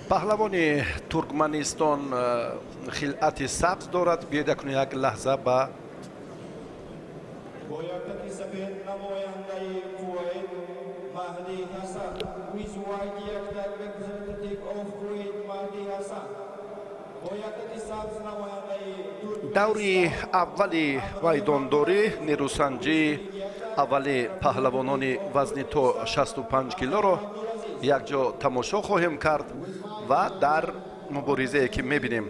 Паҳлавони Туркманистон хилъати сабз дорад. Биёед акнун як лаҳза ба даври аввали майдондорӣ, нерӯсанҷии аввали паҳлавонони вазни то 65 килоро якҷо тамошо хоҳем кард ва дар муборизае ки мебинем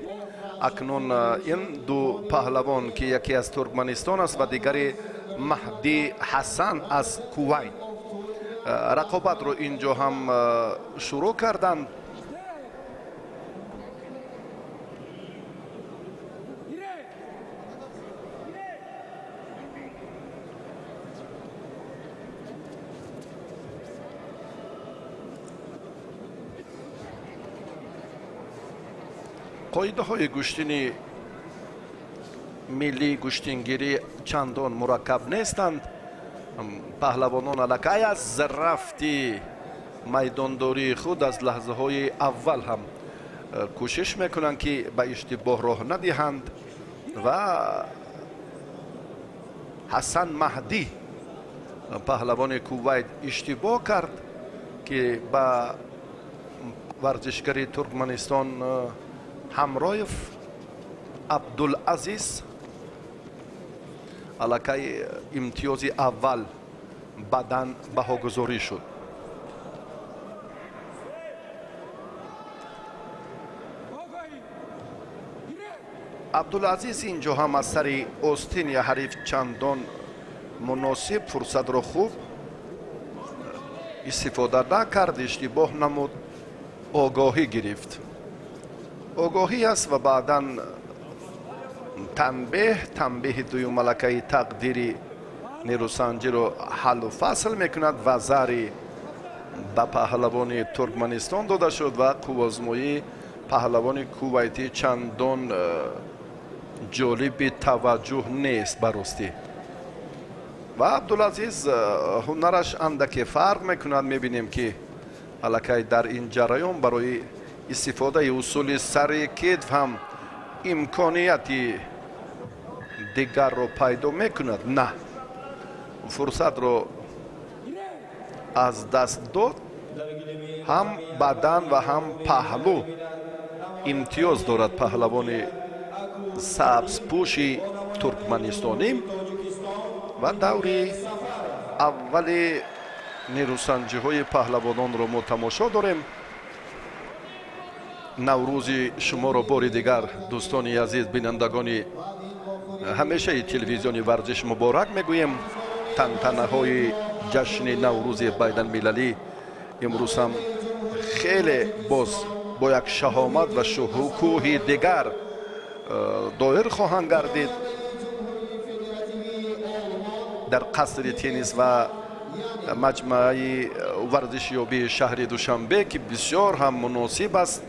акнун ин ду паҳлавон, ки яке аз Туркманистон аст ва дигари Маҳди Ҳасан аз Кувайт, рақобатро инҷо ҳам шурӯъ карданд. Қоидаҳои гӯштини миллии гӯштингирӣ чандон мураккаб нестанд. Паҳлавонон аллакай аз рафти майдондории худ аз лаҳзаҳои аввал ҳам кӯшиш мекунанд, ки ба иштибоҳ роҳ надиҳанд ва Ҳасан Маҳдӣ, паҳлавони Кувайт, иштибоҳ кард, ки ба варзишгари Туркманистон Ҳамроев Абдулазиз аллакай имтиёзи аввал баъдан баҳогузорӣ шуд. Абдулазиз инҷо ҳам аз сари остини ҳариф чандон муносиб фурсатро хуб истифода накард, иштибоҳ намуд, огоҳӣ гирифт. Огоҳӣ аст ва баъдан танбеҳ, танбеҳи дуюм малакаи тақдири нерӯсанҷиро ҳаллу фасл мекунад ва зари ба паҳлавони Туркманистон дода шуд ва қуввозмоии паҳлавони кувайтӣ чандон ҷолиби таваҷҷӯҳ нест ба ростӣ. Ва Абдулазиз ҳунараш андаке фарқ мекунад. Мебинем, ки аллакай дар ин ҷараён барои истифодаи усули сари китф ҳам имконияти дигарро пайдо мекунад. На, фурсатро аз даст дод. Ҳам бадан ва ҳам паҳлӯ имтиёз дорад паҳлавони сабзпӯши туркманистонӣ ва даври аввали нерӯсанҷиҳои паҳлавононро мо тамошо дорем. Наврӯзи шуморо бори дигар, дӯстони азиз, бинандагони ҳамешаи телевизиони варзиш, муборак мегӯем. Тантанаҳои ҷашни Наврӯзи байналмилалӣ имрӯз ҳам хеле боз бо як шаҳомат ва шукӯҳи дигар доир хоҳанд гардид. Дар қасри теннис ва маҷмӯаи варзишёбии шаҳри Душанбе, ки бисёр ҳам муносиб аст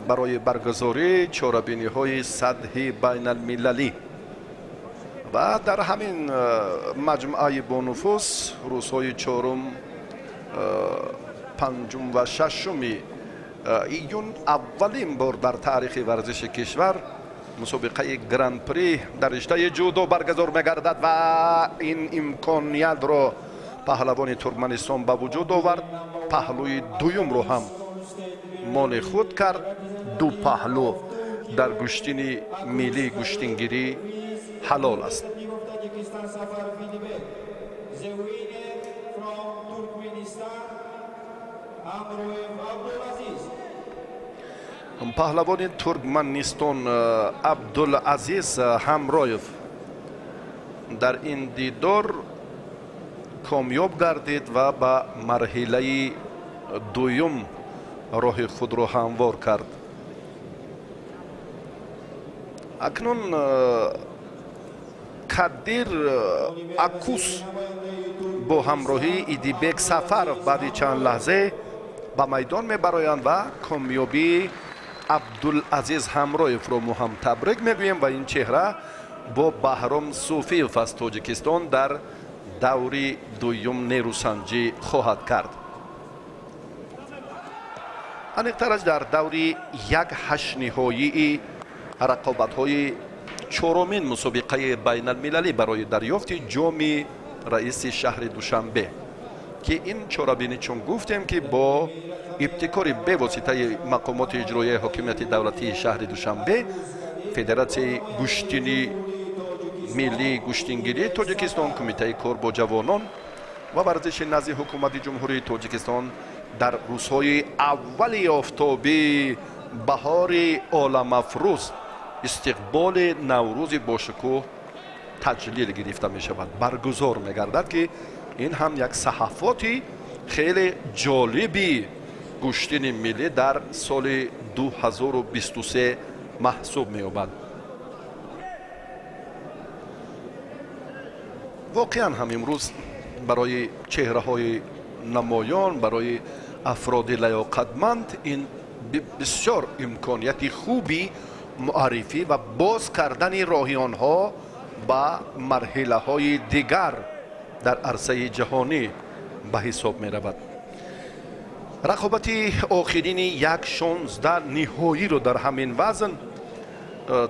барои баргузории чорабиниҳои сатҳи байналмилалӣ. Ва дар ҳамин маҷмӯаи бонуфуз рӯзҳои чорум, панҷум ва шашуми июн аввалин бор дар таърихи варзиши кишвар мусобиқаи гран-при дар риштаи ҷудо баргузор мегардад ва ин имкониятро паҳлавони Туркманистон ба вуҷуд овард. Паҳлӯи дуюмро ҳам моли худ кард. Ду паҳлӯ дар гӯштини миллии гӯштингирӣ ҳалол аст. Паҳлавони Туркманистон Абдулазиз Ҳамроев дар ин дидор комёб гардид ва ба марҳилаи дуюм роҳи худро ҳамвор кард. Акнун Кадир Акус бо ҳамроҳии Идибек Сафаров баъди чанд лаҳзе ба майдон мебароянд ва комёбии Абдулазиз Ҳамроевро мо ҳам табрик мегӯем ва ин чеҳра бо Баҳром Суфиев аз Тоҷикистон дар даври дуюм нерӯсанҷӣ хоҳад кард. Аниқтараш дар даври як ҳаштниҳоии рақобатҳои чорумин мусобиқаи байналмилалӣ барои дарёфти ҷоми раиси шаҳри Душанбе, ки ин чорабинӣ, чун гуфтем, ки бо ибтикори бевоситаи мақомоти иҷроияи ҳокимияти давлатии шаҳри Душанбе, Федератсияи гӯштини миллии гӯштингирии Тоҷикистон, Кумитаи кор бо ҷавонон ва варзиши назди ҳукумати Ҷумҳурии Тоҷикистон дар рӯзҳои аввали офтобии баҳори оламафрӯз истиқболи Наврӯзи бошукӯҳ таҷлил гирифта мешавад, баргузор мегардад, ки ин ҳам як саҳафоти хеле ҷолиби гӯштини миллӣ дар соли 2023 маҳсуб меёбад. Воқеан ҳам имрӯз барои чеҳраҳои намоён, барои афроди лаёқатманд ин бисёр имконияти хуби муаррифӣ ва боз кардани роҳи онҳо ба марҳилаҳои дигар дар арсаи ҷаҳонӣ ба ҳисоб меравад. Рақобати охирини 1-16 ниҳоиро дар ҳамин вазн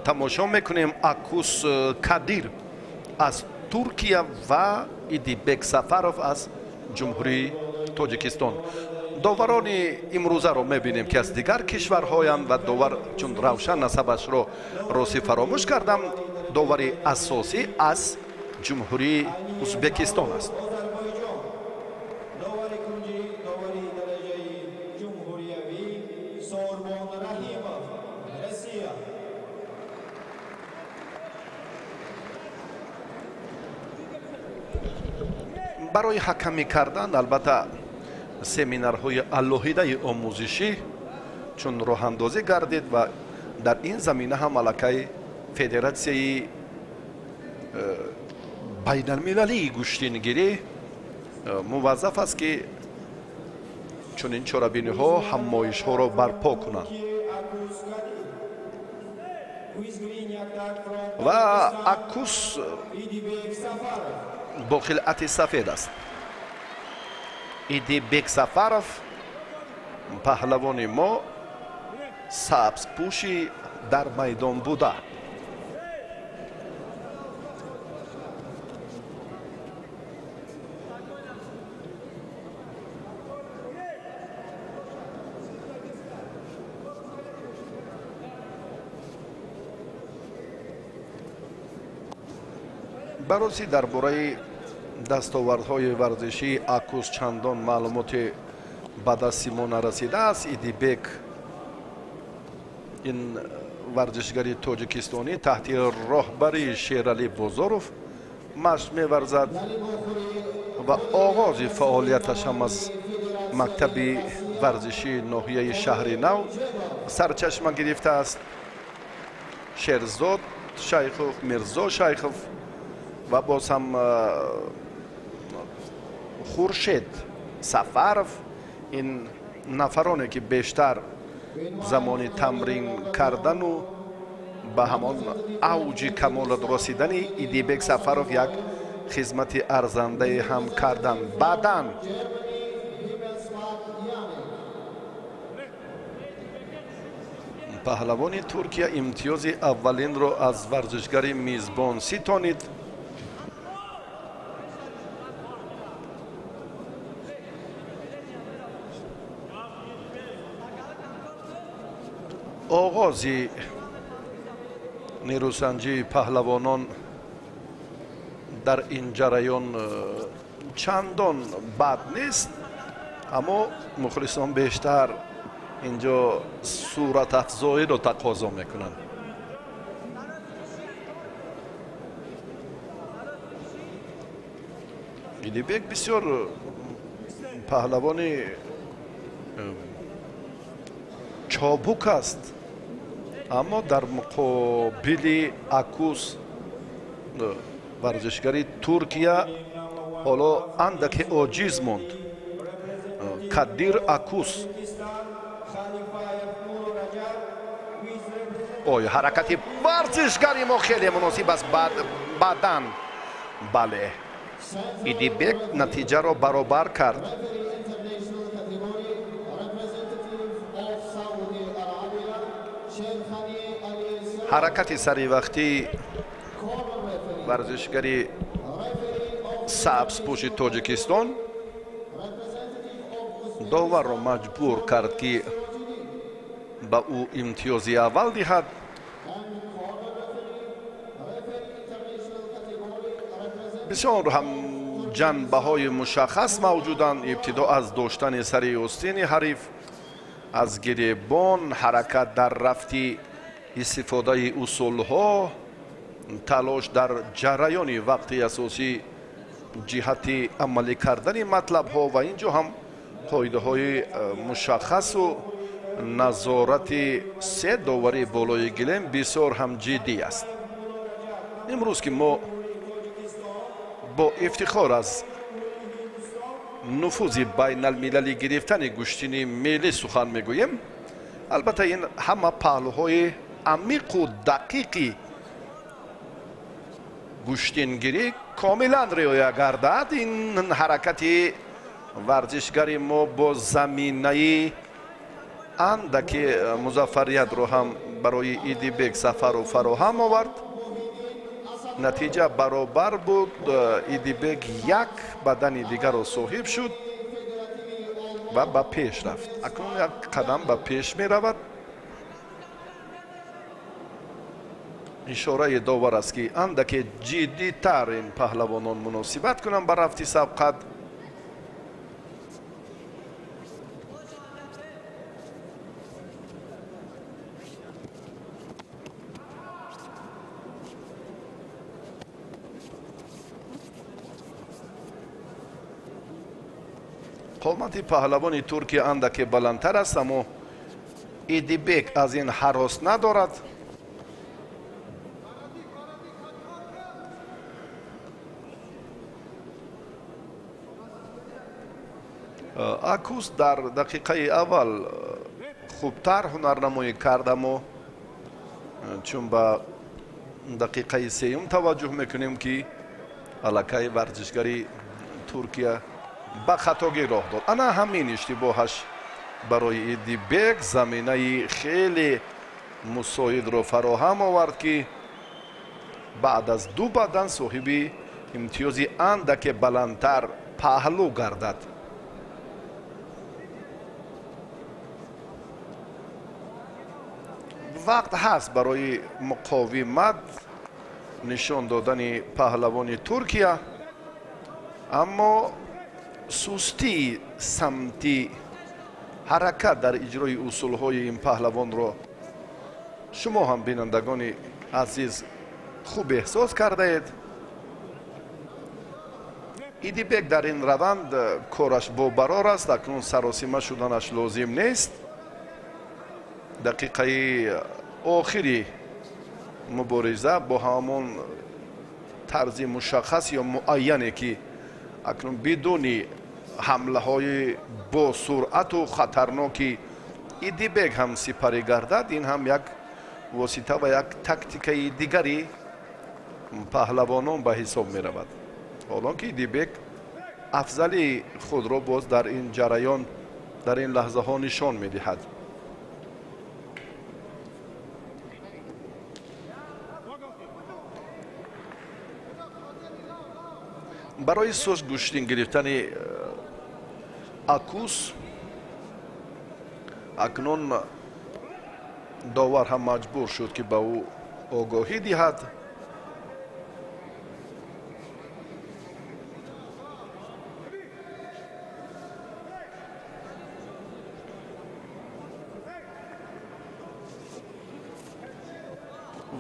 тамошо мекунем. Акус Кадир аз Туркия ва Идибек Сафаров аз Ҷумҳурии Тоҷикистон. Доварони имрӯзаро мебинем, ки аз дигар кишварҳоянд ва довар, чун равшан насабашро росӣ фаромӯш кардам, довари асосӣ аз Ҷумҳурии Узбекистон аст. Барои ҳакамӣ кардан албатта семинарҳои алоҳидаи омӯзишӣ чун роҳандозӣ гардид ва дар ин замина ҳам аллакай Федератсияи байналмилалии гӯштингирӣ муваззаф аст, ки чунин чорабиниҳо ҳамоишҳоро барпо кунанд. Ва Акус бо хилъати сафед аст. Идибек Сафаров паҳлавони мо сабзпӯши дар майдон буда. Бароси дар бораи дастовардҳои варзишии Акус чандон маълумоти ба дасти мо нарасидааст. Идибек ин варзишгари тоҷикистонӣ таҳти роҳбарии Шералӣ Бозоров машқ меварзад ва оғози фаъолияташ ҳам аз мактаби варзишии ноҳияи Шаҳри Нав сарчашма гирифтааст. Шерзод Шайхов, Мирзо Шайхов ва боз ҳам Хуршед Сафаров, ин нафароне ки бештар замони тамрин кардану ба ҳамон авҷи камолот расидани Идибек Сафаров як хизмати арзандае ҳам карданд. Баъдан паҳлавони Туркия имтиёзи аввалинро аз варзишгари мизбон ситонид. Оғози нерӯсанҷии паҳлавонон дар ин ҷараён чандон бад нест, аммо мухлисон бештар инҷо суратафзоиро тақозо мекунанд. Идибек бисёр паҳлавони чобук аст, аммо дар муқобили Акус варзишгари Туркия ҳоло андаке оҷиз монд. Кадир Акус. Ой, ҳаракати варзишгари мо хеле муносиб аст. Баъдан бале, Идибек натиҷаро баробар кард. Ҳаракати саривақтии варзишгари сабзпӯши Тоҷикистон доварро маҷбур кард, ки ба ӯ имтиёзи аввал диҳад. Бисёр ҳам ҷанбаҳои мушаххас мавҷуданд. Ибтидо аз доштани сари остини ҳариф, аз гиребон, ҳаракат дар рафти истифодаи усулҳо, талош дар ҷараёни вақти асосӣ ҷиҳати амалӣ кардани матлабҳо ва ин ҷо ҳам қоидаҳои мушаххасу назорати се доварии болои гилем бисёр ҳам ҷиддӣ аст. Имрӯз ки мо бо ифтихор аз нуфузи байналмилалӣ гирифтани гӯштини миллӣ сухан мегӯем, албатта ин ҳама паҳлӯҳои амиқу дақиқи гӯштингирӣ комилан риоя гардад. Ин ҳаракати варзишгари мо бо заминаи андаки музаффариятро ҳам барои Идибек Сафаров фароҳам овард. Натиҷа баробар буд. Идибек як бадани дигарро соҳиб шуд ва ба пеш рафт. Акнун як қадам ба пеш меравад. Ишораи довар аст, ки андаке ҷиддитар ин паҳлавонон муносибат кунанд ба рафти сабқат. Қомати паҳлавони Туркия андаке баландтар аст, аммо Идибек аз ин ҳарос надорад. Акус дар дақиқаи аввал хубтар ҳунарнамоӣ кард, аммо чун ба дақиқаи сеюм таваҷҷӯҳ мекунем, ки аллакай варзишгари Туркия ба хатогӣ роҳ дод. Ана ҳамин иштибоҳаш барои Идибек заминаи хеле мусоидро фароҳам овард, ки баъд аз ду бадан соҳиби имтиёзи андаке баландтар паҳлӯ гардад. Вақт ҳаст барои муқовимат нишон додани паҳлавони Туркия, аммо сустии самти ҳаракат дар иҷрои усулҳои ин паҳлавонро шумо ҳам, бинандагони азиз, хуб эҳсос кардаед. Идибек дар ин раванд кораш бобарор аст. Акнун саросима шуданаш лозим нест. Дақиқаи охири мубориза бо ҳамон тарзи мушаххас ё муайяне, ки акнун бидуни ҳамлаҳои босуръату хатарноки Идибек ҳам сипарӣ гардад, ин ҳам як восита ва як тактикаи дигари паҳлавонон ба ҳисоб меравад. Ҳолон ки Идибек афзалии худро боз дар ин ҷараён, дар ин лаҳзаҳо нишон медиҳад. Барои суст гӯштин гирифтани Акус акнун довар ҳам маҷбур шуд, ки ба ӯ огоҳӣ диҳад.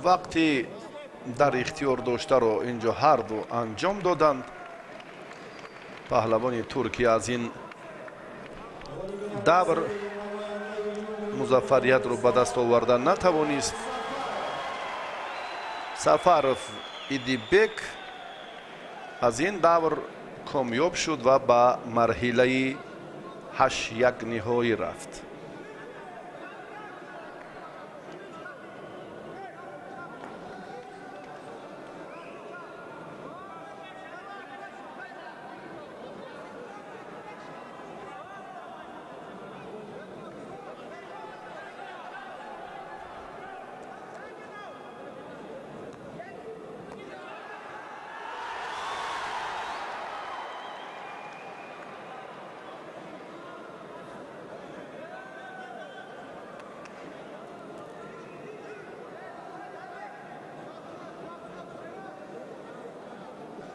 Вақти дар ихтиёр доштаро инҷо ҳарду анҷом доданд. Паҳлавони Туркия аз ин давр музаффариятро ба даст оварда натавонист. Сафаров Идибек аз ин давр комёб шуд ва ба марҳилаи 8-1 ниҳоӣ рафт.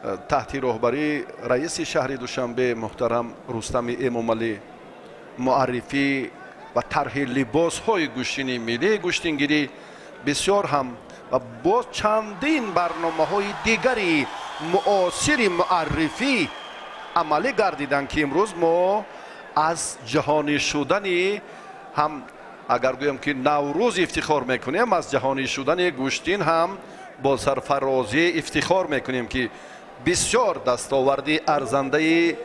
Таҳти роҳбарии раиси шаҳри Душанбе муҳтарам Рустами Эмомалӣ муаррифӣ ва тарҳи либосҳои гӯштини миллии гӯштингирӣ бисёр ҳам ва боз чандин барномаҳои дигари муосири муаррифӣ амалӣ гардиданд, ки имрӯз мо аз ҷаҳонӣ шудани ҳам агар гӯем ки Наврӯз ифтихор мекунем, аз ҷаҳонӣ шудани гӯштин ҳам бо сарфарозӣ ифтихор мекунем, ки бисёр дастоварди арзандаи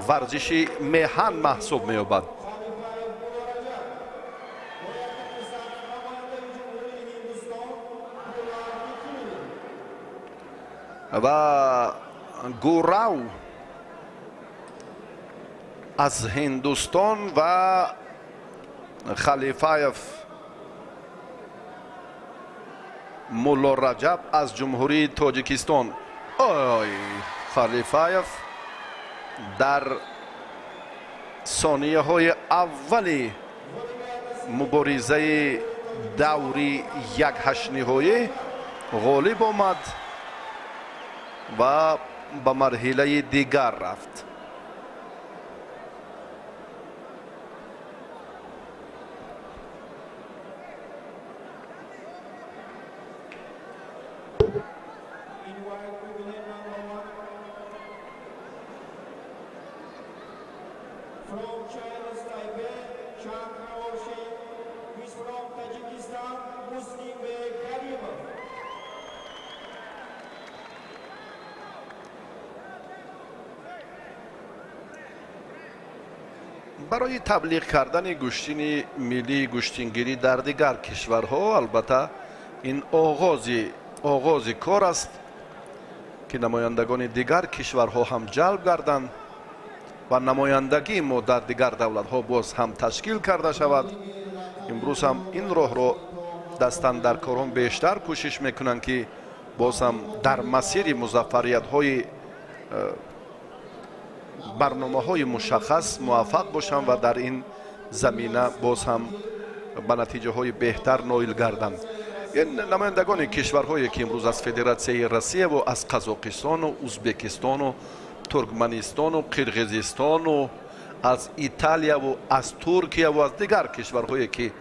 варзиши меҳан маҳсуб меёбад. Ва Гурав аз Ҳиндустон ва Халифаев Мулло Раҷаб аз Ҷумҳурии Тоҷикистон. Ой, Халифаев дар сонияҳои аввали муборизаи даври якҳаштниҳоӣ ғолиб омад ва ба марҳилаи дигар рафт. Барои таблиғ кардани гӯштини миллии гӯштингирӣ дар дигар кишварҳо албатта ин оғози кор аст, ки намояндагони дигар кишварҳо ҳам ҷалб гарданд ва намояндагии мо дар дигар давлатҳо боз ҳам ташкил карда шавад. Имрӯз ҳам ин роҳро дастандаркорон бештар кӯшиш мекунанд, ки боз ҳам дар масири музаффариятҳои барномаҳои мушаххас муваффақ бошанд ва дар ин замина боз ҳам ба натиҷаҳои беҳтар ноил гарданд. Ин намояндагони кишварҳое ки имрӯз аз Федератсияи Россияву аз Қазоқистону Узбекистону Туркманистону Қирғизистону аз Италияву аз Туркияву аз дигар кишварҳое ки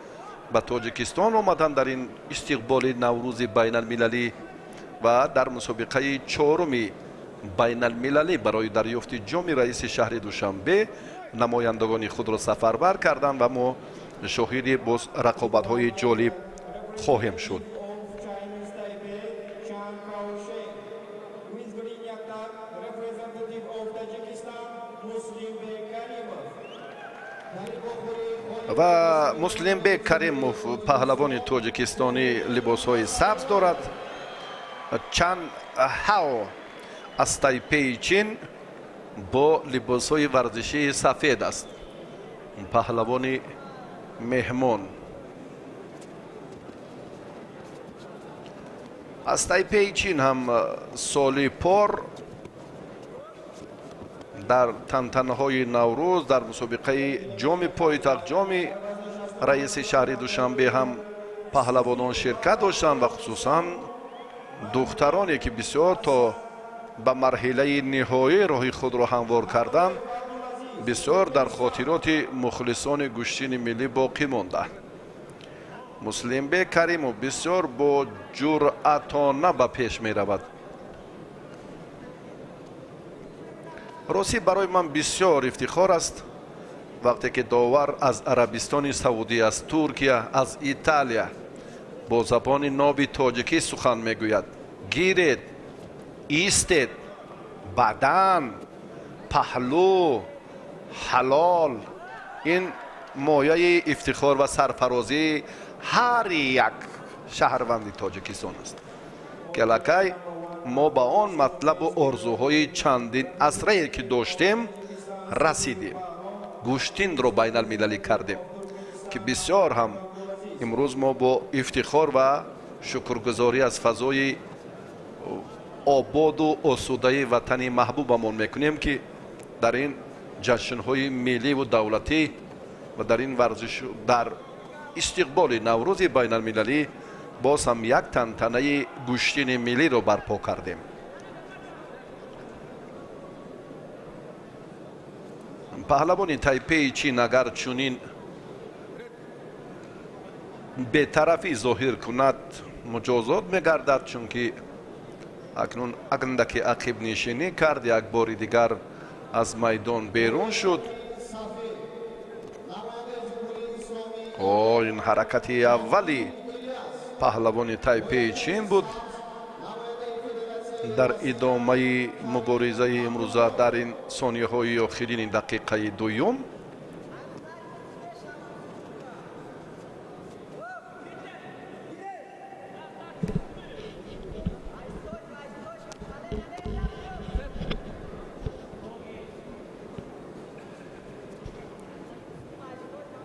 ба Тоҷикистон омаданд дар ин истиқболи Наврӯзи байналмилалӣ ва дар мусобиқаи чоруми байналмилалӣ барои дарёфти ҷоми раиси шаҳри Душанбе намояндагони худро сафарбар карданд ва мо шоҳиди боз рақобатҳои ҷолиб хоҳем шуд. Ва Муслимбек Каримов паҳлавони тоҷикистонӣ либосҳои сабз дорад. Чан Хао аз Тайпеи Чин бо либосҳои варзишии сафед аст, паҳлавони меҳмон. Аз Тайпеи Чин ҳам соли пор дар тантанаҳои Наврӯз дар мусобиқаи ҷоми пойтахт, ҷоми раиси шаҳри Душанбе ҳам паҳлавонон ширкат доштанд ва хусусан духтароне ки бисёр то ба марҳилаи ниҳоӣ роҳи худро ҳамвор карданд, бисёр дар хотироти мухлисони гӯштини миллӣ боқӣ монда. Муслимбек Каримов бисёр бо ҷуръатона ба пеш меравад. Ростӣ барои ман бисёр ифтихор аст вақте ки довар аз Арабистони Саудӣ, аз Туркия, аз Италия бо забони ноби тоҷикӣ сухан мегӯяд. Гиред, истед, бадан, паҳлӯ, ҳалол. Ин мояи ифтихор ва сарфарозии ҳар як шаҳрванди Тоҷикистон аст, ки аллакай мо ба он матлабу орзуҳои чандин асрае ки доштем расидем, гӯштинро байналмилалӣ кардем, ки бисёр ҳам имрӯз мо бо ифтихор ва шукргузорӣ аз фазои ободу осудаи ватани маҳбубамон мекунем, ки дар ин ҷашнҳои милливу давлатӣ ва дар ин варзиш дар истиқболи Наврӯзи байналмилалӣ боз ҳам як тантанаи гӯштини миллиро барпо кардем. Паҳлавони Тайпеи Чин агар чунин бетарафӣ зоҳир кунад, муҷозот мегардад, чунки акнун андаке ақибнишинӣ кард, як бори дигар аз майдон берун шуд. Ин ҳаракати аввали паҳлавони Тайпеи Чин буд. Дар идомаи муборизаи имрӯза дар ин сонияҳои охирини дақиқаи дуюм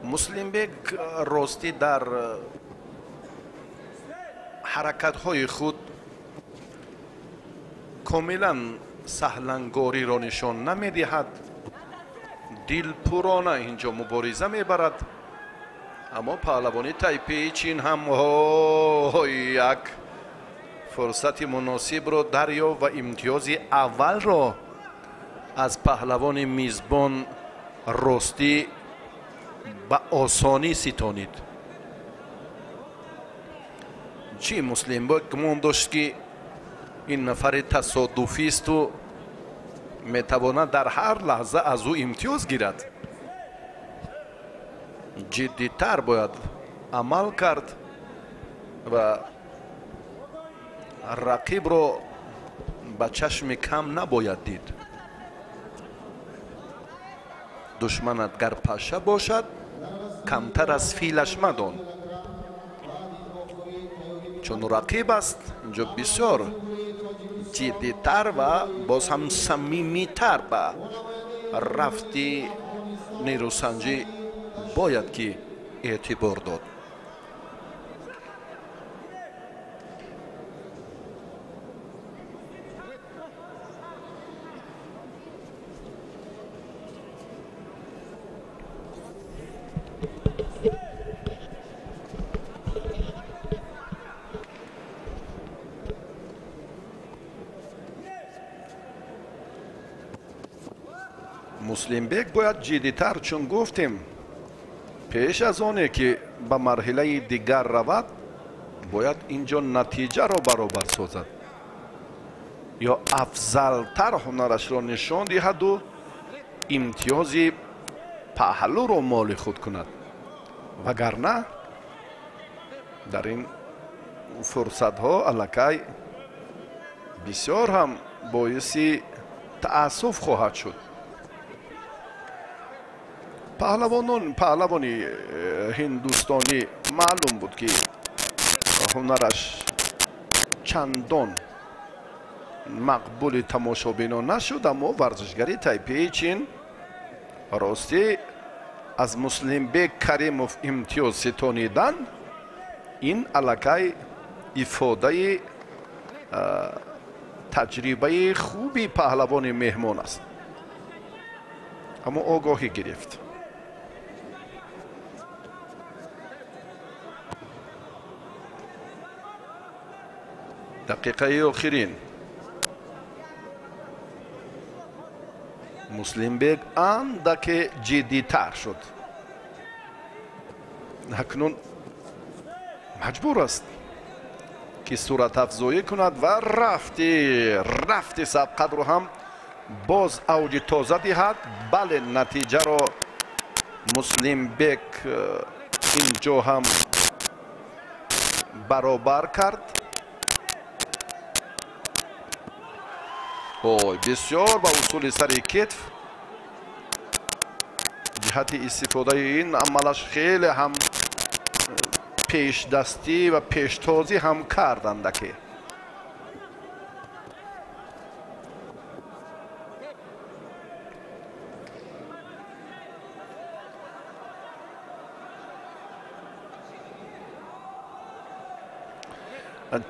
Муслимбек ростӣ дар ҳаракатҳои худ комилан саҳлангориро нишон намедиҳад, дилпурона инҷо мубориза мебарад. Аммо паҳлавони Тайпеи Чин ҳам як фурсати муносибро дарёфт ва имтиёзи аввалро аз паҳлавони мизбон ростӣ ба осонӣ ситонид. Чӣ Муслимбек гумон дошт, ки ин нафари тасодуфисту метавонад дар ҳар лаҳза аз ӯ имтиёз гирад. Ҷиддитар бояд амал кард ва рақибро ба чашми кам набояд дид. Душманат гар паша бошад, камтар аз филаш мадон, чун рақиб аст. Инҷо бисёр ҷиддитар ва боз ҳам самимитар ба рафти нерӯсанҷӣ бояд ки эътибор дод. Муслимбек бояд ҷиддитар, чун гуфтем, пеш аз оне ки ба марҳилаи дигар равад, бояд инҷо натиҷаро баробар созад ё афзалтар ҳунарашро нишон диҳаду имтиёзи паҳлӯро моли худ кунад, вагарна дар ин фурсатҳо аллакай бисёр ҳам боиси таассуф хоҳад шуд. Паҳлавони ҳиндустонӣ маълум буд, ки ҳунараш чандон мақбули тамошобинон нашуд, аммо варзишгари Тайпеи Чин ростӣ аз Муслимбек Каримов имтиёз ситонидан ин аллакай ифодаи таҷрибаи хуби паҳлавони меҳмон аст. Аммо огоҳӣ гирифт. Дақиқаи охирин Муслимбек андаке ҷиддитар шуд. Акнун маҷбур аст, ки суратафзоӣ кунад ва рафти сабқатро ҳам боз авҷи тоза диҳад. Бале, натиҷаро Муслимбек инҷо ҳам баробар кард. Ой, бисёр ба усули сари кетф ҷиҳати истифодаи ин амалаш хеле ҳам пешдастӣ ва пештозӣ ҳам кардандаке.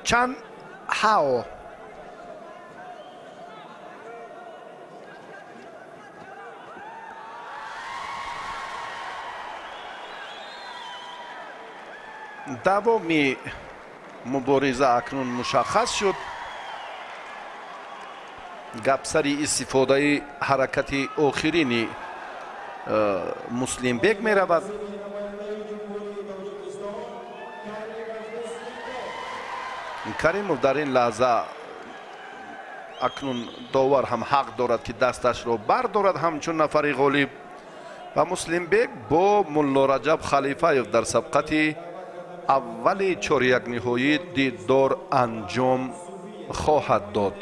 Чан Хао давоми мубориза акнун мушаххас шуд. Гапсари истифодаи ҳаракати охирини Муслимбек меравад. Каримов дар ин лаҳза акнун довар ҳам ҳақ дорад, ки дасташро бардорад ҳамчун нафари ғолиб ва Муслимбек бо Муллораҷаб Халифаев дар сабқати аввали чорякниҳоӣ дидор анҷом хоҳад дод.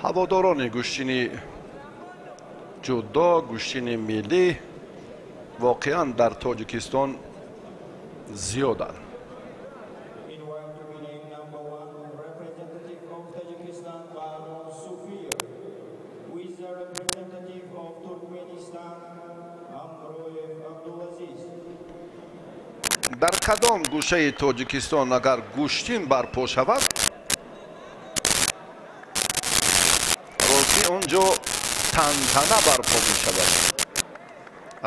Ҳаводорони гӯштини ҷудо, гӯштини миллӣ воқеан дар Тоҷикистон зиёданд. Дар кадом гӯшаи Тоҷикистон агар гӯштин барпо шавад, онҷо тантана барпо мешавад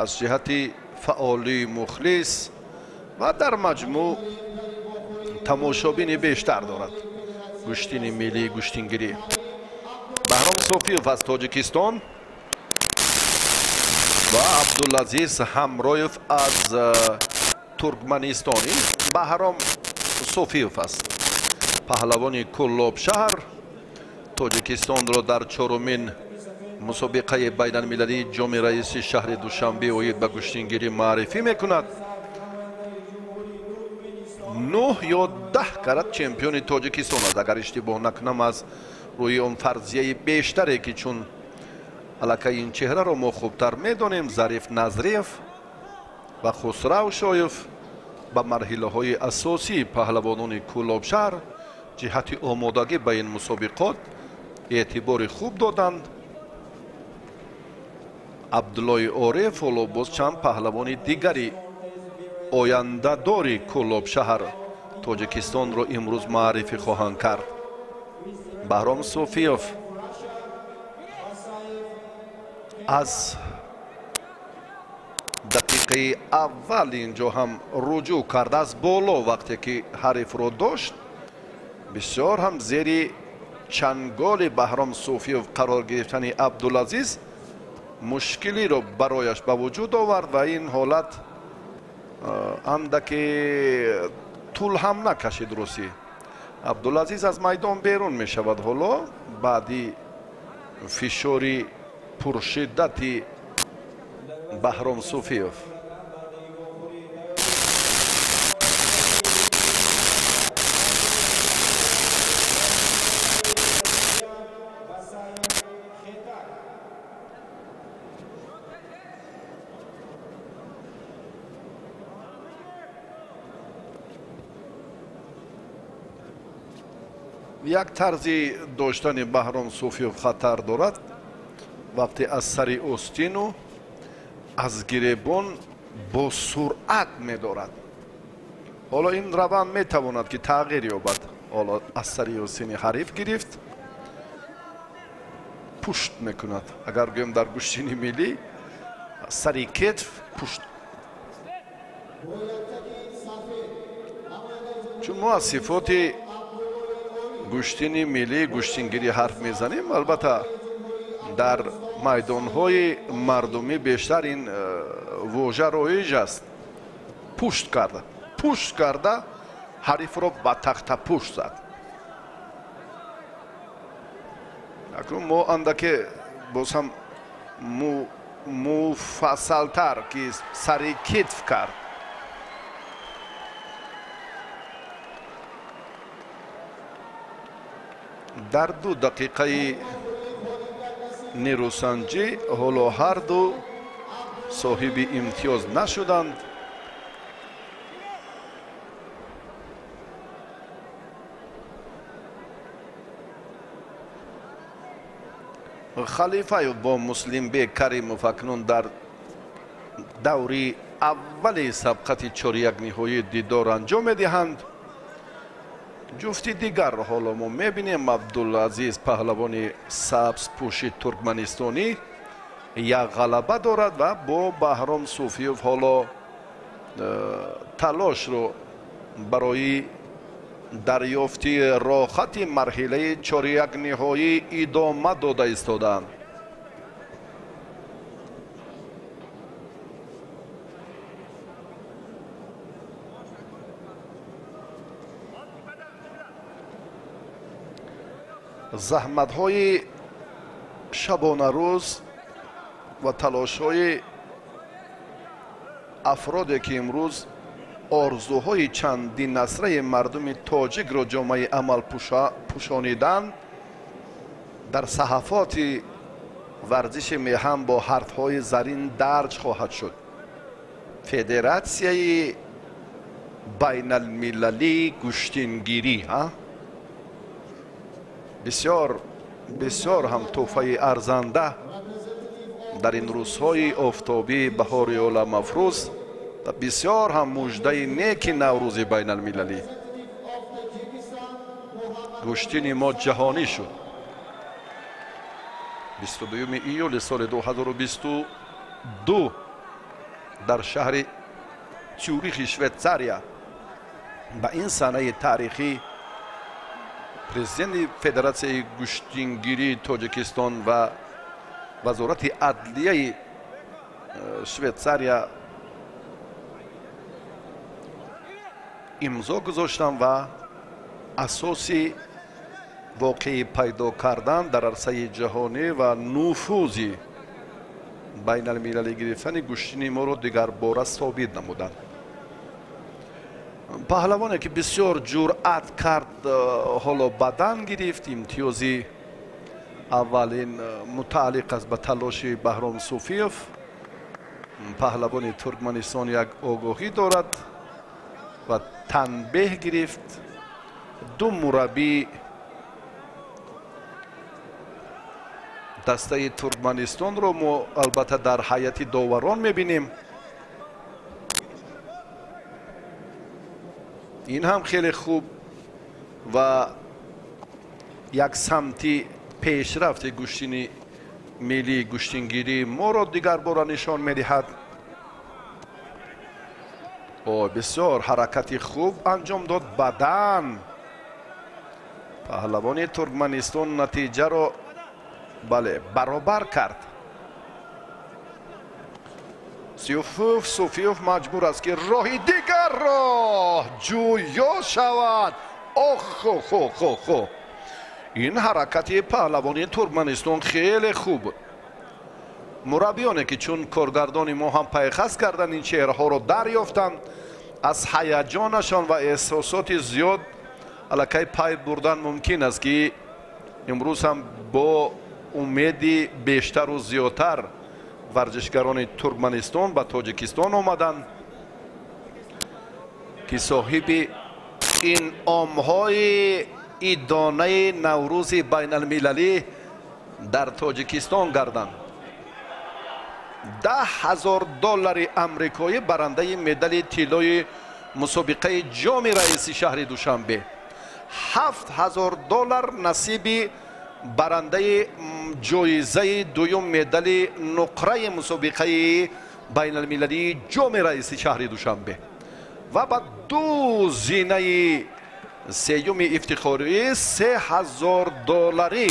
аз ҷиҳати фаъолии мухлис ва дар маҷмӯъ тамошобини бештар дорад гӯштини миллии гӯштингирӣ. Баҳром Суфиев аз Тоҷикистон ва Абдулазиз Ҳамроев аз Туркманистон. Ин Баҳром Суфиев аст, паҳлавони Кӯллобшаҳр. Тоҷикистонро дар чорумин мусобиқаи байналмилалии ҷоми раиси шаҳри Душанбе оид ба гӯштингирӣ маърифӣ мекунад. 9 ё 10 карат чемпиони Тоҷикистон аст, агар иштибоҳ накунам, аз рӯи он фарзияи бештаре, ки чун аллакай ин чеҳраро мо хубтар медонем, Зариф Назриев ва Хусрав Шоев ба марҳилаҳои асосии паҳлавонони Кӯлобшаҳр ҷиҳати омодагӣ ба ин мусобиқот эътибори хуб доданд. Абдуллои Ореф ҳоло боз чанд паҳлавони дигари ояндадори Кӯлобшаҳр Тоҷикистонро имрӯз маърифӣ хоҳанд кард. Баҳром Суфиев аз дақиқаи аввал инҷо ҳам руҷӯъ кард аз боло, вақте ки ҳарифро дошт, бисёр ҳам зери чанголи Баҳром Суфиев қарор гирифтани Абдулазиз мушкилиро барояш ба вуҷуд овард ва ин ҳолат андаке тӯл ҳам накашид. Русӣ Абдулазиз аз майдон берун мешавад ҳоло баъди фишори пуршиддати Баҳром Суфиев. Як тарзи доштани Баҳром Суфиев хатар дорад, вақте аз сари остину аз гиребон бо суръат медорад. Ҳоло ин раванд метавонад ки тағйир ёбад. Ҳоло аз сари остини ҳариф гирифт, пушт мекунад. Агар гӯем дар гӯштини миллӣ сари кетф пушт. Чун мо аз сифоти гӯштини миллӣ гӯштингирӣ ҳарф мезанем, албатта дар майдонҳои мардумӣ бештар ин вожа роиҷ аст. Пушт карда, пушт карда ҳарифро ба тахта пушт зад. Акнун мо андаке боз ҳам муфассалтар ки сари китф кард. Дар 2 дақиқаи нерӯсанҷӣ ҳоло ҳарду Соҳиби имтиёз нашуданд. Халифаев бо Муслимбек Каримов акнун дар даври аввали сабқати чорякниҳоӣ дидор анҷом медиҳанд. Ҷуфти дигарро ҳоло мо мебинем. Абдулазиз паҳлавони сабзпӯши туркманистонӣ як ғалаба дорад ва бо Баҳром Суфиев ҳоло талошро барои дарёфти роҳати марҳилаи чорякниҳоӣ идома дода истодаанд. Заҳматҳои шабонарӯз ва талошҳои афроде ки имрӯз орзуҳои чандин насраи мардуми тоҷикро ҷомаи амал пӯшониданд, дар саҳафоти варзиши меҳан бо ҳарфҳои зарин дарҷ хоҳад шуд. Федератсияи байналмилалии гӯштингирӣ бисёр бисёр ҳам тӯҳфаи арзанда дар ин рӯзҳои офтобии баҳори оламафрӯз ва бисёр ҳам муждаи неки наврӯзи байналмилалӣ. Гӯштини мо ҷаҳонӣ шуд. 22 июли соли 2022 дар шаҳри Цюрихи Швейтсария ба ин санаи таърихӣ президенти Федератсияи гӯштингирии Тоҷикистон ва вазорати адлияи Швейтсария имзо гузоштанд ва асоси воқеӣ пайдо кардан дар арсаи ҷаҳонӣ ва нуфузи байналмилалӣ гирифтани гӯштини моро дигарбора собит намуданд. Паҳлавоне ки бисёр ҷуръат кард, ҳоло бадан гирифт. Имтиёзи аввалин мутааллиқ аст ба талоши Баҳром Суфиев. Паҳлавони Туркманистон як огоҳӣ дорад ва танбеҳ гирифт. Ду мураббӣ дастаи Туркманистонро мо албатта дар ҳайати доварон мебинем. Ин ҳам хеле хуб ва як самти пешрафти гӯштини миллии гӯштингирии моро дигарбора нишон медиҳад. Бисёр ҳаракати хуб анҷом дод бадан. Паҳлавони Туркманистон натиҷаро бале баробар кард. Суфиев маҷбур аст ки роҳи дигарро ҷӯё шавад. Охо, ин ҳаракати паҳлавони Туркманистон хеле хуб буд. Мураббиёне ки чун коргардони мо ҳам пайхаст карданд, ин чеҳраҳоро дарёфтанд, аз ҳаяҷонашон ва эҳсосоти зиёд аллакай пай бурдан мумкин аст ки имрӯз ҳам бо умеди бештару зиёдтар варзишгарони Туркманистон ба Тоҷикистон омаданд ки соҳиби инъомҳои идонаи наврӯзи байналмилалӣ дар Тоҷикистон гарданд. 10,000 доллари амрикоӣ барандаи медали тиллои мусобиқаи ҷоми раиси шаҳри Душанбе, 7,000 доллар насиби барандаи ҷоизаи дуюм медали нуқраи мусобиқаи байналмилалии ҷоми раиси шаҳри Душанбе ва ба ду зинаи сеюми ифтихорӣ 3,000 долларӣ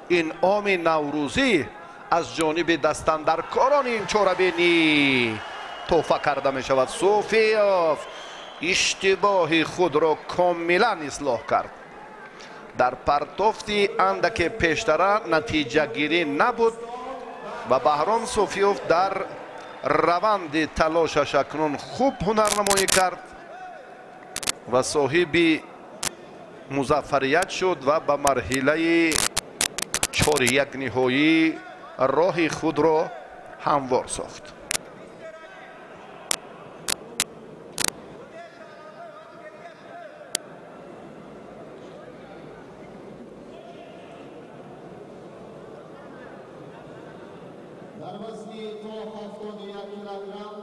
инъоми наврӯзӣ аз ҷониби дастандаркорони ин чорабинӣ тӯҳфа карда мешавад. Суфиев иштибоҳи худро комилан ислоҳ кард. Дар партофти андаке пештара натиҷагирӣ набуд ва Баҳром Суфиев дар раванди талошаш акнун хуб ҳунарнамоӣ кард ва соҳиби музаффарият шуд ва ба марҳилаи чорякниҳоӣ роҳи худро ҳамвор сохт. Дар вазни то 71 килограмм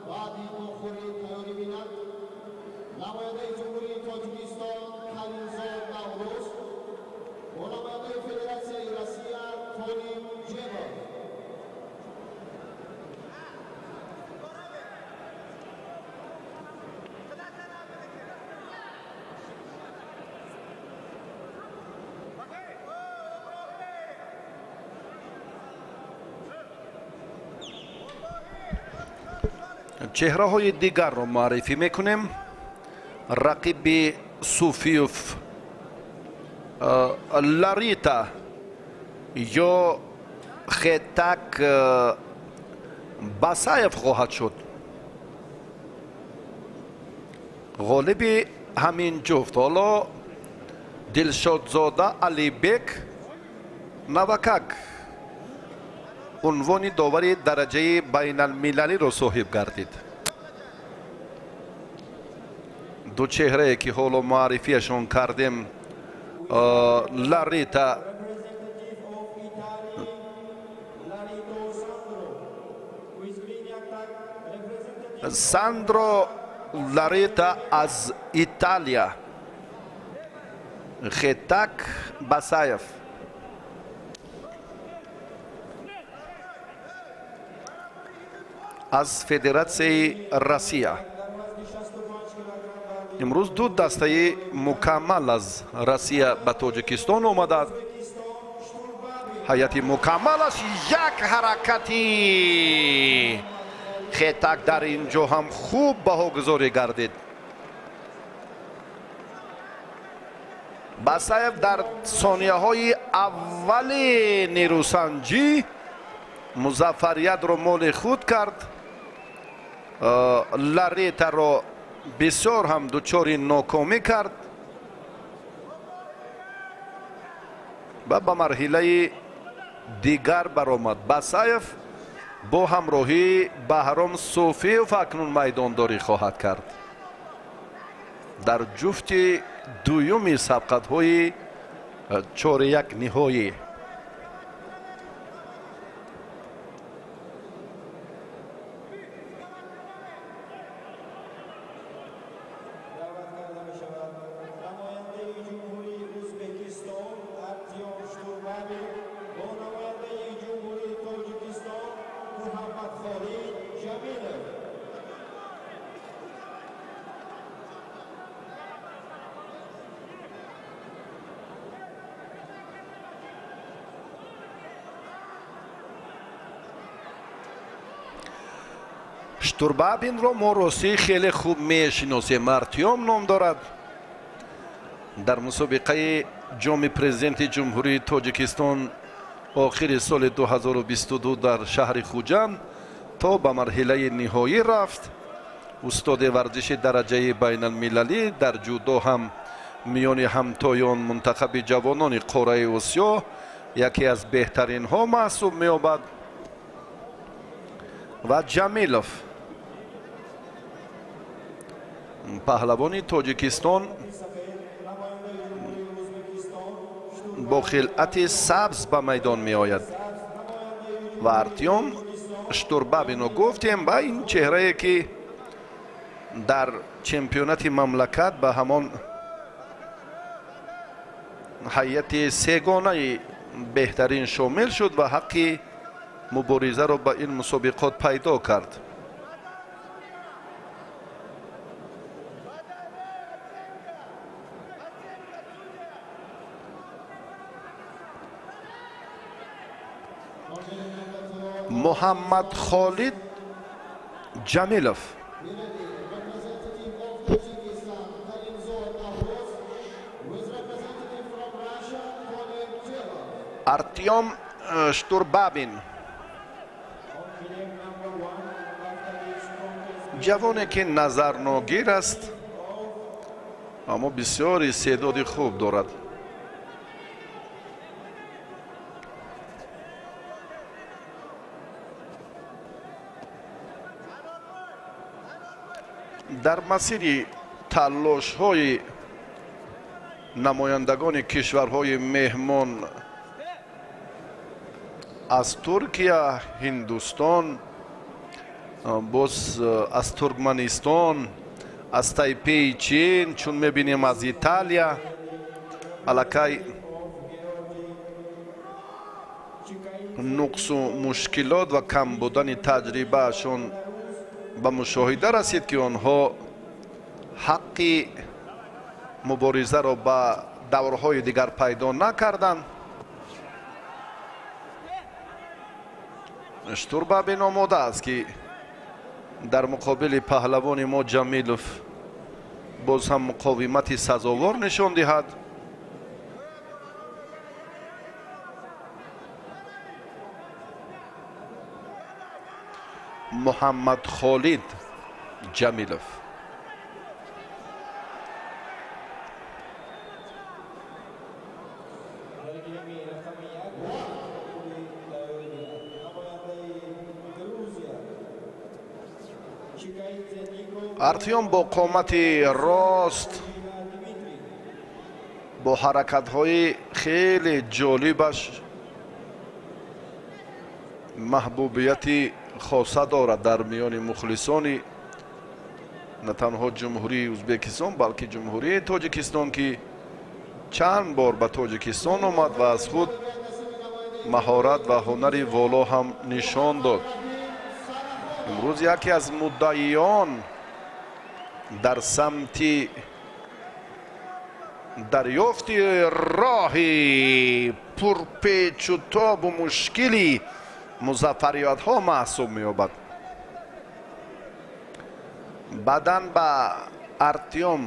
баъди вохӯрӣ тайёрӣ бинад намояндаи Ҷумҳурии Тоҷикистон Калимзод Наврӯз бо намояндаи Федератсияи Россия Толиб Ҷебов. Чеҳраҳои дигарро муаррифӣ мекунем. Рақиби Суфиев Ларита ё Хетак Басаев хоҳад шуд. Ғолиби ҳамин ҷуфт ҳоло Дилшодзода Алибек навакак унвони довари дараҷаи байналмилалиро соҳиб гардид. Ду чеҳрае ки ҳоло муаррифиашон кардем, Ларита Сандро Ларита аз Италия, Хетак Басаев. Аз Федератсияи Россия. Имрӯз ду дастаи мукаммал аз Россия ба Тоҷикистон омадааст. Ҳайати мукаммалаш як ҳаракати Хетак дар ин ҷо ҳам хуб баҳогузорӣ гардид. Басаев дар сонияҳои аввали нерӯсанҷӣ музаффариятро моли худ кард. Ларитаро бисёр ҳам дучори нокомӣ кард ва ба марҳилаи дигар баромад. Басаев бо ҳамроҳии Баҳром Суфиев акнун майдондорӣ хоҳад кард дар ҷуфти дуюми сабқатҳои 4-1 ниҳоӣ. Штурбабинро мо ростӣ хеле хуб мешиносем. Артём ном дорад. Дар мусобиқаи ҷоми президенти Ҷумҳурии Тоҷикистон охири соли 2022 дар шаҳри Хуҷанд то ба марҳилаи ниҳоӣ рафт. Устоди варзиши дараҷаи байналмилалӣ дар ҷудо ҳам миёни ҳамтоён мунтахаби ҷавонони қораи Осиё яке аз беҳтаринҳо маҳсуб меёбад. Ва Ҷамилов паҳлавони Тоҷикистон бо хилъати сабз ба майдон меояд. Ва Артём Штурбабино гуфтем ва ин чеҳрае ки дар чемпионати мамлакат ба ҳамон ҳайати сегонаи беҳтарин шомил шуд ва ҳаққи муборизаро ба ин мусобиқот пайдо кард. Муҳаммад Холид Ҷамилов Артём Штурбабин, ҷавоне ки назарногир аст, аммо бисёр истеъдоди хуб дорад. Дар масири талошҳои намояндагони кишварҳои меҳмон Аз Туркия, Ҳиндустон, боз аз Туркманистон, аз Тайпеи Чин, чун мебинем аз Италия аллакай нуқсу мушкилот ва кам будани таҷрибаашон ба мушоҳида расид, ки онҳо ҳаққи муборизаро ба даврҳои дигар пайдо накарданд. Штурбабин омода аст, ки дар муқобили паҳлавони мо Ҷамилов боз ҳам муқовимати сазовор нишон диҳад. Муҳаммад Холид Ҷамилов. Артём бо қомати рост, бо ҳаракатҳои хеле ҷолибаш маҳбубияти хоса дорад дар миёни мухлисони на танҳо Ҷумҳурии Ӯзбекистон, балки Ҷумҳурии Тоҷикистон, ки чанд бор ба Тоҷикистон омад ва аз худ маҳорат ва ҳунари воло ҳам нишон дод. Имрӯз яке аз муддаиён дар самти дарёфти роҳи пурпечу тобу мушкили музаффариятҳо маҳсуб меёбад. Баъдан ба Артём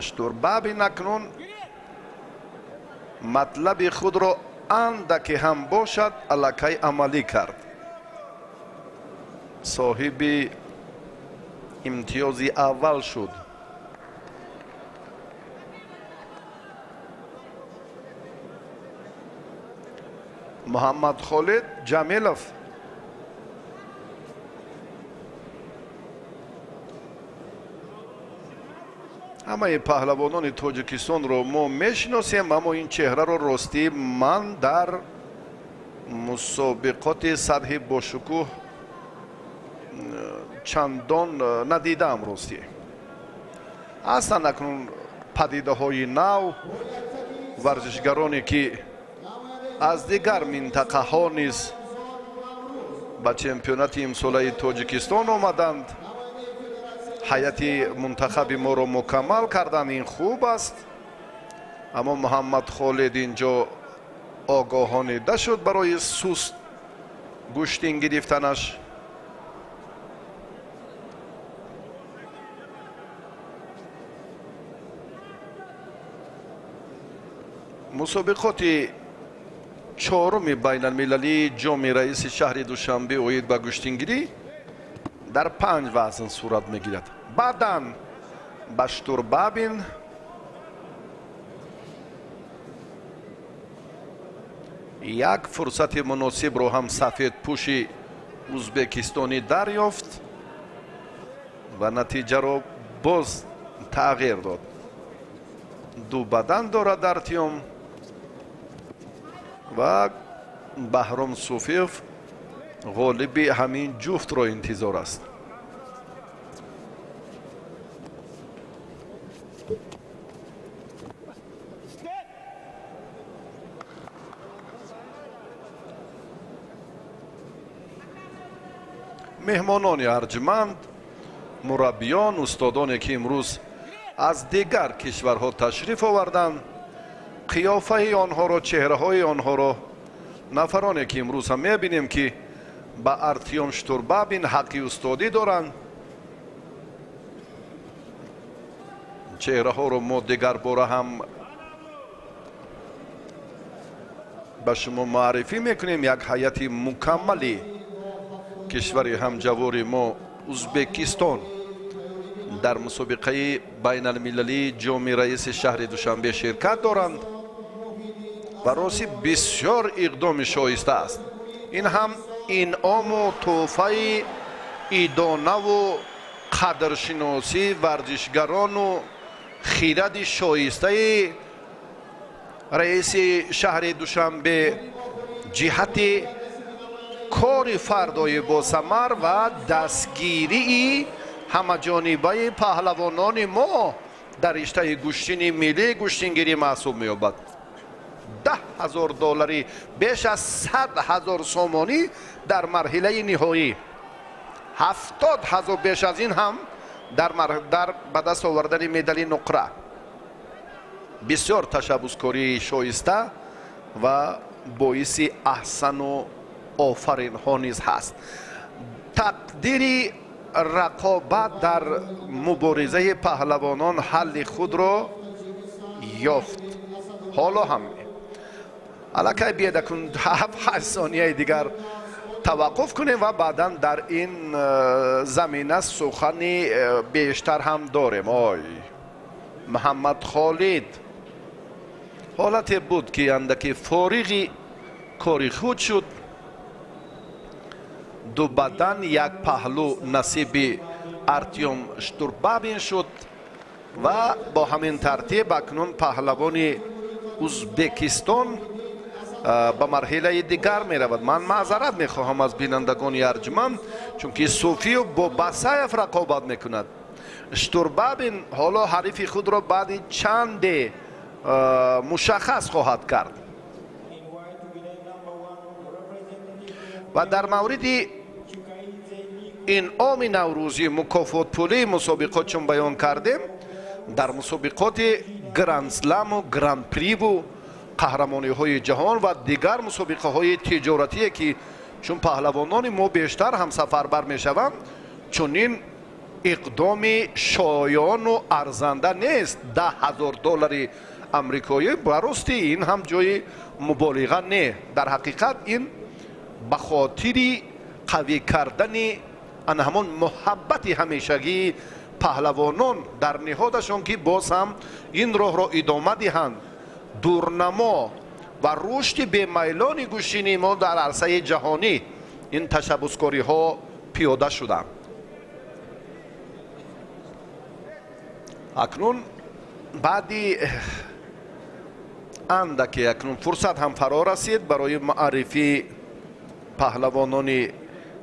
Штурбабин акнун матлаби худро андаке ҳам бошад аллакай амалӣ кард. Соҳиби имтиёзи аввал шуд. Муҳаммад Холид Ҷамилов. Ҳамаи паҳлавонони Тоҷикистонро мо мешиносем, аммо ин чеҳраро ростӣ ман дар мусобиқоти сатҳи бошукӯҳ чандон надидаам. Ростӣ ҳастанд акнун падидаҳои нав, варзишгароне ки аз дигар минтақаҳо низ ба чемпионати имсолаи Тоҷикистон омаданд, ҳайати мунтахаби моро мукаммал карданд. Ин хуб аст, аммо Муҳаммад Холид инҷо огоҳонида шуд барои суст гӯштин гирифтанаш. Мусобиқоти чоруми байналмилалии ҷоми раиси шаҳри Душанбе оид ба гӯштингирӣ дар 5 вазн сурат мегирад. Баъдан ба Штурбабин як фурсати муносибро ҳам сафедпӯши ӯзбекистонӣ дарёфт ва натиҷаро боз тағйир дод. Ду бадан дорад Артём ва Баҳром Суфиев ғолиби ҳамин ҷуфтро интизор аст. Меҳмонони арҷманд, мураббиён, устодоне ки имрӯз аз дигар кишварҳо ташриф оварданд, қиёфаи онҳоро, чеҳраҳои онҳоро, нафароне ки имрӯз ҳам мебинем ки ба Артём Штурбабин ҳаққи устодӣ доранд, чеҳраҳоро мо дигарбора ҳам ба шумо муаррифӣ мекунем. Як ҳайати мукаммали кишвари ҳамҷавори мо Ӯзбекистон дар мусобиқаи байналмилалии ҷоми раиси шаҳри Душанбе ширкат доранд ва рости бисёр иқдоми шоиста аст. Ин ҳам инъому тӯҳфаи идонаву қадршиносии варзишгарону хиради шоистаи Раиси шаҳри Душанбе ҷиҳати кори фардои босамар ва дастгирии ҳамаҷонибаи паҳлавонони мо дар риштаи гӯштини миллии гӯштингирӣ маҳсуб меёбад. 10 000 доллари, беш аз 100 000 сомонӣ дар марҳилаи ниҳоӣ, 70 000, беш аз ин ҳам дар ба даст овардани медали нуқра. Бисёр ташаббускории шоиста ва боиси аҳсану офаринҳо низ ҳаст. Тақдири рақобат дар муборизаи паҳлавонон ҳалли худро ёфт. Ҳоло ҳам аллакай биед, акун 7-8 сонияи дигар таваққуф кунем ва баъдан дар ин замина сухани бештар ҳам дорем. Ой, Муҳаммад Холид ҳолате буд, ки андаки фориғи кори худ шуд. Ду бадан, як паҳлӯ насиби Артём Штурбабин шуд ва бо ҳамин тартиб акнун паҳлавони Узбекистон ба марҳилаи дигар меравад. Ман маъзарат мехоҳам аз бинандагони арҷманд, чунки Суфиев бо Басаев рақобат мекунад. Штурбабин ҳоло ҳарифи худро баъди чанде мушаххас хоҳад кард. Ва дар мавриди инъоми наврӯзӣ, мукофотпулии мусобиқот, чун баён кардем, дар мусобиқоти грандсламу гран-приву қаҳрамониҳои ҷаҳон ва дигар мусобиқаҳои тиҷоратие, ки чун паҳлавонони мо бештар ҳам сафарбар мешаванд, чунин иқдоми шоёну арзанда нест. 10 000 доллари амрикоӣ, ба рости, ин ҳам ҷои муболиға не. Дар ҳақиқат, ин ба хотири қавӣ кардани ана ҳамон муҳаббати ҳамешагии паҳлавонон дар ниҳодашон, ки боз ҳам ин роҳро идома диҳанд, дурнамо ва рушди бемайлони гӯштини мо дар арсаи ҷаҳонӣ ин ташаббускориҳо пиёда шуданд. Акнун баъди андаке, акнун фурсат ҳам фаро расид барои маърифии паҳлавонони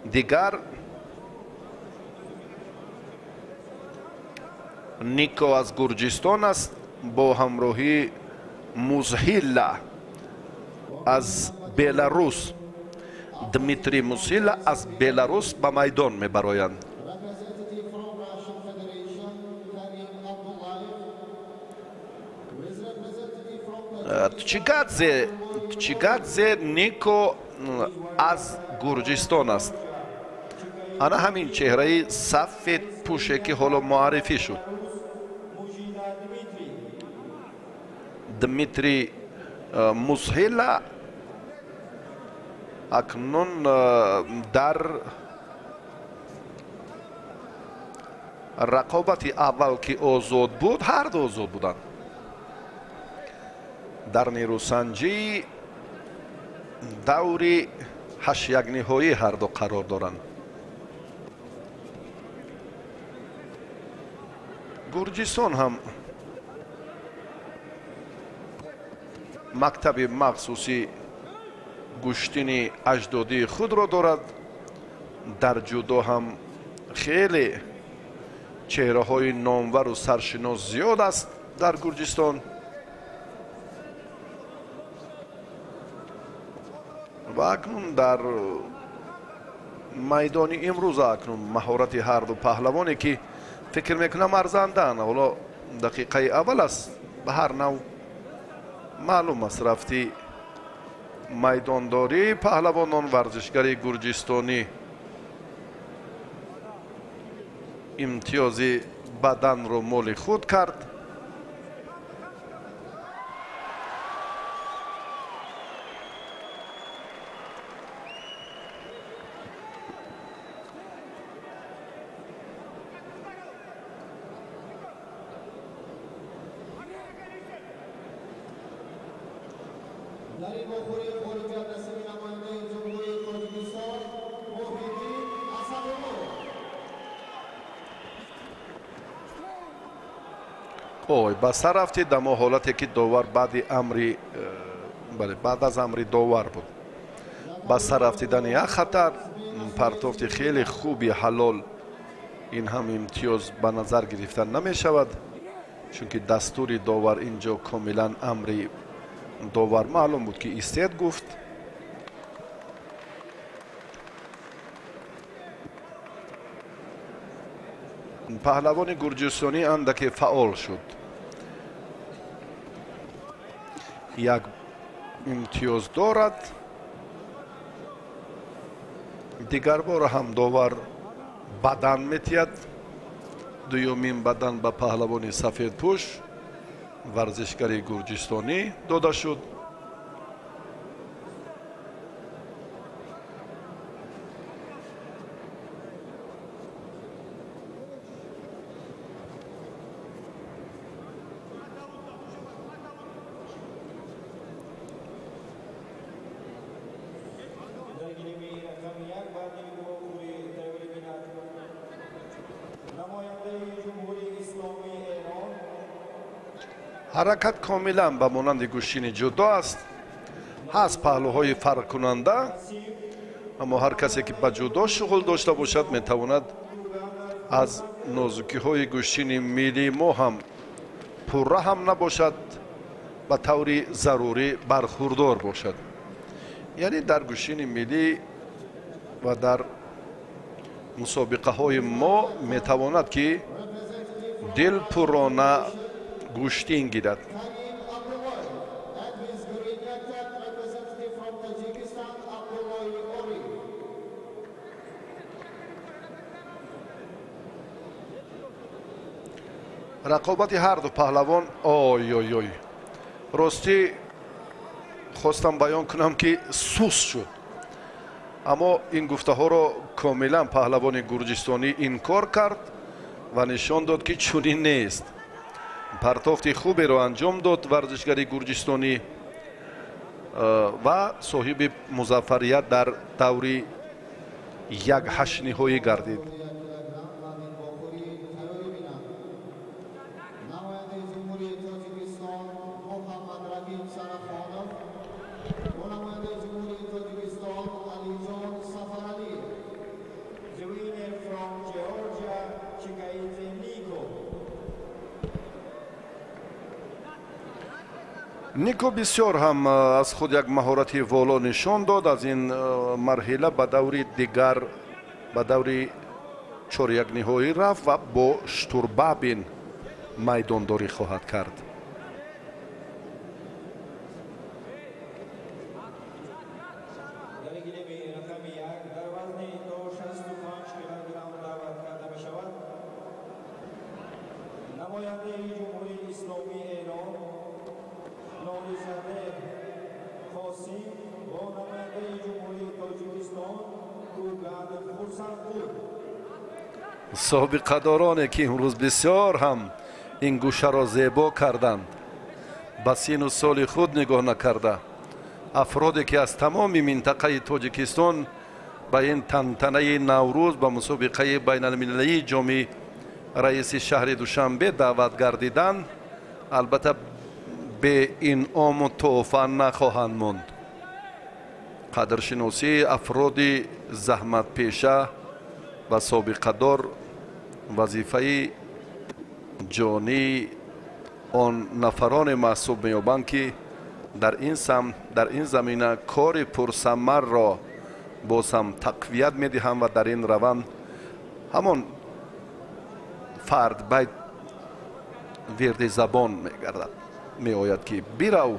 дигар. Нико аз Гурҷистон аст бо ҳамроҳии Музҳилла аз Беларус. Дмитрий Мусила аз Беларус ба майдон мебароянд. Representative from Russian Federation, Karim Abdullayev. With representative from Чигадзе Нико аз Гурҷистон аст. Ана ҳамин чеҳраи сафед пӯше, ки ҳоло муаррифӣ шуд, Дмитрий Мусҳила акнун дар рақобати аввал, ки озод буд, ҳарду озод буданд, дар нерӯсанҷии даври ҳаштякниҳоӣ ҳарду қарор доранд. Гурҷистон ҳам мактаби махсуси гӯштини аҷдодии худро дорад. Дар ҷудо ҳам хеле чеҳраҳои номвару саршинос зиёд аст дар Гурҷистон. Ва акнун дар майдони имрӯза акнун маҳорати ҳарду паҳлавоне, ки фикр мекунам, арзандаанд. Ҳоло дақиқаи аввал аст, ба ҳар нав маълум аст рафти майдондории паҳлавонон. Варзишгари гурҷистонӣ имтиёзи баданро моли худ кард. Дар ин вохӯрии ғолибият насиби намояндаи Ҷумҳурии Тоҷикистон Муҳиддин Асадуллоев. Ой, ба сар рафтид, аммо ҳолате ки довар баъди амри, бале, баъд аз амри довар буд. Ба сар рафтидани як хатар, партофти хеле хуби ҳалол, ин ҳам имтиёз ба назар гирифта намешавад, чунки дастури довар инҷо комилан амри довар маълум буд ки истед гуфт. Паҳлавони гурҷистонӣ андаке фаъол шуд, як имтиёз дорад. Дигар бора ҳам довар бадан метиҳад. Дуюмин бадан ба паҳлавони сафедпӯш варзишгари гурҷистонӣ дода шуд. Ҳаракат комилан ба монанди гӯштини ҷудо аст. Ҳаст паҳлӯҳои фарқкунанда, аммо ҳар касе ки ба ҷудо шуғл дошта бошад метавонад аз нозукиҳои гӯштини миллии мо ҳам пурра ҳам набошад, ба таври зарурӣ бархурдор бошад. Яъне дар гӯштини миллӣ ва дар мусобиқаҳои мо метавонад ки дилпурона гӯштин гирад. Рақобати ҳарду паҳлавон, ой ой ой, ростӣ хостам баён кунам ки сус шуд, аммо ин гуфтаҳоро комилан паҳлавони гурҷистонӣ инкор кард ва нишон дод ки чунин нест. Партофти хуберо анҷом дод варзишгари гурҷистонӣ ва соҳиби музаффарият дар даври як ҳаштниҳоӣ гардид. Нико бисёр ҳам аз худ як маҳорати воло нишон дод. Аз ин марҳила ба даври дигар, ба даври чорякниҳоӣ рафт ва бо Штурбабин майдондорӣ хоҳад кард. Собиқадороне ки имрӯз бисёр ҳам ин гӯшаро зебо карданд, ба сину соли худ нигоҳ накарда, афроде ки аз тамоми минтақаи Тоҷикистон ба ин тантанаи Наврӯз, ба мусобиқаи байналмилалии ҷоми раиси шаҳри Душанбе даъват гардиданд, албатта беинъому тӯҳфа нахоҳанд монд. Қадршиносии афроди заҳматпеша ва собиқадор вазифаи ҷонии он нафароне маҳсуб меёбанд ки дар ин самт, дар ин замина кори пурсамарро боз ҳам тақвият медиҳанд ва дар ин раванд ҳамон фард байт вирди забон мегардад, меояд ки бирав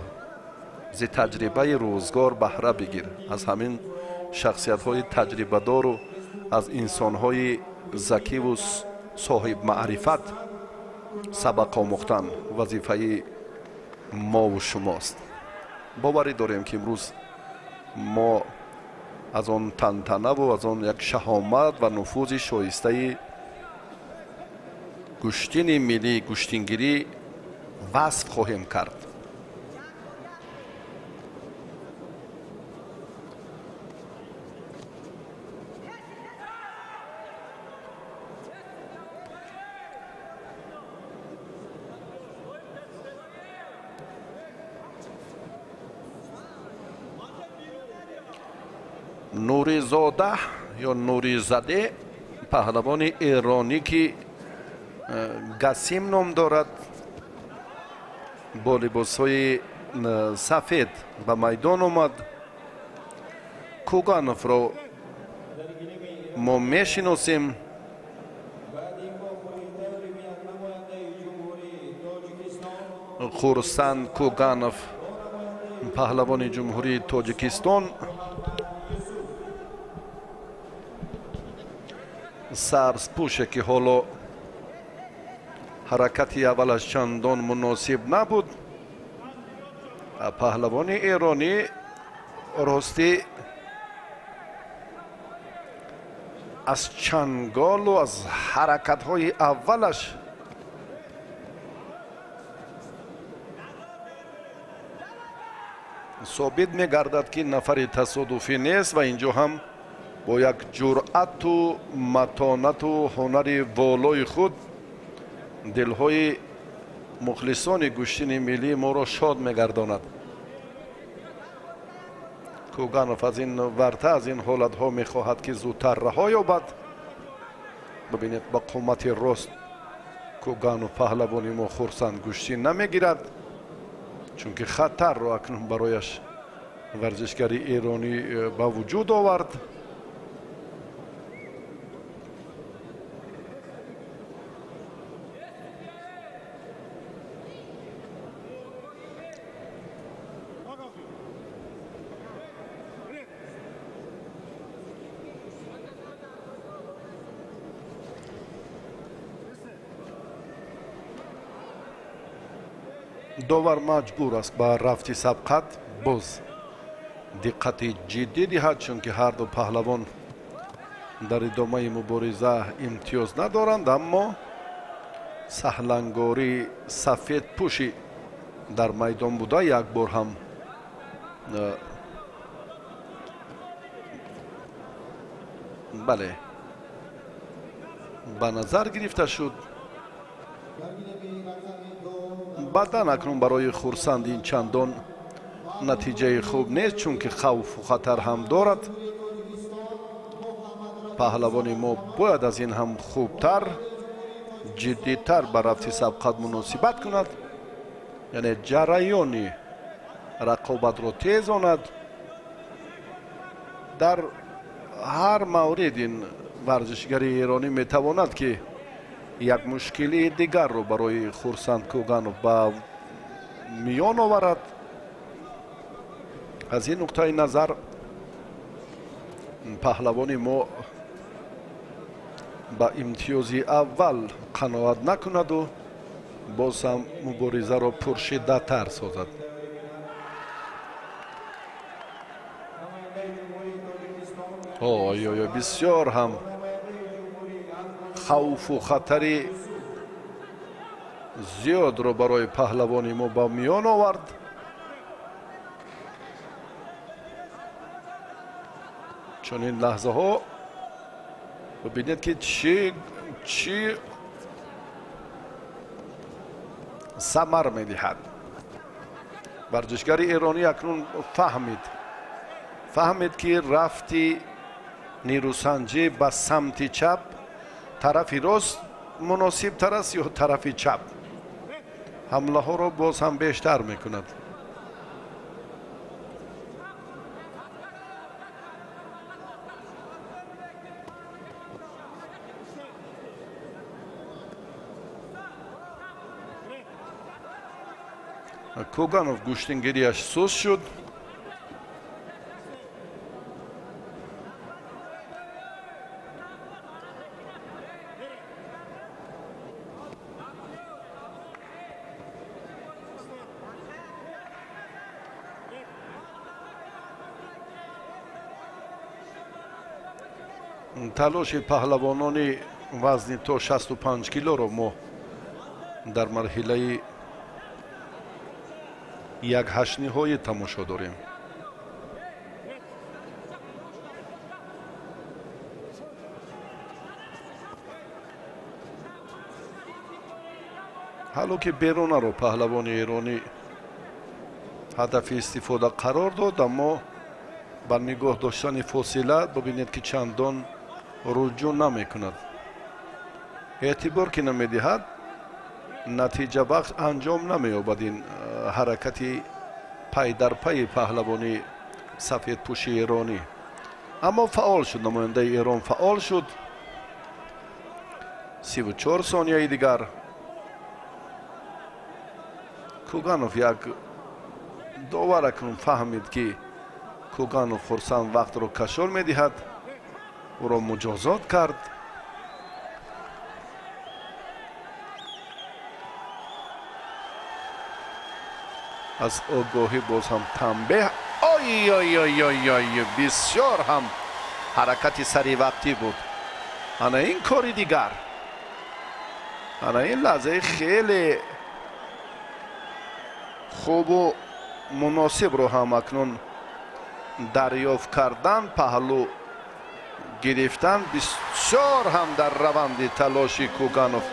зи таҷрибаи рӯзгор баҳра бигир. Аз ҳамин шахсиятҳои таҷрибадору аз инсонҳои закиву соҳибмаърифат сабақ омӯхтан вазифаи мову шумост. Боварӣ дорем ки имрӯз мо аз он тантанаву аз он як шаҳомат ва нуфузи шоистаи гӯштини миллии гӯштингирӣ васф хоҳем кард. Нуризода ё Нуризаде, паҳлавони эронӣ, ки Гасим ном дорад, бо либосҳои сафед ба майдон омад. Кугановро мо мешиносем. Хурсанд Куганов, паҳлавони Ҷумҳурии Тоҷикистон, сабзпӯше, ки ҳоло ҳаракати аввалаш чандон муносиб набуд. Паҳлавони эронӣ ростӣ аз чанголу аз ҳаракатҳои аввалаш собит мегардад, ки нафари тасодуфӣ нест ва инҷо ҳам бо як ҷуръату матонату ҳунари волои худ дилҳои мухлисони гӯштини миллии моро шод мегардонад. Куганов аз ин варта, аз ин ҳолатҳо мехоҳад, ки зудтар раҳо ёбад. Бибинед, ба қомати рост Куганов паҳлавони мо Хурсанд гӯштин намегирад, чунки хатарро акнун барояш варзишгари эронӣ ба вуҷуд овард. Довар маҷбур аст ба рафти сабқат боз диққати ҷиддӣ диҳад, чунки ҳарду паҳлавон дар идомаи мубориза имтиёз надоранд, аммо саҳлангории сафедпӯши дар майдон буда як бор ҳам бале ба назар гирифта шуд. Баъдан акнун барои Хурсанд ин чандон натиҷаи хуб нест, чунки хавфу хатар ҳам дорад. Паҳлавони мо бояд аз ин ҳам хубтар, ҷиддитар ба рафти сабқат муносибат кунад, яъне ҷараёни рақобатро тезонад. Дар ҳар маврид ин варзишгари эронӣ метавонад, ки як мушкилии дигарро барои Хурсанд Куганов ба миён оварад. Аз ин нуқтаи назар паҳлавони мо ба имтиёзи аввал қаноат накунаду боз ҳам муборизаро пуршиддаттар созад. Ой-ой-ой, бисёр ҳам хавфу хатари зиёдро барои паҳлавони мо ба миён овард. Чунин лаҳзаҳо бибинед, ки чӣ самар медиҳад. Варзишгари эронӣ акнун фаҳмид, ки рафти нерӯсанҷӣ ба самти чап, тарафи рост муносибтар аст ё тарафи чап. Ҳамлаҳоро боз ҳам бештар мекунад. Куганов гӯштингирияш суст шуд. Талоши паҳлавонони вазни то 65 килоро мо дар марҳилаи як ҳаштниҳоӣ тамошо дорем. Ҳало ки беронаро паҳлавони эронӣ ҳадафи истифода қарор дод, аммо Ба нигоҳ доштани фосила бибинед, ки чандон руҷӯъ намекунад, эътибор ки намедиҳад, натиҷабахш анҷом намеёбад ин ҳаракати пайдарпайи паҳлавони сафедпӯши эронӣ. Аммо фаъол шуд, намояндаи Эрон фаъол шуд. 34 сонияи дигар. Куганов як довар акнун фаҳмид, ки Куганов Хурсанд вақтро кашол медиҳад, ӯро муҷозот кард. Аз огоҳӣ боз ҳам танбеҳ. Ой ой ой ой ой, бисёр ҳам ҳаракати саривақтӣ буд. Ана ин кори дигар, ана ин лаҳзаи хеле хубу муносибро ҳам акнун дарёфт кардан, паҳлӯ гирифтан, бисёр ҳам дар раванди талоши Куганов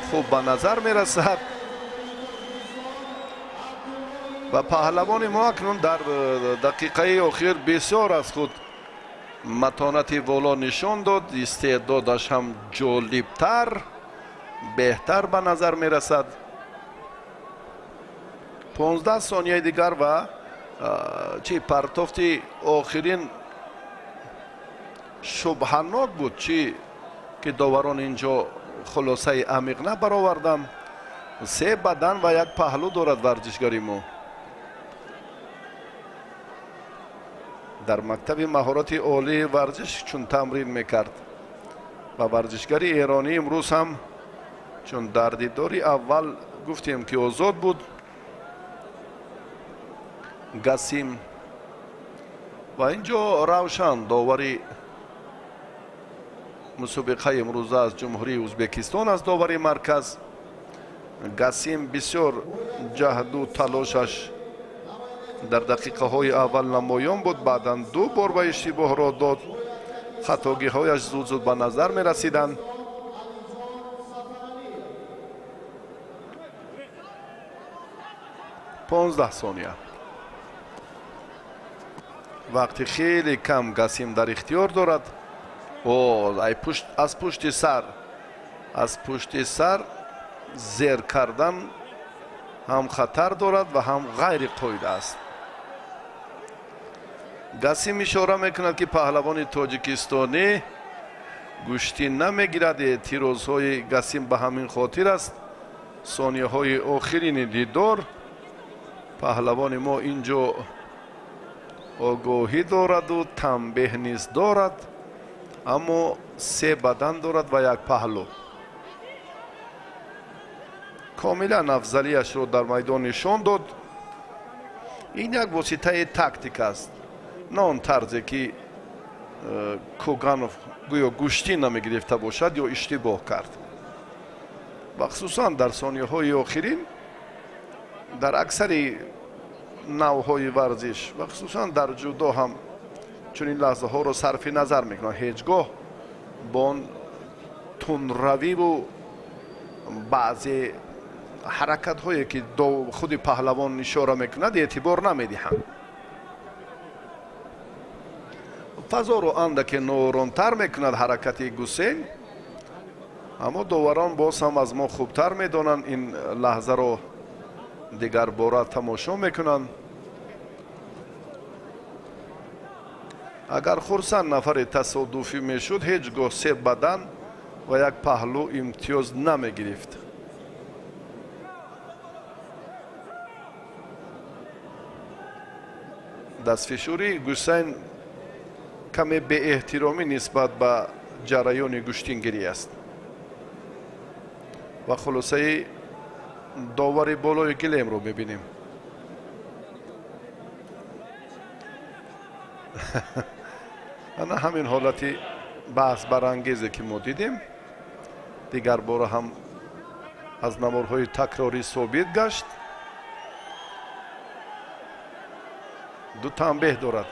хуб ба назар мерасад. Ва паҳлавони мо акнун дар дақиқаи охир бисёр аз худ матонати воло нишон дод, истеъдодаш ҳам ҷолибтар, беҳтар ба назар мерасад. 15 сонияи дигар ва чи партофти охирин шубҳанок буд, чи ки доварон инҷо хулосаи амиқ набароварданд. Се бадан ва як паҳлӯ дорад варзишгари мо. Дар мактаби маҳорати олии варзиш чун тамрин мекард ва варзишгари эронӣ имрӯз ҳам чун дар дидори аввал гуфтем, ки озод буд Гасим. Ва инҷо равшан довари мусобиқаи имрӯза аз Ҷумҳурии Ӯзбекистон аст, довари марказ. Гасим бисёр ҷаҳду талошаш дар дақиқаҳои аввал намоён буд, баъдан ду бор ба иштибоҳ роҳ дод, хатогиҳояш зуд зуд ба назар мерасиданд. 15 сония, вақти хеле кам Гасим дар ихтиёр дорад. Аз пушти сар, аз пушти сар зер кардан ҳам хатар дорад ва ҳам ғайриқоида аст. Гасим ишора мекунад, ки паҳлавони тоҷикистонӣ гӯштӣ намегирад. Эътирозҳои Гасим ба ҳамин хотир аст. Сонияҳои охирини дидор паҳлавони мо инҷо огоҳӣ дораду танбеҳ низ дорад, аммо се бадан дорад ва як паҳлӯ. Комилан афзалияшро дар майдон нишон дод. Ин як воситаи тактик аст, на он тарзе ки Куганов гӯё гӯштӣ намегирифта бошад ё иштибоҳ кард. Ва хусусан дар сонияҳои охирин дар аксари навъҳои варзиш ва хусусан дар ҷудо ҳам чунин лаҳзаҳоро сарфи назар мекунанд. Ҳеҷ гоҳ бо он тундравиву баъзе ҳаракатҳое ки худи паҳлавон ишора мекунад эътибор намедиҳанд. Фазоро андаке нооромтар мекунад ҳаракати Гусейн, аммо доварон боз ҳам аз мо хубтар медонанд, ин лаҳзаро дигарбора тамошо мекунанд. Агар Хурсанд нафари тасодуфӣ мешуд, ҳеҷ гоҳ се бадан ва як паҳлӯ имтиёз намегирифт. Дастфишурии Гусейн каме беэҳтиромӣ нисбат ба ҷараёни гӯштингирӣ аст ва хулосаи довари болои гилемро мебинем. Ана ҳамин ҳолати баҳсбарангезе ки мо дидем, дигар бора ҳам аз наворҳои такрорӣ собит гашт. Ду танбеҳ дорад.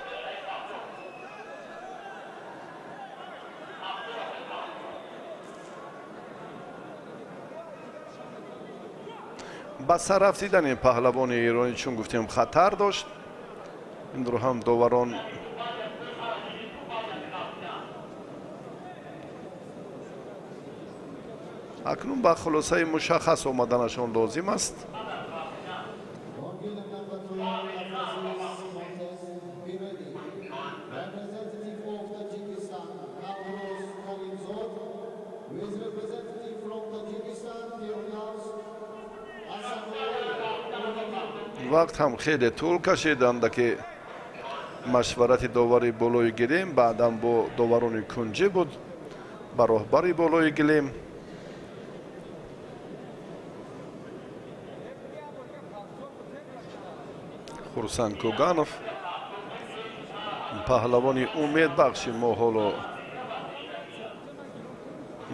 Ба сар рафтидани паҳлавони эронӣ, чун гуфтем, хатар дошт. Инро ҳам доварон Акнун ба хулосаи мушаххас омаданашон лозим аст. Вақт ҳам хеле тӯл кашид, андаке машварати довари болои гилем, баъдан бо доварони кунҷӣ буд, ба роҳбари болои гилем. Хурсанд Кӯганов, паҳлавони умедбахши мо, ҳоло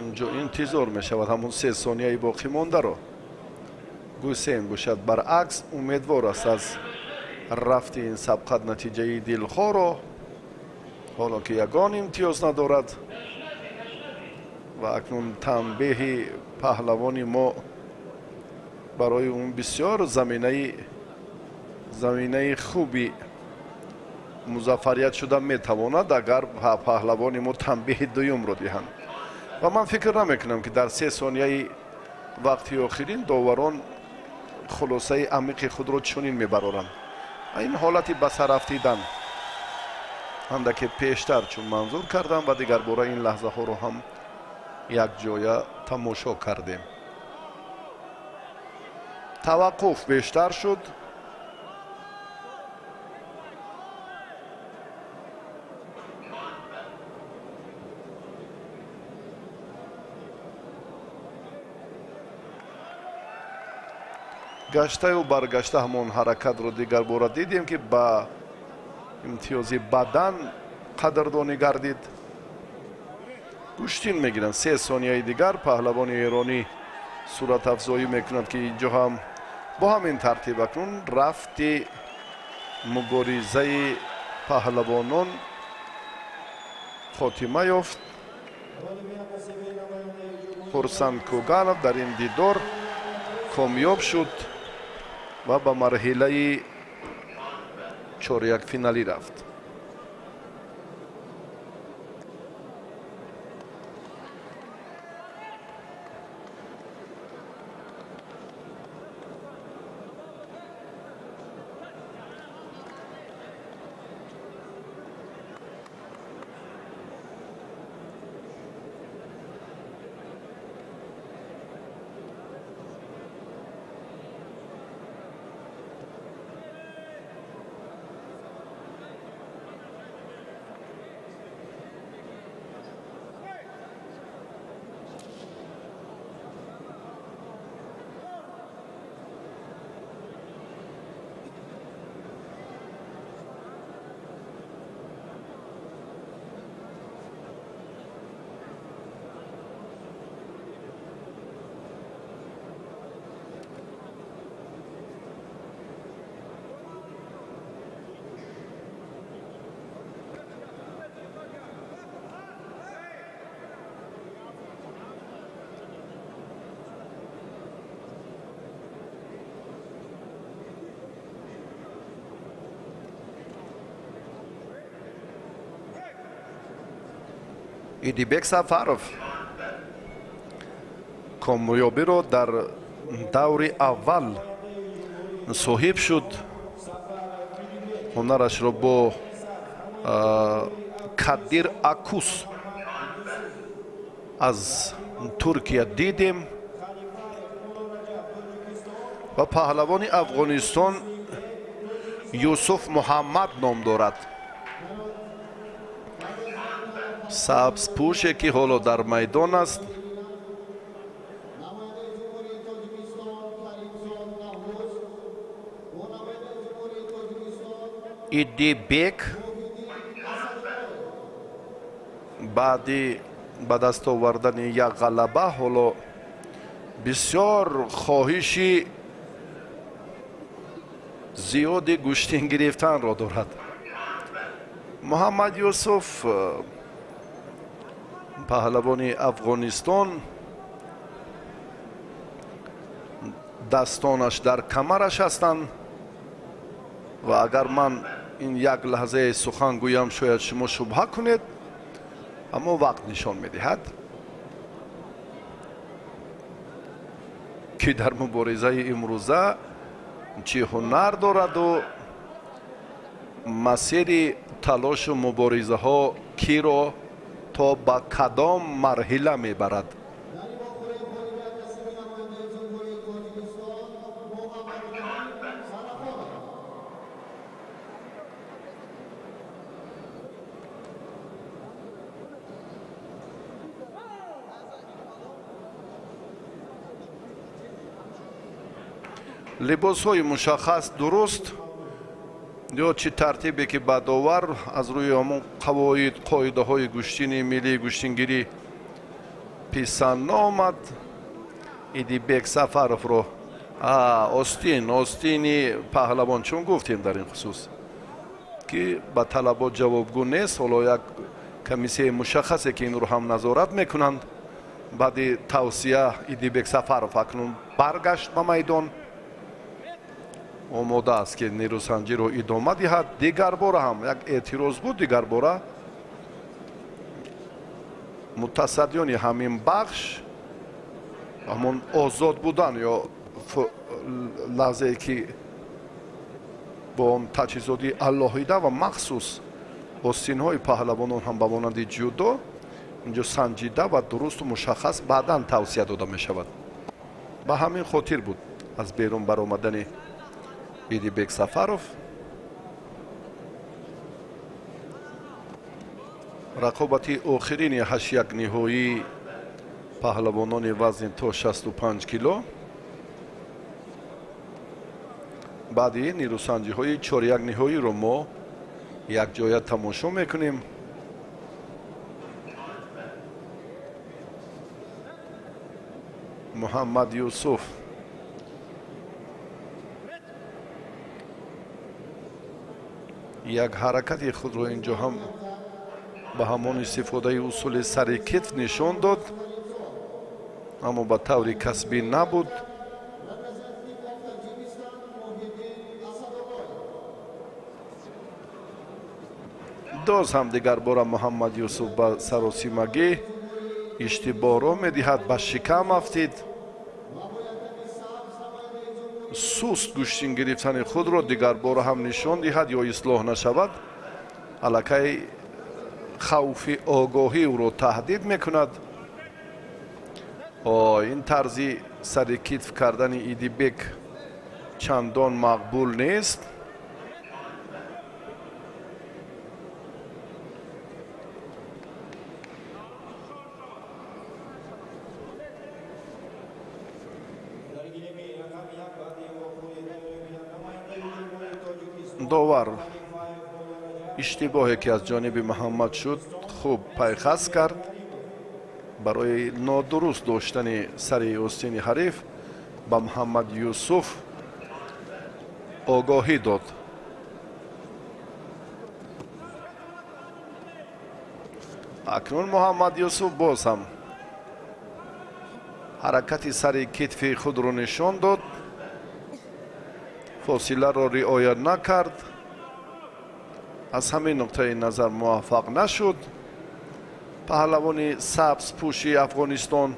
инҷо интизор мешавад ҳамон 3 сонияи боқӣ мондаро. Гусейн бошад баръакс умедвор аст аз рафти ин сабқат натиҷаи дилхоҳро, ҳоло ки ягон имтиёз надорад. Ва акнун танбеҳи паҳлавони мо барои он бисёр заминаи хуби музаффарият шуда метавонад, агар паҳлавони мо танбеҳи дуюмро диҳанд. Ва ман фикр намекунам, ки дар 3 сонияи вақти охирин доварон хулосаи амиқи худро чунин мебароранд. Ин ҳолати ба сар афтидан андаке пештар чун манзур кардам ва дигарбора ин лаҳзаҳоро ҳам якҷоя тамошо кардем. Таваққуф бештар шуд. Гаштаю баргашта ҳамон ҳаракатро дигарбора дидем, ки ба имтиёзи бадан қадрдонӣ гардид. Гӯштин мегиранд. 3 сонияи дигар паҳлавони эронӣ суратафзоӣ мекунад, ки инҷо ҳам бо ҳамин тартиб акнун рафти муборизаи паҳлавонон хотима ёфт. Хурсанд Кӯганов дар ин дидор комёб шуд ва ба марҳилаи чорякфиналӣ рафт. Идибек Сафаров комёбиро дар даври аввал соҳиб шуд. Ҳунарашро бо Кадир Акус аз Туркия дидем ва паҳлавони Афғонистон Юсуф Муҳаммад ном дорад. Сабзпӯше ки ҳоло дар майдон аст. Идибек баъди ба даст овардани як ғалаба ҳоло бисёр хоҳиши зиёди гӯштин гирифтанро дорад. Муҳаммад Юсуф, паҳлавони Афғонистон, дастонаш дар камараш ҳастанд ва агар ман ин як лаҳзаи сухан гӯям, шояд шумо шубҳа кунед, аммо вақт нишон медиҳад. Ки дар муборизаи имрӯза чӣ ҳунар дораду масири талошу муборизаҳо киро то ба кадом марҳила мебарад. Либосҳои мушаххас дуруст ё чӣ тартибе ки ба довар аз рӯи ҳамон қавоид қоидаҳои гӯштини миллии гӯштингирӣ писанд наомад. Идибек Сафаровро остини паҳлавон, чун гуфтем дар ин хусус ки ба талабот ҷавобгӯ нест. Ҳоло як комиссияи мушаххасе ки инро ҳам назорат мекунанд. Баъди тавсия Идибек Сафаров акнун баргашт ба майдон, омода аст ки нерӯсанҷиро идома диҳад. Дигарбора ҳам як эътироз буд, дигарбора мутасаддиёни ҳамин бахш ҳамон озод будан ё лаҳзае ки бо он таҷҳизоти алоҳида ва махсус остинҳои паҳлавонон ҳам ба монанди ҷудо инҷо санҷида ва дурусту мушаххас баъдан тавсия дода мешавад. Ба ҳамин хотир буд аз берун баромадани Идибек Сафаров. Рақобати охирини 8-1 ниҳоии паҳлавонони вазни то 65 кило. Баъди нерӯсанҷиҳои 4-1 ниҳоиро мо якҷоя тамошо мекунем. Муҳаммад Юсуф як ҳаракати худро инҷо ҳам ба ҳамон истифодаи усули сари китф нишон дод, аммо ба таври касбӣ набуд. Доз ҳам дигарбора Муҳаммад Юсуф ба саросимагӣ иштибоҳро медиҳад, ба шикам афтид. Суст гӯштин гирифтани худро дигарбора ҳам нишон диҳад ё ислоҳ нашавад, аллакай хавфи огоҳӣ ӯро таҳдид мекунад. Ин тарзи сари китф кардани Идибек чандон мақбул нест. Довар иштибоҳе ки аз ҷониби Муҳаммад шуд хуб пайхас кард. Барои нодуруст доштани сари остини ҳариф ба Муҳаммад Юсуф огоҳӣ дод. Акнун Муҳаммад Юсуф боз ҳам ҳаракати сари китфи худро нишон дод, фосиларо риоя накард, аз ҳамин нуқтаи назар муваффақ нашуд. Паҳлавони сабзпӯши Афғонистон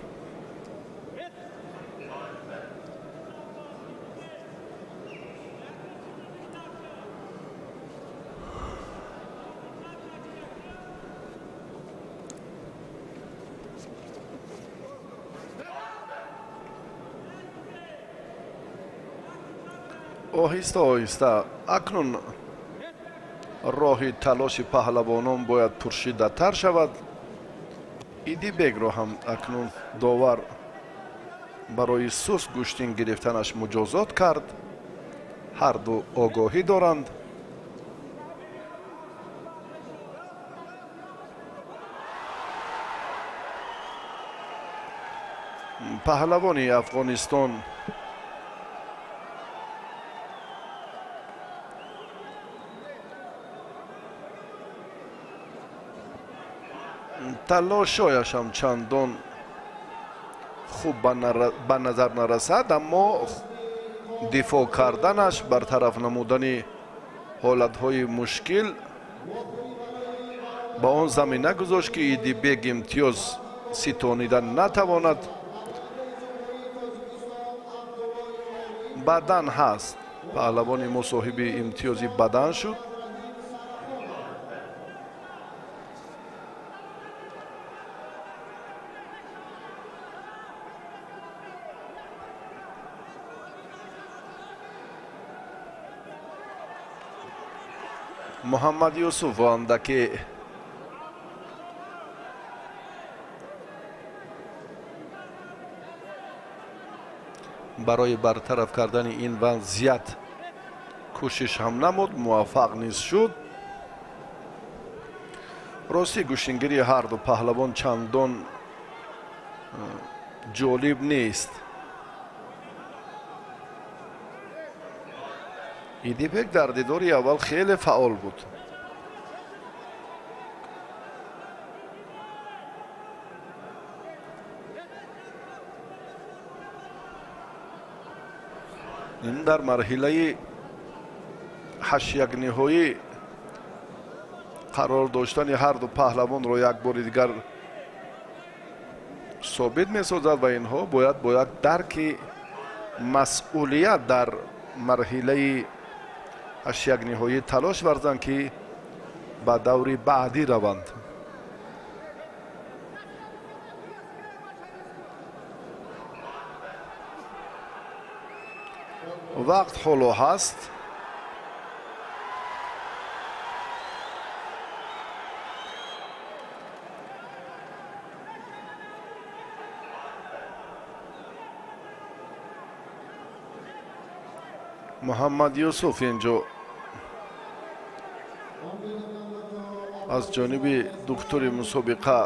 оҳиста оҳиста акнун роҳи талоши паҳлавонон бояд пуршиддаттар шавад. Идибекро ҳам акнун довар барои суст гӯштин гирифтанаш муҷозот кард. Ҳарду огоҳӣ доранд. Паҳлавони Афғонистон талошояш ҳам чандон хуб ба назар нарасад, аммо дифоъ карданаш, бартараф намудани ҳолатҳои мушкил ба он замина гузошт ки Идибек имтиёз ситонида натавонад. Бадан ҳаст. Паҳлавони мо соҳиби имтиёзи бадан шуд. Муҳаммад Юсуф андаке барои бартараф кардани ин вазъият кӯшиш ҳам намуд, муваффақ низ шуд. Рости гӯштингирии ҳарду паҳлавон чандон ҷолиб нест. Идибек дар дидори аввал хеле фаъол буд. Ин дар марҳилаи ҳаштякниҳоӣ қарор доштани ҳарду паҳлавонро як бори дигар собит месозад ва инҳо бояд бо як дарки масъулият дар марҳилаи ҳаштякниҳоӣ талош варзанд, ки ба даври баъдӣ раванд. Вақт ҳоло ҳаст. Муҳаммад Юсуф инҷо аз ҷониби духтури мусобиқа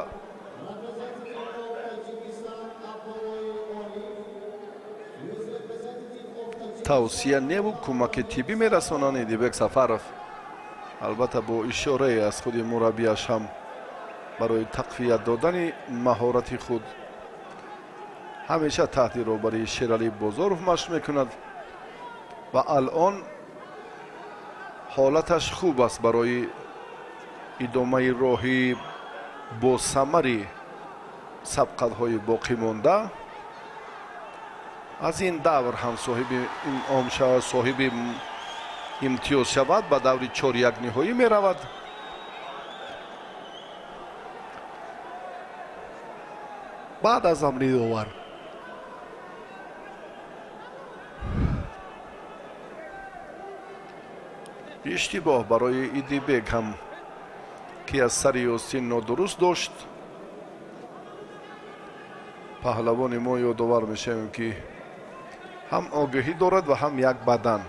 тавсия неву кӯмаки тиббӣ мерасонанд. Идибек Сафаров албатта бо ишорае аз худи мураббияш ҳам барои тақвият додани маҳорати худ ҳамеша таҳти роҳбарии Шералӣ Бозоров машқ мекунад ва алон ҳолаташ хуб аст барои идомаи роҳи босамари сабқатҳои боқӣ монда. Аз ин давр ҳам соҳиби инъом шавад, соҳиби имтиёз шавад, ба даври чорякниҳоӣ меравад. Баъд аз амри довар иштибоҳ барои Идибек ҳам, ки аз сари Ёсин нодуруст дошт. Паҳлавони мо ёдовар мешавем, ки ҳам огоҳӣ дорад ва ҳам як бадан.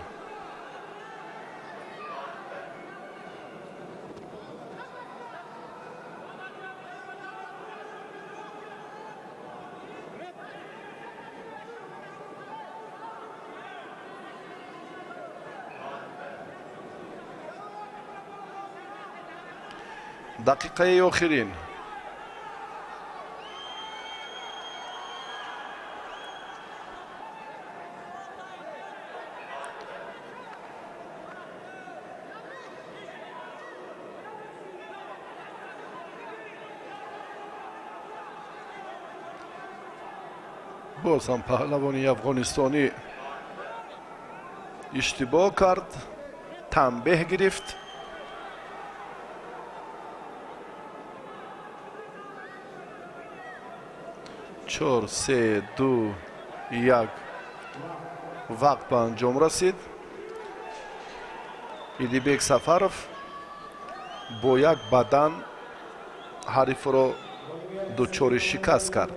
Дақиқаи охирин. Боз ҳам паҳлавони афғонистонӣ иштибоҳ кард, танбеҳ гирифт. Чор, се, ду, як. Вақт ба анҷом расид. Идибек Сафаров бо як бадан ҳарифро дучори шикаст кард.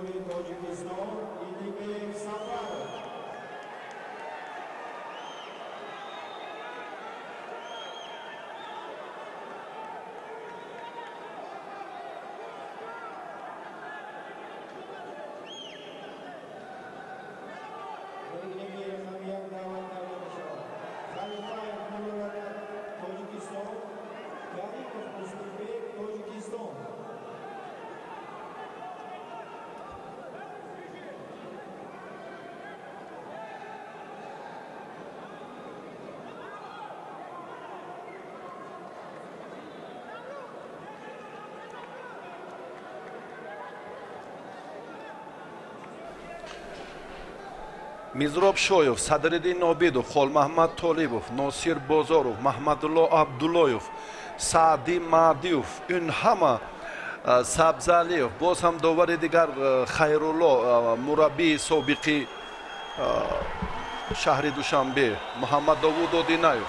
Мизроб Шоев, Садриддин Обидов, Холмаҳмад Толибов, Носир Бозоров, Маҳмадулло Абдуллоев, Саъдӣ Маъдиев, ин ҳама Сабзалиев, боз ҳам довари дигар Хайрулло, мураббии собиқи шаҳри Душанбе, Муҳаммад Довуд Одинаев,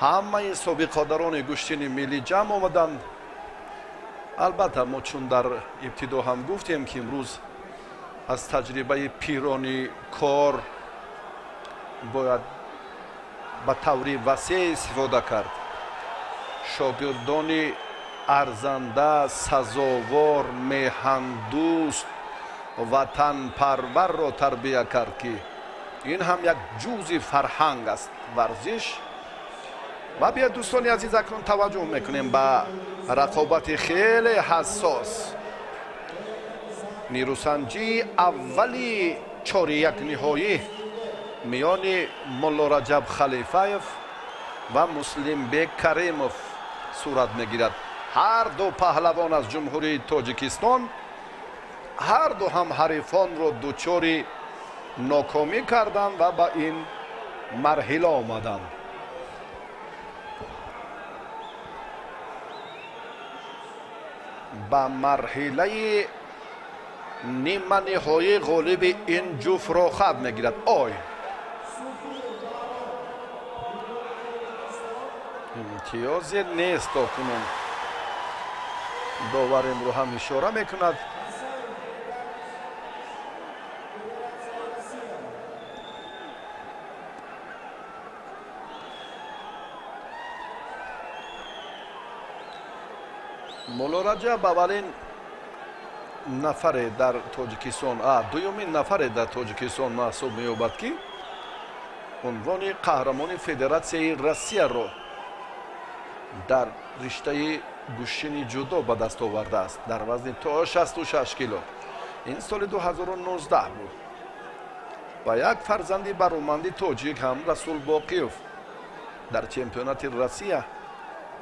ҳамаи собиқадарони гӯштини миллӣ ҷамъ омаданд. Албатта, мо чун дар ибтидо ҳам гуфтем, ки имрӯз аз таҷрибаи пирони кор бояд ба таври васеъ истифода кард. Шогирдони арзанда, сазовор, меҳандӯст, ватанпарварро тарбия кард, ки ин ҳам як ҷузъи фарҳанг аст, варзиш. Ва биёед, дӯстони азиз, акнун таваҷҷӯҳ мекунем ба рақобати хеле ҳассос. Нерӯсанҷии аввали чоряк ниҳоӣ миёни Муллораҷаб Халифаев ва Муслимбек Каримов сурат мегирад. Ҳар ду паҳлавон аз Ҷумҳурии Тоҷикистон, ҳар ду ҳам ҳарифонро дучори нокомӣ карданд ва ба ин марҳила омаданд. Ба марҳилаи ниманиҳоӣ ғолиби ин ҷуфт роҳхат мегирад. Ой, имтиёзе нест то кунун. Довар инро ҳам ишора мекунад. Муллораҷаб аввалин нафаре дар Тоҷикистон, дуюмин нафаре дар Тоҷикистон маҳсуб меёбад, ки унвони қаҳрамони Федератсияи Россияро дар риштаи гӯштини ҷудо ба даст овардааст дар вазни то 66 кило. Ин соли 2019 буд. Ва як фарзанди бароманди тоҷик ҳам, Расул Боқиев, дар чемпионати Россия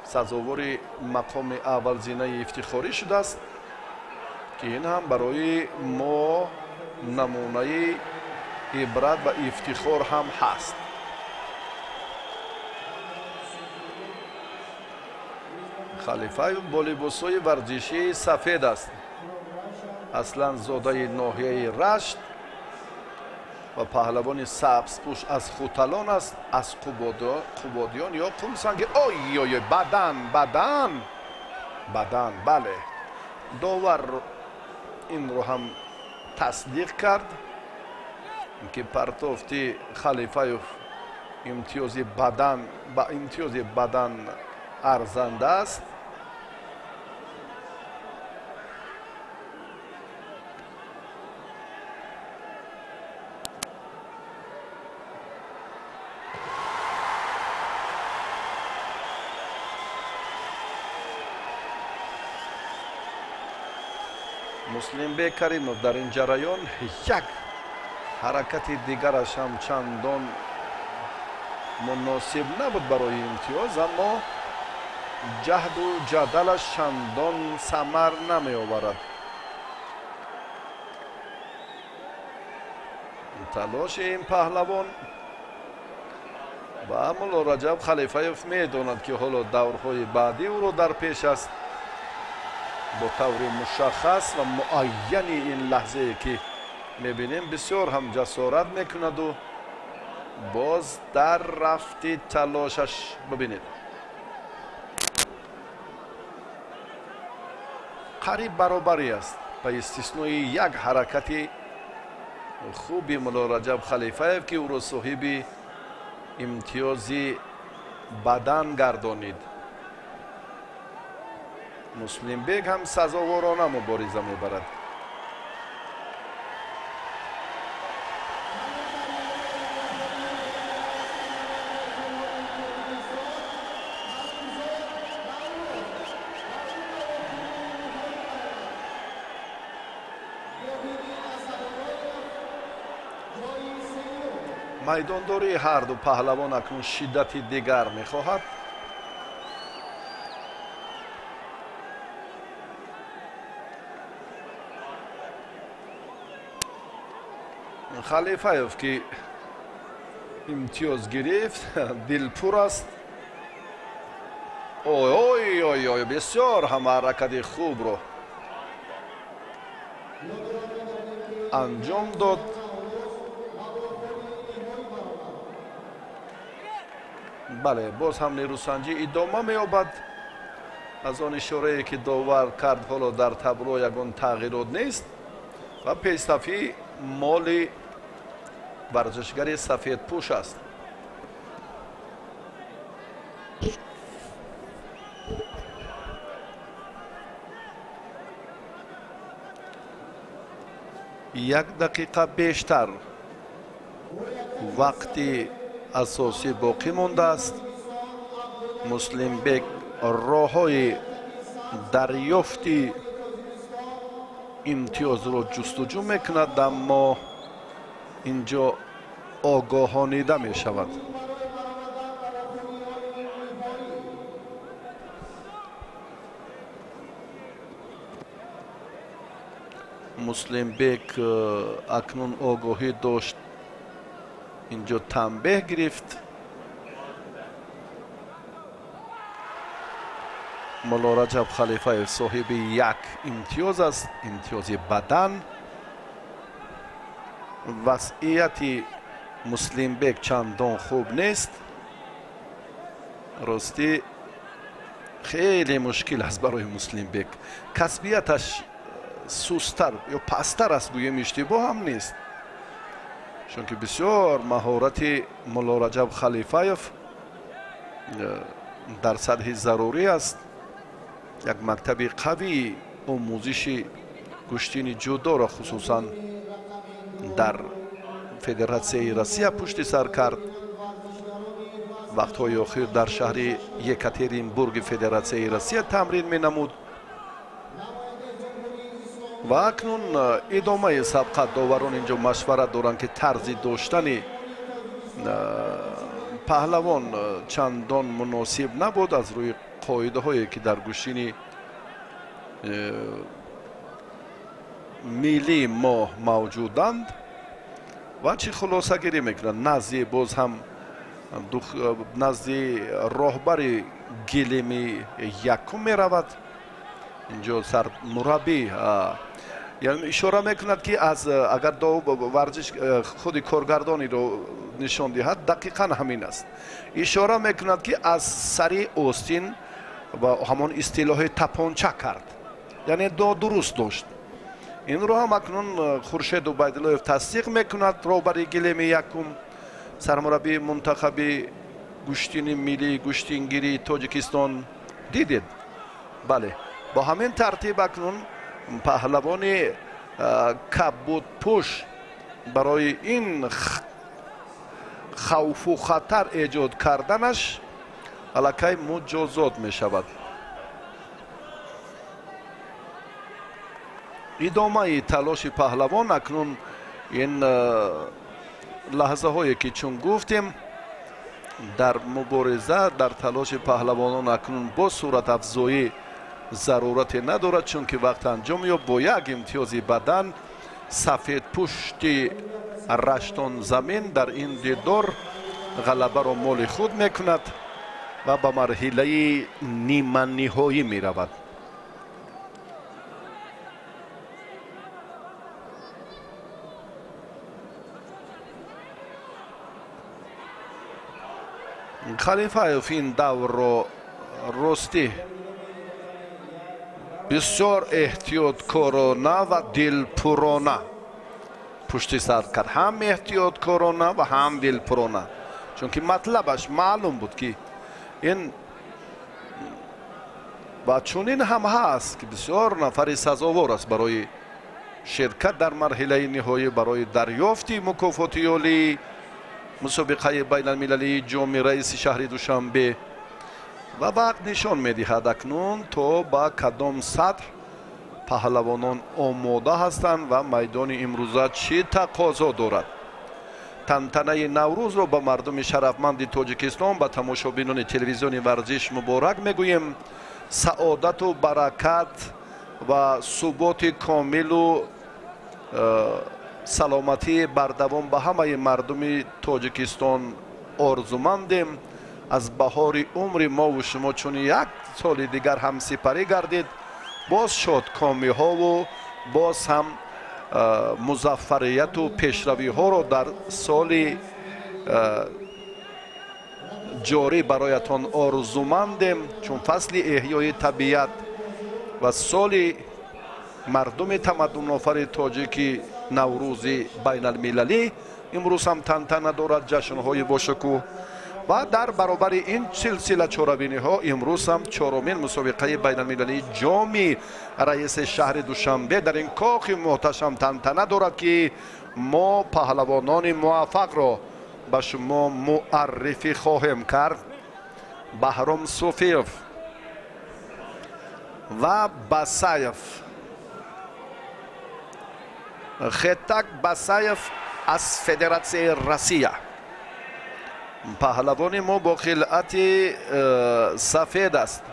сазовори мақоми аввалзинаи ифтихорӣ шудааст, ки ин ҳам барои мо намунаи ибрат ва ифтихор ҳам ҳаст. Халифаев бо либосҳои варзишии сафед аст, аслан зодаи ноҳияи Рашт ва паҳлавони сабзпӯш аз Хуталон аст, аз Қубодиён ё Қумсанги. Ой ой, бадан, бадан, бадан, бале. Довар инро ҳам тасдиқ кард, ки партофти Халифаев имтиёзи бадан ба имтиёзи бадан арзанда аст. Муслимбек Каримов дар ин ҷараён як ҳаракати дигараш ҳам чандон муносиб набуд барои имтиёз, аммо ҷаҳду ҷадалаш чандон самар намеоварад. Талоши ин паҳлавон ва Муллораҷаб Халифаев медонад, ки ҳоло даврҳои баъдӣ ӯро дар пеш аст. Бо таври мушаххас ва муайяни ин лаҳзае ки мебинем, бисёр ҳам ҷасорат мекунаду боз дар рафти талошаш бибинед, қариб баробарӣ аст ба истиснои як ҳаракати хуби Муллораҷаб Халифаев, ки ӯро соҳиби имтиёзи бадан гардонид. Муслимбек ҳам сазоворона мубориза мебарад. Майдондории ҳар ду паҳлавон акнун шиддати дигар мехоҳад. Халифаев, ки имтиёз гирифт, дилпур аст. Ой ой ой ой, бисёр ҳам ҳаракати хубро анҷом дод. Бале, боз ҳам нерӯсанҷӣ идома меёбад. Аз он ишорае ки довар кард, ҳоло дар табло ягон тағйирот нест ва пешсафӣ моли варзишгари сафедпӯш аст. Як дақиқа бештар вақти асосӣ боқӣ мондааст. Муслимбек роҳҳои дарёфти имтиёзро ҷустуҷӯ мекунад, аммо инҷо огоҳонида мешавад. Муслимбек акнун огоҳӣ дошт, инҷо танбеҳ гирифт. Мулло Раҷаб Халифаев соҳиби як имтиёз аст, имтиёзи бадан. Вазъияти Муслимбек чандон хуб нест. Ростӣ хеле мушкил аст барои Муслимбек. Касбияташ сустар ё пасттар аст, гӯем иштибоҳ ҳам нест, чунки бисёр маҳорати Мулло Раҷаб Халифаев дар сатҳи зарурӣ аст. Як мактаби қавии омӯзиши гӯштини ҷудоро хусусан дар Федератсияи Россия пушти сар кард. Вақтҳои охир дар шаҳри Екатеринбурги Федератсияи Россия тамрин менамуд ва акнун идомаи сабқат. Доварон инҷо машварат доранд, ки тарзи доштани паҳлавон чандон муносиб набуд аз рӯи қоидаҳое ки дар гӯштини миллии мо мавҷуданд. Ва чӣ хулосагирӣ мекунанд? Назди боз ҳам назди роҳбари гилеми якум меравад. Инҷо сармураббӣ ишора мекунад, ки аз агар варзиш худи коргардониро нишон диҳад, дақиқан ҳамин аст. Ишора мекунад, ки аз сари остин ва ҳамон истилоҳи тапонча кард, яъне дуруст дошт. Инро ҳам акнун Хуршед Убайдуллоев тасдиқ мекунад. Роҳбари гилеми якум, сармураббии мунтахаби гӯштини миллии гӯштингирии Тоҷикистон. Дидед? Бале, бо ҳамин тартиб акнун паҳлавони кабудпӯш барои ин хавфу хатар эҷод карданаш аллакай муҷозот мешавад. Идомаи талоши паҳлавон акнун ин лаҳзаҳое ки чун гуфтем дар мубориза, дар талоши паҳлавонон акнун бо суратафзоӣ зарурате надорад, чунки вақт анҷом ёфт. Бо як имтиёзи бадан сафедпушти раштонзамин дар ин дидор ғалабаро моли худ мекунад ва ба марҳилаи ниманиҳоӣ меравад. Халифаев ин даврро ростӣ бисёр эҳтиёткорона ва дилпурона пушти сар кард. Ҳам эҳтиёткорона ва ҳам дилпурона, чунки матлабаш маълум буд, ки ин ва чунин ҳам ҳаст, ки бисёр нафари сазовор аст барои ширкат дар марҳилаи ниҳоӣ, барои дарёфти мукофоти олии мусобиқаи байналмилалии ҷоми раиси шаҳри Душанбе. Ва вақт нишон медиҳад акнун то ба кадом сатҳ паҳлавонон омода ҳастанд ва майдони имрӯза чӣ тақозо дорад. Тантанаи Наврӯзро ба мардуми шарафманди Тоҷикистон, ба тамошобинони телевизиони варзиш муборак мегӯем. Саодату баракат ва суботи комилу Саломатии бардавом ба ҳамаи мардуми Тоҷикистон орзумандем. Аз баҳори умри мову шумо чун як соли дигар ҳам сипарӣ гардид, боз шодкомиҳову боз ҳам музаффарияту пешравиҳоро дар соли ҷорӣ бароятон орзумандем, чун фасли эҳёи табиат ва соли мардуми тамаддунофари тоҷики Наврӯзи байналмилалӣ имрӯз ҳам тантана дорад, ҷашнҳои бошукӯҳ. Ва дар баробари ин силсила чорабиниҳо имрӯз ҳам чорумин мусобиқаи байналмилалии ҷоми раиси шаҳри Душанбе дар ин кохи муҳташам тантана дорад, ки мо паҳлавонони муваффақро ба шумо муаррифӣ хоҳем кард. Баҳром Суфиев ва Басаев, Хетак Басаев аз Федератсияи Россия. Паҳлавони мо бо хилъати сафед аст.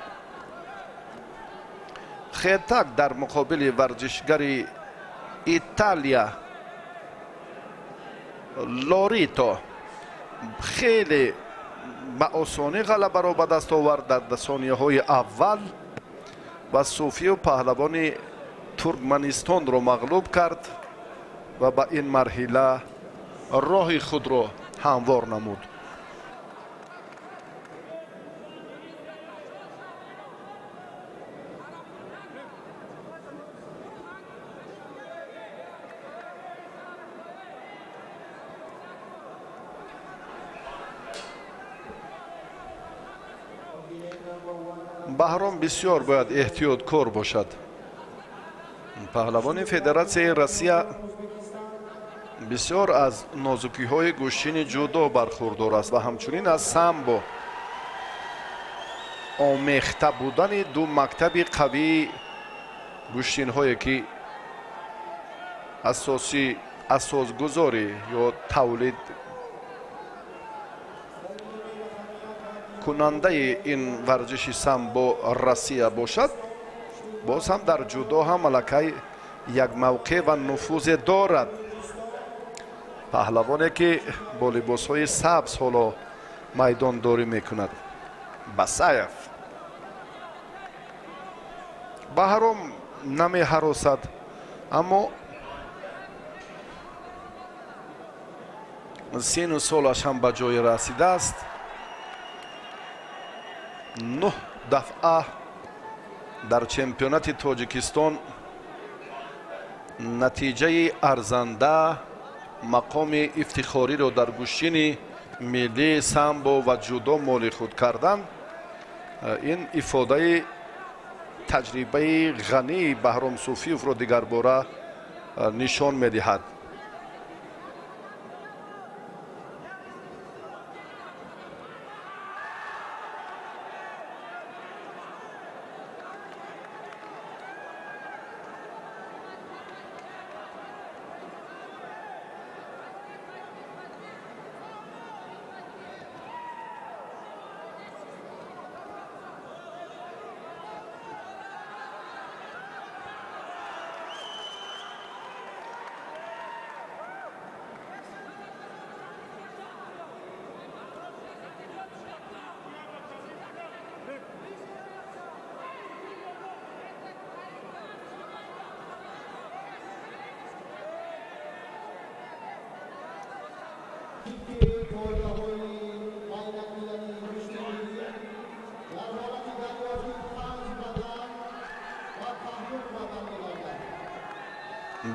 Хетак дар муқобили варзишгари Италия Лорито хеле ба осонӣ ғалабаро ба даст овард дар сонияҳои аввал ва Суфиев паҳлавони Туркманистонро мағлуб кард ва ба ин марҳила роҳи худро ҳамвор намуд. Баҳром бисёр бояд эҳтиёткор бошад. Паҳлавони Федератсияи Россия бисёр аз нозукиҳои гӯштини ҷудо бархурдор аст ва ҳамчунин аз самбо. Омехта будани ду мактаби қавии гӯштинҳое ки асосӣ асосгузорӣ ё тавлид кунандаи ин варзиши самбо Россия бошад, боз ҳам дар ҷудо ҳам аллакай як мавқеъ ва нуфузе дорад. Паҳлавоне ки бо либосҳои сабз ҳоло майдондорӣ мекунад, Басаев. Баҳром намеҳаросад, аммо сину солаш ҳам ба ҷое расидааст. 9 дафъа дар чемпионати Тоҷикистон натиҷаи арзанда мақоми ифтихориро дар гӯштини миллӣ самбо ва ҷудо моли худ кардан, ин ифодаи таҷрибаи ғании Баҳром Суфиевро дигарбора нишон медиҳад.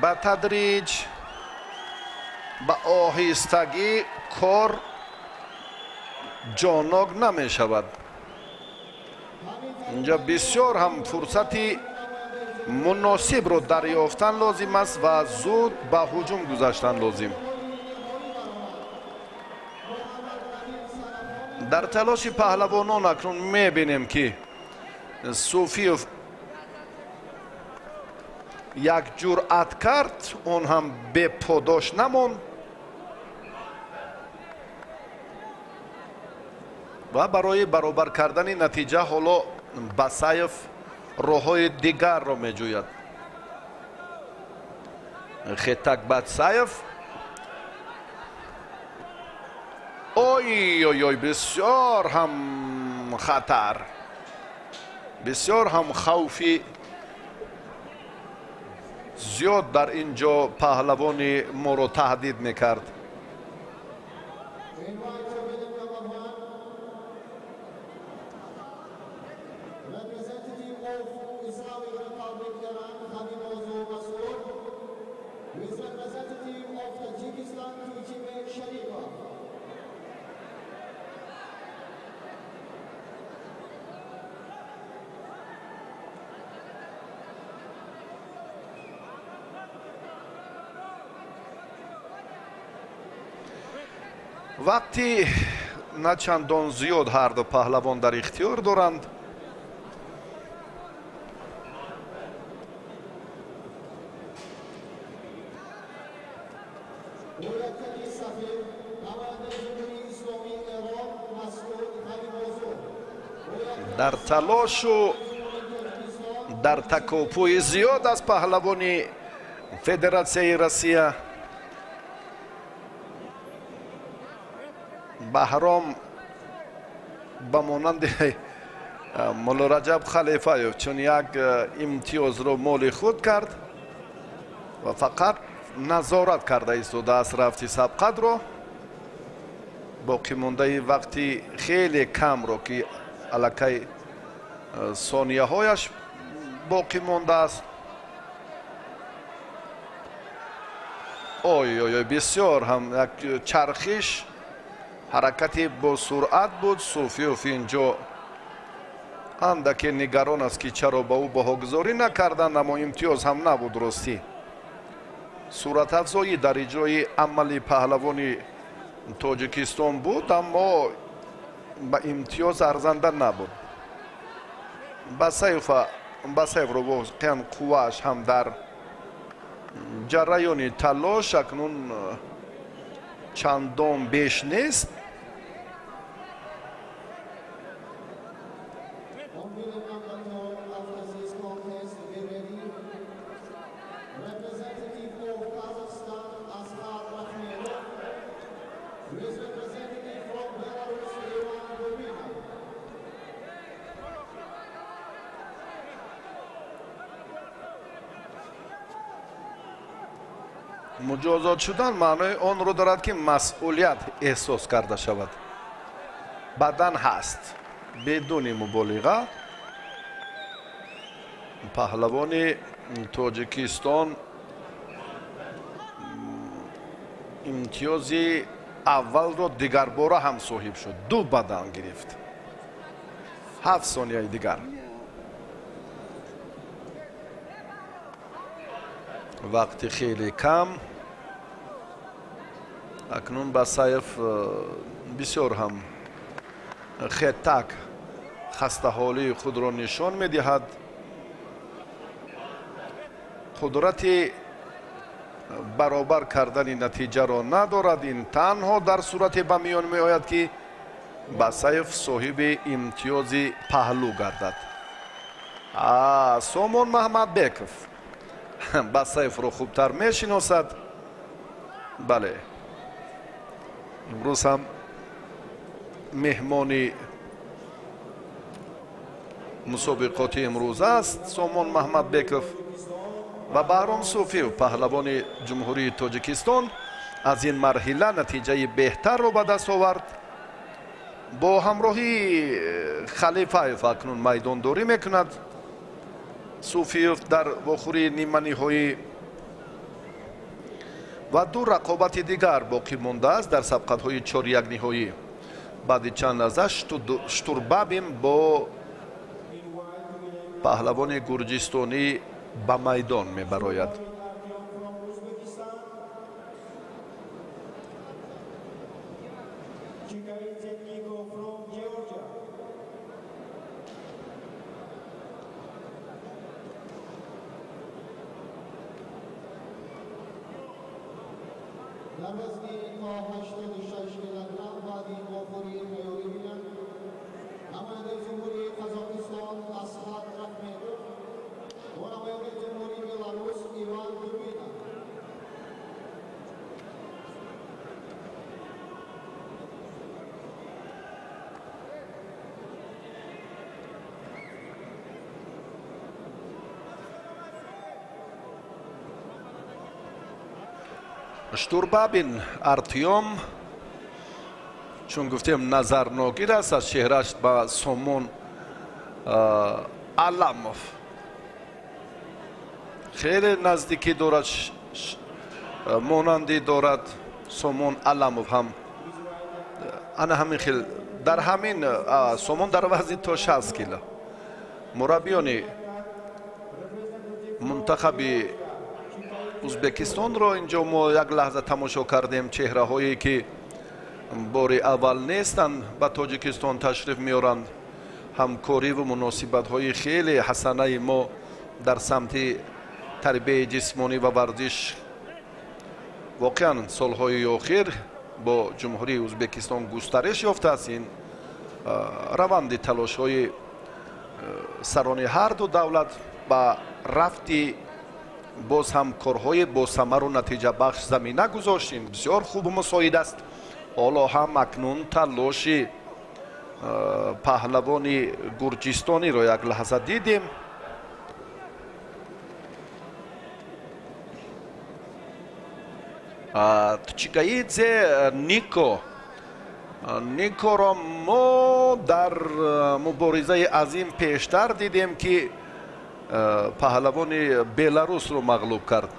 Ба тадриҷ, ба оҳистагӣ кор ҷонок намешавад. Инҷа бисёр ҳам фурсати муносибро дарёфтан лозим аст ва зуд ба ҳуҷум гузаштан лозим. Дар талоши паҳлавонон акнун мебинем, ки Суфиев як ҷуръат кард, он ҳам беподош намонд ва барои баробар кардани натиҷа ҳоло Басаев роҳҳои дигарро меҷӯяд. Хетак Батсаев. Ой ой ой, бисёр ҳам хатар, бисёр ҳам хавфи зиёд дар ин ҷо паҳлавони моро таҳдид мекард. Вақти на чандон зиёд ҳарду паҳлавон дар ихтиёр доранд. Дар талошу дар такопӯи зиёд аз паҳлавони Федератсияи Россия Баҳром ба монанди Муллораҷаб Халифаев чун як имтиёзро моли худ кард ва фақат назорат карда истодааст рафти сабқатро. Боқимондаи вақти хеле камро, ки аллакай сонияҳояш боқӣ мондааст. Ой ой ой, бисёр ҳам як чархиш, ҳаракати бо суръат буд. Суфиев инҷо андаке нигарон аст, ки чаро ба ӯ баҳогузорӣ накарданд, аммо имтиёз ҳам набуд. Ростӣ суратафзоӣ дар иҷрои амали паҳлавони Тоҷикистон буд, аммо ба имтиёз арзанда набуд. Басаевро воқеан қуввааш ҳам дар ҷараёни талош акнун чандон беш нест. Муҷозот шудан маънои онро дорад, ки масъулият эҳсос карда шавад. Бадан ҳаст, бидуни муболиға. Паҳлавони Тоҷикистон имтиёзи аввалро дигарбора ҳам соҳиб шуд, ду бадан гирифт. 7 сонияи дигар. Вақти хеле кам. Акнун Басаев бисёр ҳам хетак хастаҳолии худро нишон медиҳад. Қудрати баробар кардани натиҷаро надорад. Ин танҳо дар сурате ба миён меояд, ки Басаев соҳиби имтиёзи паҳлӯ гардад. Сомон Маҳмадбеков Басаевро хубтар мешиносад. Бале, имрӯз ҳам меҳмони мусобиқоти имрӯз аст Сомон Маҳмадбеков ва Баҳром Суфиев, паҳлавони Ҷумҳурии Тоҷикистон, аз ин марҳила натиҷаи беҳтарро ба даст овард. Бо ҳамроҳии Халифаев акнун майдондорӣ мекунад Суфиев дар вохӯрии ниманиҳоӣ ва ду рақобати дигар боқӣ мондааст дар сабқатҳои 4-1 ниҳоӣ. Баъди чанд лаҳза Штурбабин бо паҳлавони гурҷистонӣ ба майдон мебарояд. Дар вазни то 86 килограмм баъди вохӯрии тайёрӣ бинанд намояндаи Ҷумҳурии Қазоқистон Асхат Рахметов ва намояндаи Ҷумҳурии Беларус Иван Дубина. Штурбабин Артём, чун гуфтем, назарногир аст, аз чеҳраш ба Сомон Аламов хеле наздикӣ дорад, монандӣ дорад. Сомон Аламов ҳам ана ҳамин хел дар ҳамин Сомон дар вазни то 60 кило. Мураббиёни мунтахаби Узбекистонро инҷо мо як лаҳза тамошо кардем, чеҳраҳое ки бори аввал нестанд ба Тоҷикистон ташриф меоранд. Ҳамкориву муносибатҳои хеле ҳасанаи мо дар самти тарбияи ҷисмонӣ ва варзиш воқеан солҳои охир бо Ҷумҳурии Узбекистон густариш ёфтааст. Ин раванди талошҳои сарони ҳар ду давлат ба рафти боз ҳам корҳои босамару натиҷабахш замина гузошт. Ин бисёр хубу мусоид аст. Ҳоло ҳам акнун талоши паҳлавони гурҷистониро як лаҳза дидем. Чикаидзе Нико, Никоро мо дар муборизаи азим пештар дидем, ки паҳлавони Беларусро мағлуб кард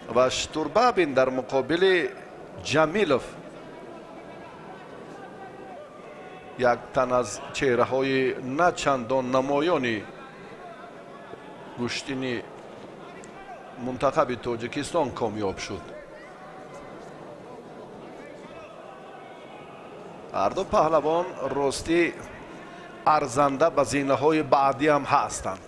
ва Штурбабин дар муқобили Ҷамилов, як тан аз чеҳраҳои на чандон намоёни гӯштини мунтахаби Тоҷикистон, комёб шуд. Ҳарду паҳлавон ростӣ арзанда ба зинаҳои баъдӣ ҳам ҳастанд.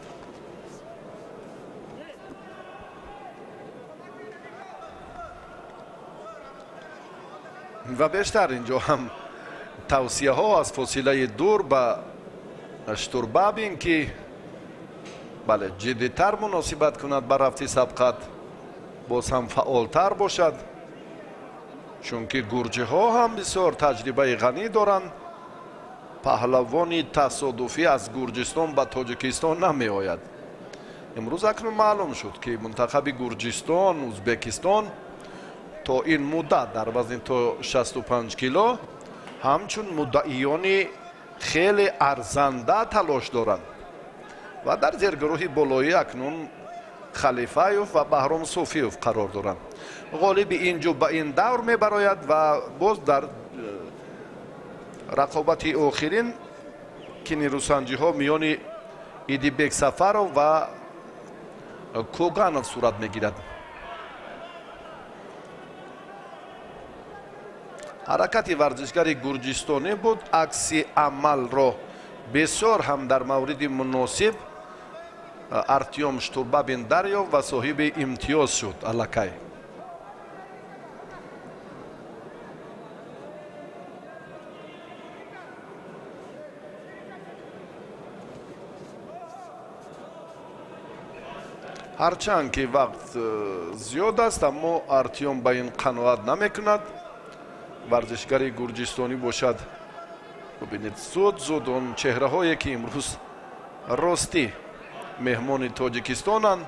Ва бештар инҷо ҳам тавсияҳо аз фосилаи дур ба Штурбабин, ки бале, ҷиддитар муносибат кунад ба рафти сабқат, боз ҳам фаъолтар бошад, чунки гурҷиҳо ҳам бисёр таҷрибаи ғанӣ доранд. Паҳлавони тасодуфӣ аз Гурҷистон ба Тоҷикистон намеояд. Имрӯз акнун маълум шуд, ки мунтахаби Гурҷистон, Узбекистон то ин муддат дар вазни то 65 кило ҳамчун муддаиёни хеле арзанда талош доранд ва дар зергурӯҳи болоӣ акнун Халифаев ва Баҳром Суфиев қарор доранд. Ғолиби ин ҷо ба ин давр мебарояд ва боз дар рақобати охирин, ки нерӯсанҷиҳо миёни Идибек Сафаров ва Коганов сурат мегирад. Ҳаракати варзишгари гурҷистонӣ буд, акси амалро бисёр ҳам дар мавриди муносиб Артём Штурбабин дарёфт ва соҳиби имтиёз шуд аллакай. Ҳарчанд ки вақт зиёд аст, аммо Артём ба ин қаноат намекунад. Варзишгари гурҷистонӣ бошад, бубинед, зуд зуд он чеҳраҳое ки имрӯз ростӣ меҳмони Тоҷикистонанд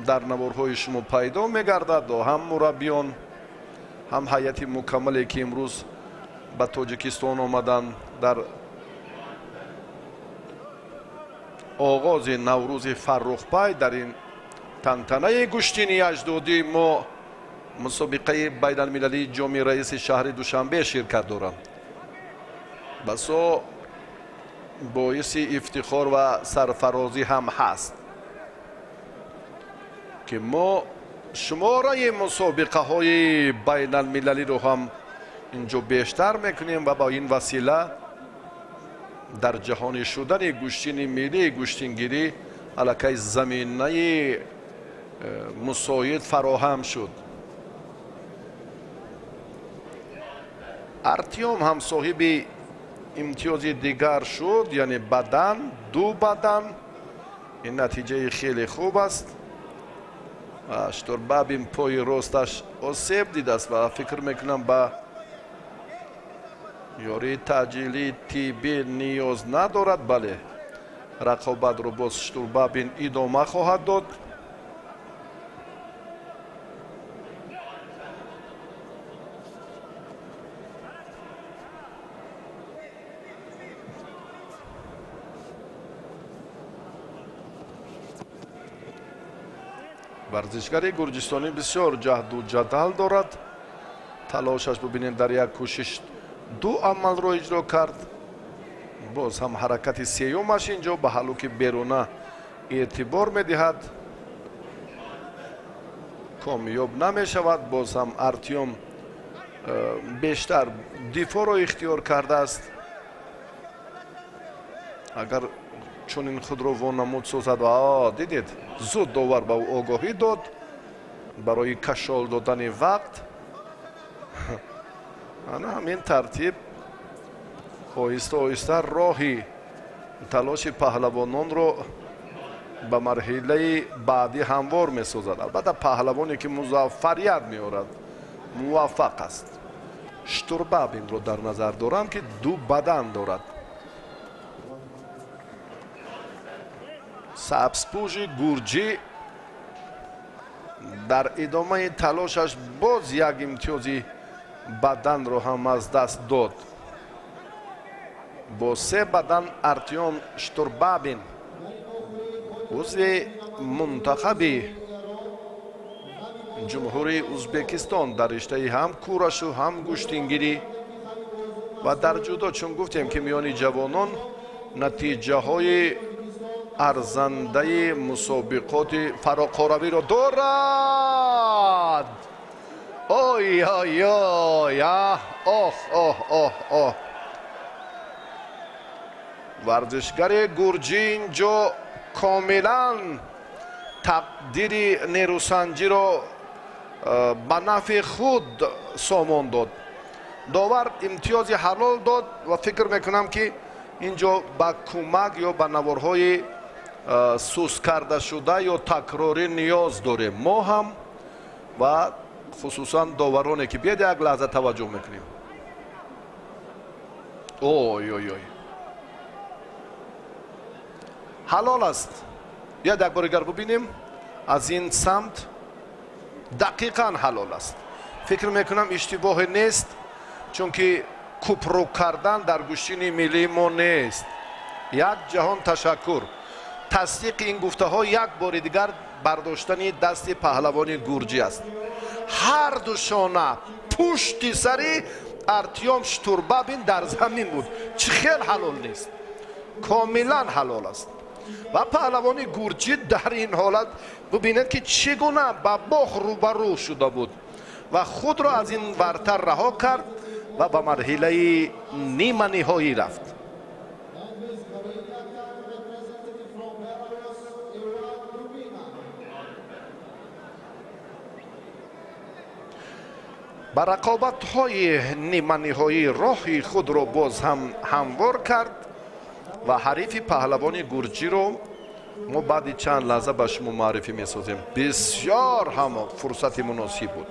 дар наворҳои шумо пайдо мегардад. Ҳам мураббиён, ҳам ҳайати мукаммале ки имрӯз ба Тоҷикистон омаданд дар оғози Наврӯзи Фаррухпай, дар ин тантанаи гӯштини аҷдодии мо мусобиқаи байналмилалии ҷоми раиси шаҳри Душанбе ширкат доранд. Басо боиси ифтихор ва сарфарозӣ ҳам ҳаст, ки мо шумораи мусобиқаҳои байналмилалиро ҳам инҷо бештар мекунем ва бо ин васила дар ҷаҳонӣ шудани гӯштини миллии гӯштингирӣ аллакай заминаи мусоид фароҳам шуд. Артём ҳам соҳиби имтиёзи дигар шуд, яъне бадан, ду бадан. Ин натиҷаи хеле хуб аст. Штурбабин пои росташ осеб дидааст ва фикр мекунам ба ёрии таъҷилии тиббӣ ниёз надорад. Бале, рақобатро боз Штурбабин идома хоҳад дод. Варзишгари гурҷистонӣ бисёр ҷаҳду ҷадал дорад. Талошаш бубинед, дар як кӯшиш ду амалро иҷро кард. Боз ҳам ҳаракати сеюмаш инҷо ба ҳалуки беруна эътибор медиҳад. Комёб намешавад. Боз ҳам Артём бештар дифоъро ихтиёр кардааст. Агар чунин худро вонамуд созад, дидед, зуд довар ба ӯ огоҳӣ дод барои кашол додани вақт. Ана ҳамин тартиб оҳиста оҳиста роҳи талоши паҳлавононро ба марҳилаи баъдӣ ҳамвор месозад. Албатта паҳлавоне ки музаффарият меорад муваффақ аст. Штурбабинро дар назар дорам, ки ду бадан дорад. Сабзпӯши гурҷӣ дар идомаи талошаш боз як имтиёзи баданро ҳам аз даст дод. Бо се бадан Артём Штурбабин, узви мунтахаби ҷумҳурии Узбекистон дар риштаи ҳам курашу ҳам гӯштингирӣ ва дар ҷудо, чун гуфтем ки миёни ҷавонон натиҷаҳои арзандаи мусобиқоти фароқоравиро дорад. Ой ой ой, оҳ оҳ оҳ оҳ. Варзишгари гурҷӣ инҷо комилан тақдири нерӯсанҷиро ба нафъи худ сомон дод. Довар имтиёзи ҳалол дод ва фикр мекунам, ки инҷо ба кӯмак ё ба наворҳои сус карда шуда ё такрорӣ ниёз дорем мо ҳам ва хусусан довароне, ки биёд як лаҳза таваҷҷӯҳ мекунем. Ой ой ой, ҳалол аст. Биёд як бори дигар бубинем. Аз ин самт дақиқан ҳалол аст. Фикр мекунам иштибоҳе нест, чунки купрӯ кардан дар гӯштини миллии мо нест. Як ҷаҳон ташаккур. Тасдиқи ин гуфтаҳо як бори дигар бардоштани дасти паҳлавони гурҷӣ аст. Ҳар ду шона пушти сари Артём Штурбабин дар замин буд. Чӣ хел ҳалол нест, комилан ҳалол аст. Ва паҳлавони гурҷӣ дар ин ҳолат бубинед, ки чӣ гуна ба боғ рӯбарӯ шуда буд ва худро аз ин вартар раҳо кард ва ба марҳилаи ниманиҳоӣ рафт. Ба рақобатҳои ниманиҳоӣ роҳи худро боз ҳам ҳамвор кард ва ҳарифи паҳлавони гурҷиро мо баъди чанд лаҳза ба шумо муаррифӣ месозем. Бисёр ҳам фурсати муносиб буд.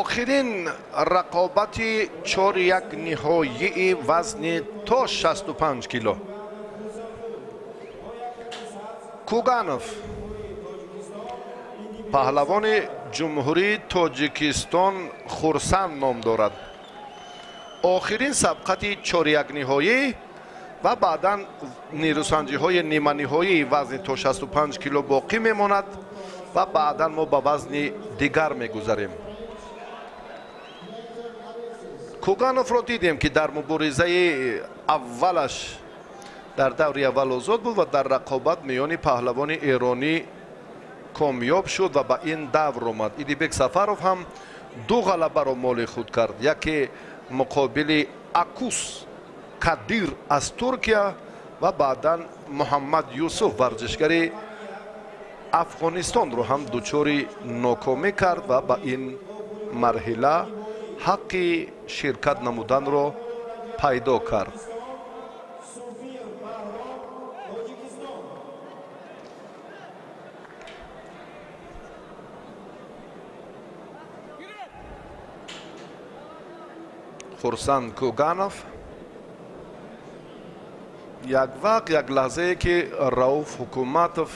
Охирин рақобати 4-1 ниҳоии вазни то 65 кило. Куганов, паҳлавони ҷумҳурии Тоҷикистон, Хурсанд ном дорад. Охирин сабқати 4-1 ниҳоӣ ва баъдан нерӯсанҷиҳои ниманиҳоии вазни то 65 кило боқӣ мемонад ва баъдан мо ба вазни дигар мегузарем. Кугановро дидем, ки дар муборизаи аввалаш дар даври аввал озод буд ва дар рақобат миёни паҳлавони эронӣ комёб шуд ва ба ин давр омад. Идибек Сафаров ҳам ду ғалабаро моли худ кард, яке муқобили Акус Кадир аз Туркия ва баъдан Муҳаммад Юсуф, варзишгари Афғонистонро ҳам дучори нокомӣ кард ва ба ин марҳила ҳаққи ширкат намуданро пайдо кард. Хурсанд Куганов як вақт, як лаҳзае ки Рауф Ҳукуматов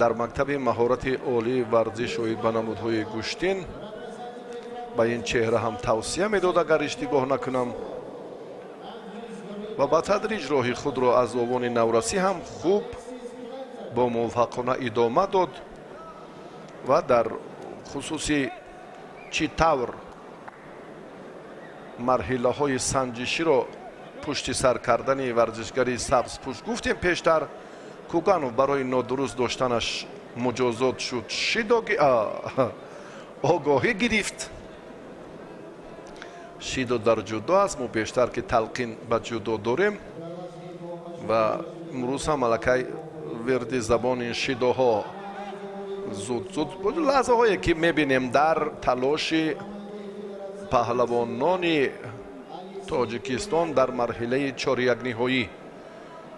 дар мактаби маҳорати олии варзиш оид ба намудҳои гӯштин ба ин чеҳра ҳам тавсия медод, агар иштибоҳ накунам, ва ба тадриҷ роҳи худро аз овони наврасӣ ҳам хуб бо муваффақона идома дод ва дар хусуси чӣ тавр марҳилаҳои санҷиширо пушти сар кардани варзишгари сабзпӯш гуфтем пештар, Куганов барои нодуруст доштанаш муҷозот шуд, огоҳӣ гирифт. Шидо дар ҷудо аст, мо бештар ки талқин ба ҷудо дорем ва имрӯз ҳам аллакай вирди забони шидоҳо зуд-зуд лаҳзаҳое ки мебинем дар талоши паҳлавонони Тоҷикистон дар марҳилаи чорякниҳоӣ,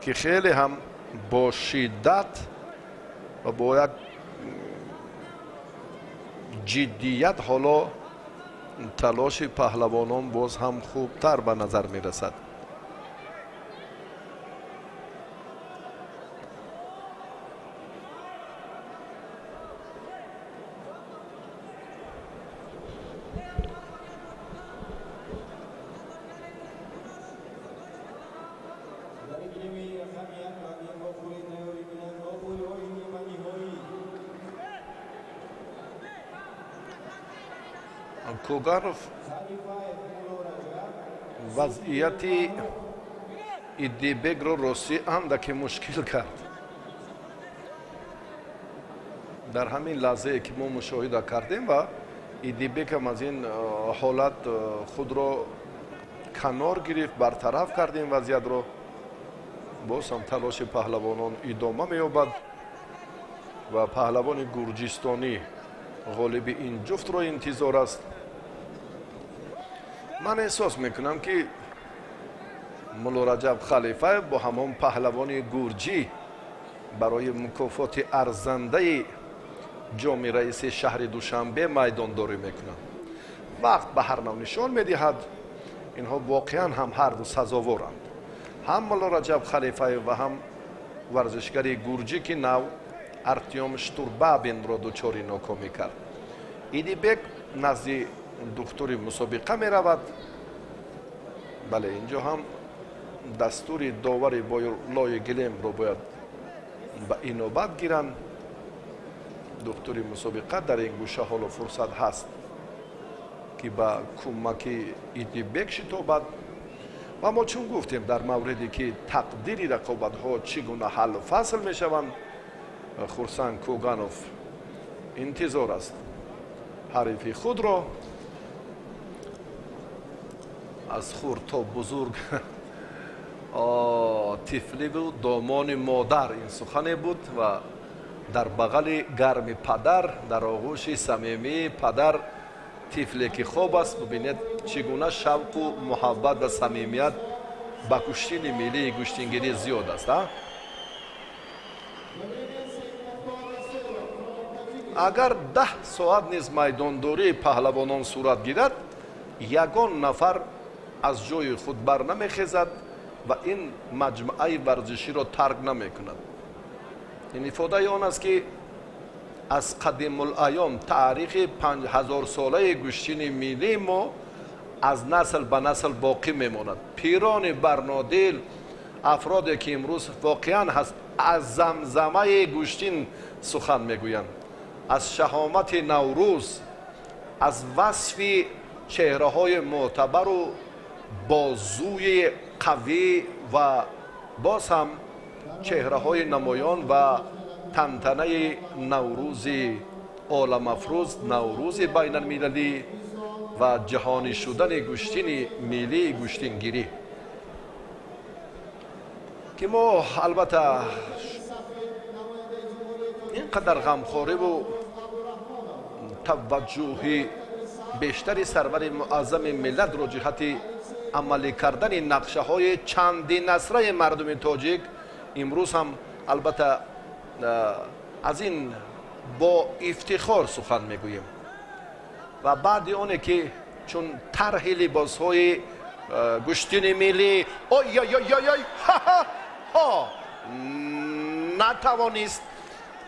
ки хеле ҳам бо шиддат ва бо як ҷиддият ҳоло талоши паҳлавонон боз ҳам хубтар ба назар мерасад. Куганов вазъияти Идибекро ростӣ андаке мушкил кард. Дар ҳамин лаҳзае ки мо мушоҳида кардем ва Идибекам аз ин ҳолат худро канор гирифт, бартараф кард ин вазъиятро. Боз ҳам талоши паҳлавонон идома меёбад ва паҳлавони гурҷистонӣ ғолиби ин ҷуфтро интизор аст. Ман эҳсос мекунам ки Муллораҷаб Халифаев бо ҳамон паҳлавони гурҷӣ барои мукофоти арзандаи ҷоми раиси шаҳри Душанбе майдондорӣ мекунанд. Вақт ба ҳар нав нишон медиҳад, инҳо воқеан ҳам ҳарду сазоворанд. Ҳам Муллораҷаб Халифаев ва ҳам варзишгари гурҷӣ, ки нав Артём Штурбабинро дучори нокомӣ кард. Идибек назди духтури мусобиқа меравад. Бале, инҷо ҳам дастури довари болои гилемро бояд ба инобат гиранд. Духтури мусобиқа дар ин гӯша ҳоло фурсат ҳаст ки ба кӯмаки Идибек шитобад. Ва мо чун гуфтем дар мавриде ки тақдири рақобатҳо чӣ гуна ҳаллу фасл мешаванд, Хурсанд Куганов интизор аст ҳарифи худро аз хурд то бузург тифливу домони модар ин сухане буд ва дар бағали гарми падар, дар оғӯши самимии падар тифле ки хоб аст, бубинед чӣ гуна шавқу муҳаббат ва самимият ба гӯштини миллии гӯштингирӣ зиёд аст. Агар 10 соат низ майдондории паҳлавонон сурат гирад, ягон нафар аз ҷои худ бар намехезад ва ин маҷмӯаи варзиширо тарк намекунад. Ин ифодаи он аст ки аз қадимулайём таърихи 5000-солаи гӯштини миллии мо аз насл ба насл боқӣ мемонад. Пирони барнодил, афроде ки имрӯз воқеан аз замзамаи гӯштин сухан мегӯянд, аз шаҳомати Наврӯз, аз васфи чеҳраҳои мӯътабару бозуи қавӣ ва боз ҳам чеҳраҳои намоён ва тантанаи Наврӯзи оламафрӯз, Наврӯзи байналмилалӣ ва ҷаҳонӣ шудани гӯштини миллии гӯштингирӣ, ки мо албатта Ин қадар ғамхориву таваҷҷӯҳи бештари сарвари муаззами миллатро ҷиҳати амалӣ кардани нақшаҳои чандинасраи мардуми тоҷик имрӯз ҳам албатта аз ин бо ифтихор сухан мегӯем. Ва баъди оне ки чун тарҳи либосҳои гӯштини миллӣ ой-ой-ой-ой ҳа натавонист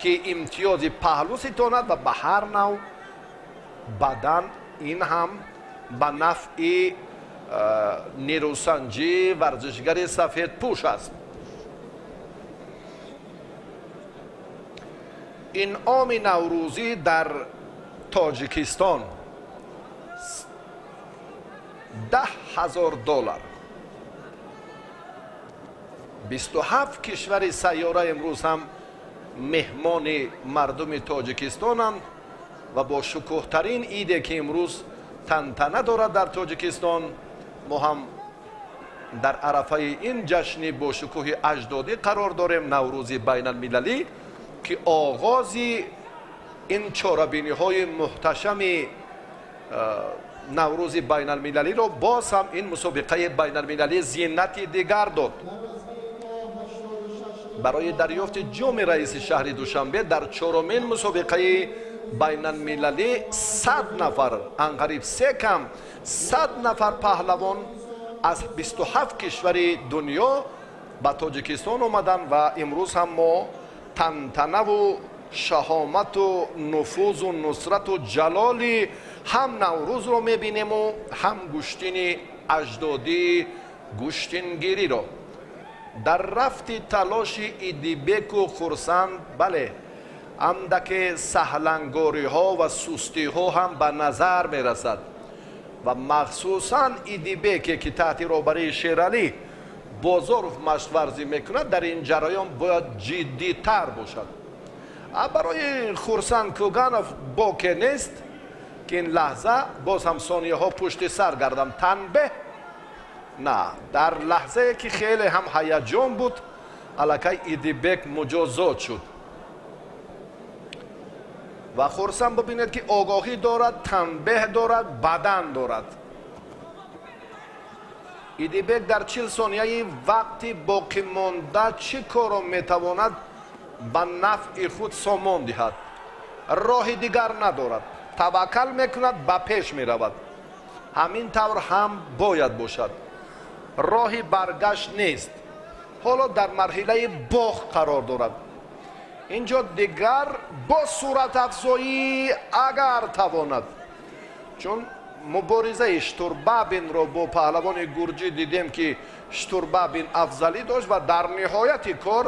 ки имтиёзи паҳлӯ ситонад ва ба ҳар нав бадан ин ҳам ба нафъи нерӯсанҷӣ варзишгари сафедпӯш аст. Инъоми наврӯзӣ дар Тоҷикистон $10,000. 27 кишвари сайёра имрӯз ҳам меҳмони мардуми тоҷикистонанд ва бо шукӯҳтарин иде ки имрӯз тантана дорад дар Тоҷикистон, мо ҳам дар арафаи ин ҷашни бо шукӯҳи аҷдодӣ қарор дорем, Наврӯзи байналмилалӣ, ки оғози ин чорабиниҳои муҳташами Наврӯзи байналмилалиро боз ҳам ин мусобиқаи байналмилалӣ зинати дигар дод. Барои дарёфти ҷоми раиси шаҳри Душанбе дар чорумин мусобиқаи байналмилалӣ 100 нафар, анқариб се кам 100 нафар паҳлавон аз 27 кишвари дунё ба Тоҷикистон омаданд ва имрӯз ҳам мо тантанаву шаҳомату нуфузу нусрату ҷалоли ҳам Наврӯзро мебинему ҳам гӯштини аҷдодии гӯштингириро. Дар рафти талоши Идибеку Хурсанд, бале, андаке саҳлангориҳо ва сустиҳо ҳам ба назар мерасад ва махсусан Идибеке ки таҳти роҳбарии Шералӣ Бозоров машқварзӣ мекунад, дар ин ҷараён бояд ҷиддитар бошад. Барои Хурсанд Кӯганов боке нест ки ин лаҳза боз ҳам сонияҳо пушти сар гарданд. Танбеҳ на, дар лаҳзае ки хеле ҳам ҳаяҷон буд, аллакай Идибек муҷозот шуд. Ва Хурсанд бибинед ки огоҳӣ дорад, танбеҳ дорад, бадан дорад. Идибек дар 40 сонияи вақти боқимонда чӣ корро метавонад ба нафъи худ сомон диҳад? Роҳи дигар надорад. Таваккал мекунад, ба пеш меравад. Ҳамин тавр ҳам бояд бошад. Роҳи баргашт нест. Ҳоло дар марҳилаи боғ қарор дорад. Инҷо дигар бо суратафзоӣ агар тавонад, чун муборизаи Штурбабинро бо паҳлавони гурҷӣ дидем ки Штурбабин афзалӣ дошт ва дар ниҳояти кор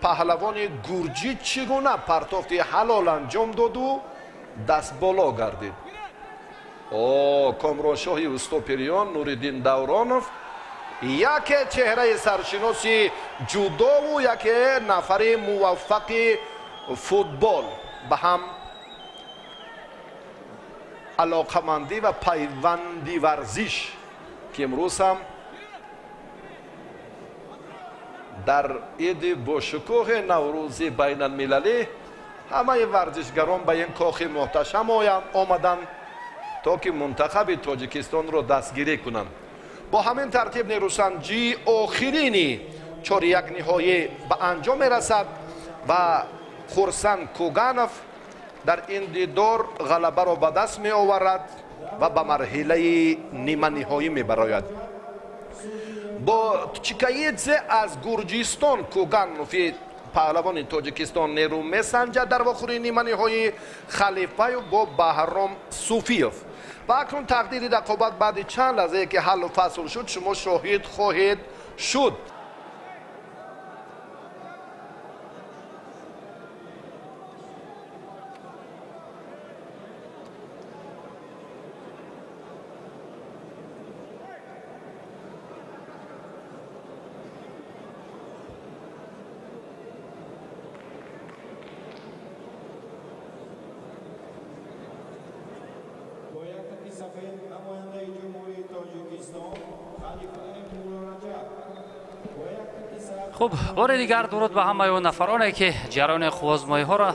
паҳлавони гурҷӣ чӣ гуна партофти ҳалол анҷом доду дастболо гардид. О, Комроншоҳи устопириён Нуриддин Давронов яке чеҳраи саршиноси ҷудову яке нафари муваффақи футбол ба ҳам алоқамандӣ ва пайванди варзиш, ки имрӯз ҳам дар иди бошукӯҳи Наврӯзи байналмилалӣ ҳамаи варзишгарон ба ин кохи муҳташам омаданд то ки мунтахаби Тоҷикистонро дастгирӣ кунанд. Бо ҳамин тартиб нерӯсанҷии охирини чоряк ниҳоӣ ба анҷом мерасад ва Хурсанд Кӯганов дар ин дидор ғалабаро ба даст меоварад ва ба марҳилаи ниманиҳоӣ мебарояд. Бо Чикаидзе аз Гурҷистон Кӯганови паҳлавони Тоҷикистон нерӯ месанҷад дар вохӯрии ниманиҳоӣ, Халифаев бо Баҳром Суфиев. Ва акнун тақдири рақобат баъди чанд лаҳзае ки ҳаллу фасл шуд, шумо шоҳид хоҳед шуд. Хуб, бори дигар дуруд ба ҳамаи он нафароне ки ҷараёни қувваозмоиҳоро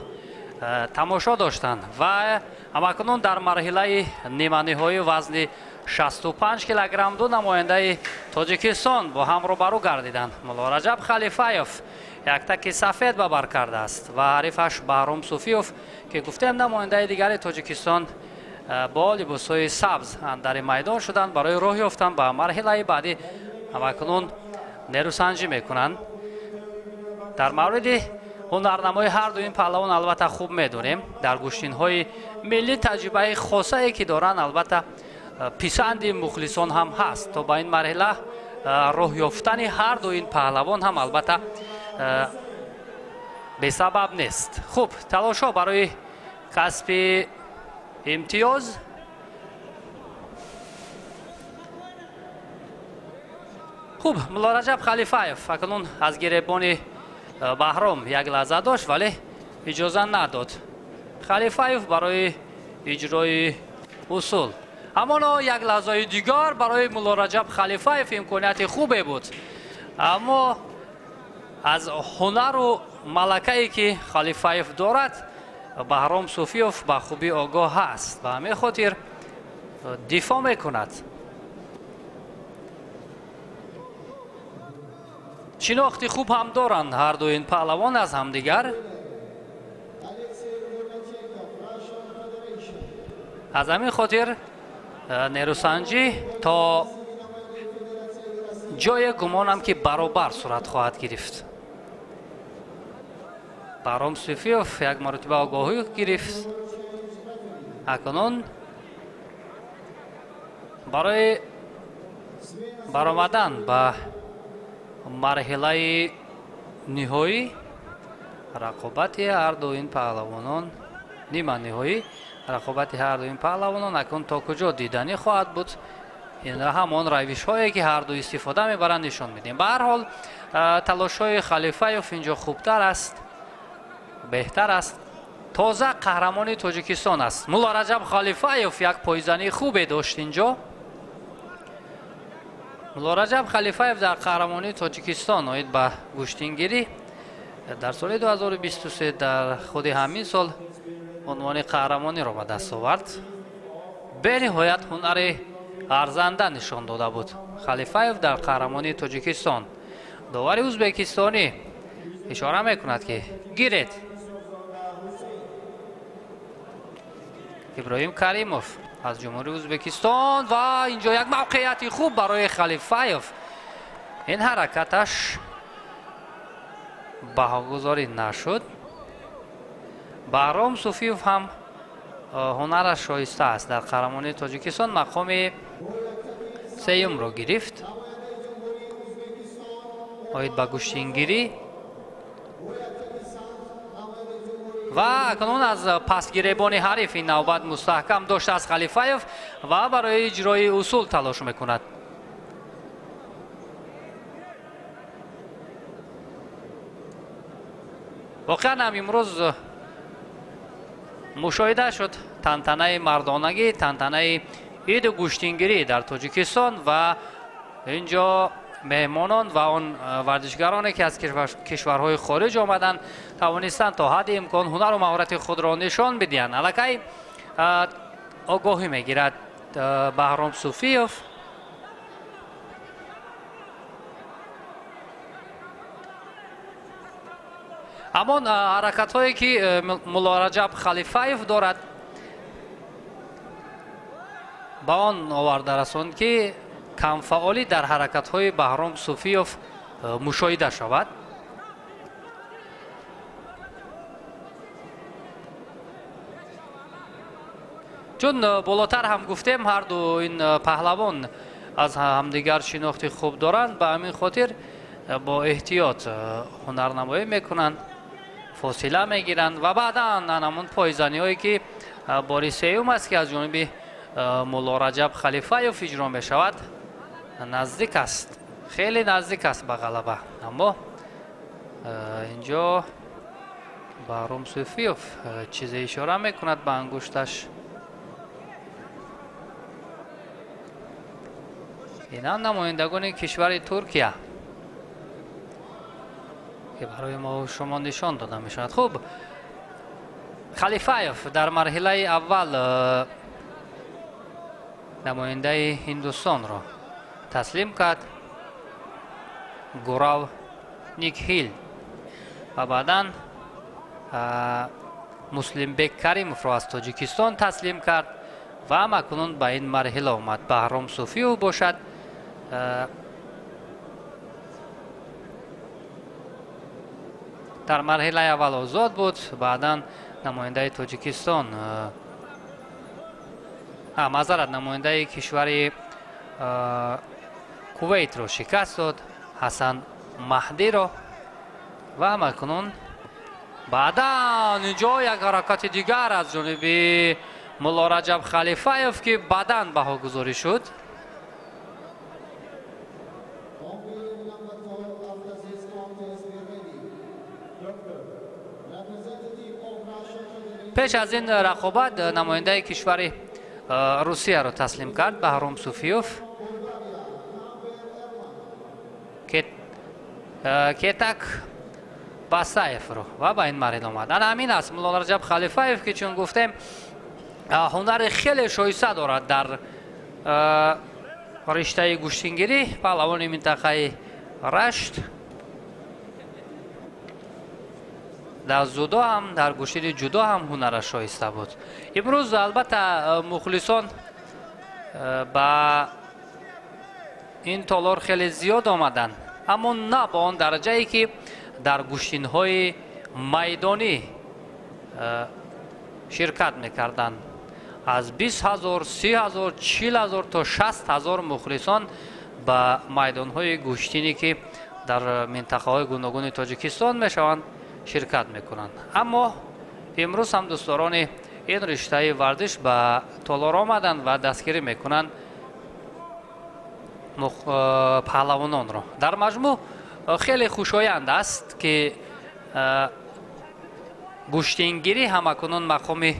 тамошо доштанд ва ҳамакнун дар марҳилаи ниманиҳоии вазни 65 килограмм ду намояндаи Тоҷикистон бо ҳам рӯбарӯ гардиданд. Муллораҷаб Халифаев яктаки сафед ба бар кардааст ва ҳарифаш Баҳром Суфиёв, ки гуфтем намояндаи дигари Тоҷикистон, бо либосҳои сабз андари майдон шуданд. Барои роҳ ёфтан ба марҳилаи баъдӣ ҳамакнун нерӯсанҷӣ мекунанд. Дар мавриди ҳунарнамои ҳар ду ин паҳлавон албатта хуб медонем. Дар гӯштинҳои миллӣ таҷрибаи хосае ки доранд, албатта писанди мухлисон ҳам ҳаст. То ба ин марҳила роҳ ёфтани ҳар ду ин паҳлавон ҳам албатта бесабаб нест. Хуб, талошҳо барои касби имтиёз. Хуб, Муллораҷаб Халифаев акнун аз гиребони Баҳром як лаҳза дошт, вале иҷоза надод Халифаев барои иҷрои усул. Ҳамоно як лаҳзаи дигар барои Муллораҷаб Халифаев имконияти хубе буд, аммо аз ҳунару малакае ки Халифаев дорад, Баҳром Суфиёв ба хубӣ огоҳ ҳаст ба ҳамин хотир дифоъ мекунад. Шинохти хуб ҳам доранд ҳар ду ин паҳлавон аз ҳамдигар. Аз ҳамин хотир нерӯсанҷӣ то ҷое гумонам ки баробар сурат хоҳад гирифт. Баҳром Суфиёв як маротиба огоҳӣ гирифт. Акнун барои баромадан ба марҳилаи ниҳоӣ рақобати ҳар ду ин паҳлавонон, ниманиҳоӣ рақобати ҳар ду ин паҳлавонон акнун то куҷо диданӣ хоҳад буд, инра ҳамон равишҳое ки ҳар ду истифода мебаранд нишон медиҳем. Ба ҳар ҳол талошҳои Халифаев инҷо хубтар аст, беҳтар аст. Тоза қаҳрамони Тоҷикистон аст Муллораҷаб Халифаев. Як пойзании хубе дошт инҷо. Муллораҷаб Халифаев дар қаҳрамонии Тоҷикистон оид ба гӯштингирӣ дар соли 2023 дар худи ҳамин сол унвони қаҳрамониро ба даст овард. Бениҳоят ҳунари арзанда нишон дода буд Халифаев дар қаҳрамонии Тоҷикистон. Довари ӯзбекистонӣ ишора мекунад ки гиред. Иброҳим Каримов аз Ҷумҳурии Ӯзбекистон ва инҷо як мавқеияти хуб барои Халифаев. Ин ҳаракаташ баҳогузорӣ нашуд. Баҳром Суфиев ҳам ҳунараш шоиста аст. Дар қаҳрамонии Тоҷикистон мақоми сеюмро гирифт оид ба гӯштингирӣ ва акнун аз пасгиребони ҳариф ин навбат мустаҳкам доштааст Халифаев ва барои иҷрои усул талош мекунад. Воқеан ҳам имрӯз мушоҳида шуд тантанаи мардонагӣ, тантанаи иду гӯштингирӣ дар Тоҷикистон ва инҷо меҳмонон ва он варзишгароне ки аз кишварҳои хориҷ омаданд тавонистанд то ҳадди имкон ҳунару маҳорати худро нишон бидиҳанд. Аллакай огоҳӣ мегирад Баҳром Суфиёв. Ҳамон ҳаракатҳое ки Муллораҷаб Халифаев дорад ба он оварда расонд ки камфаъолӣ дар ҳаракатҳои Баҳром Суфиёв мушоҳида шавад. Чун болотар ҳам гуфтем, ҳар ду ин паҳлавон аз ҳамдигар шинохти хуб доранд, ба ҳамин хотир бо эҳтиёт ҳунарнамоӣ мекунанд, фосила мегиранд ва баъдан ҳамон пойзаниҳое ки бори сеюм аст ки аз ҷониби Муллораҷаб Халифаев иҷро мешавад, наздик аст, хеле наздик аст ба ғалаба. Аммо инҷо Баҳром Суфиёв чизе ишора мекунад ба ангушташ. Инам намояндагони кишвари Туркия ки барои мо шумо нишон дода мешавад. Хуб, Халифаев дар марҳилаи аввал намояндаи Ҳиндустонро таслим кард, Гурав Никхил, ва баъдан Муслимбек Каримовро аз Тоҷикистон таслим кард ва макунун ба ин марҳила омад. Баҳром Суфиев бошад дар марҳилаи аввал озод буд, баъдан намояндаи Тоҷикистон, маъзарат, намояндаи кишвари Кувейтро шикаст дод, Ҳасан Маҳдиро, ва макунун баъдан инҷо як ҳаракати дигар аз ҷониби Мулло Раҷаб Халифаев, ки баъдан баҳогузорӣ шуд. Пеш аз ин рақобат намояндаи кишвари Русияро таслим кард Баҳром Суфиев. Кетак Басаевро ва ба ин марҳила омад. Ана ҳамин аст Мулло Раҷаб Халифаев, ки чун гуфтем ҳунари хеле шоиста дорад дар риштаи гӯштингирӣ, паҳлавони минтақаи Рашт. Дар зудо ҳам, дар гӯштини ҷудо ҳам ҳунараш шоиста буд. Имрӯз албатта мухлисон ба ин толор хеле зиёд омаданд, аммо на ба он дараҷае ки дар гӯштинҳои майдонӣ ширкат мекарданд. Аз 20 000, 30 000, 40 000 то 60 000 мухлисон ба майдонҳои гӯштинӣ, ки дар минтақаҳои гуногуни Тоҷикистон мешаванд, ширкат мекунанд. Аммо имрӯз ҳам дӯстдорони ин риштаи варзиш ба толор омаданд ва дастгирӣ мекунанд паҳлавононро. Дар маҷмӯъ хеле хушоянд аст, ки гӯштингирӣ ҳамакунун мақоми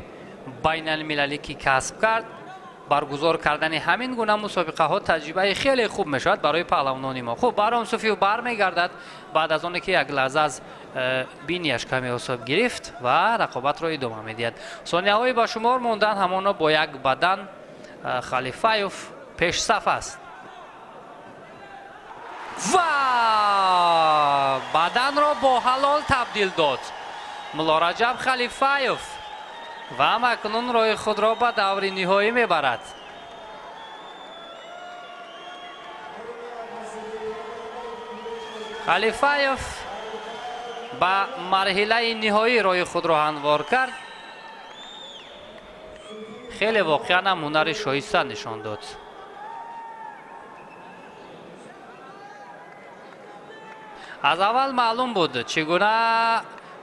байналмилалӣ ки касб кард. Баргузор кардани ҳамин гуна мусобиқаҳо таҷрибаи хеле хуб мешавад барои паҳлавонони мо. Хуб, Баҳром Суфиев бармегардад баъд аз оне ки як лаҳза аз бинияш каме особ гирифт ва рақобатро идома медиҳад. Сонияҳои ба шумор мондан ҳамоно бо як бадан Халифаев пешсаф аст ва баданро бо ҳалол табдил дод Мулло Раҷаб Халифаев ва макнун роҳи худро ба даври ниҳоӣ мебарад. Халифаев ба марҳилаи ниҳоӣ роҳи худро ҳамвор кард. Хеле воқеан ҳам ҳунари шоиста нишон дод. Аз аввал маълум буд, чӣ гуна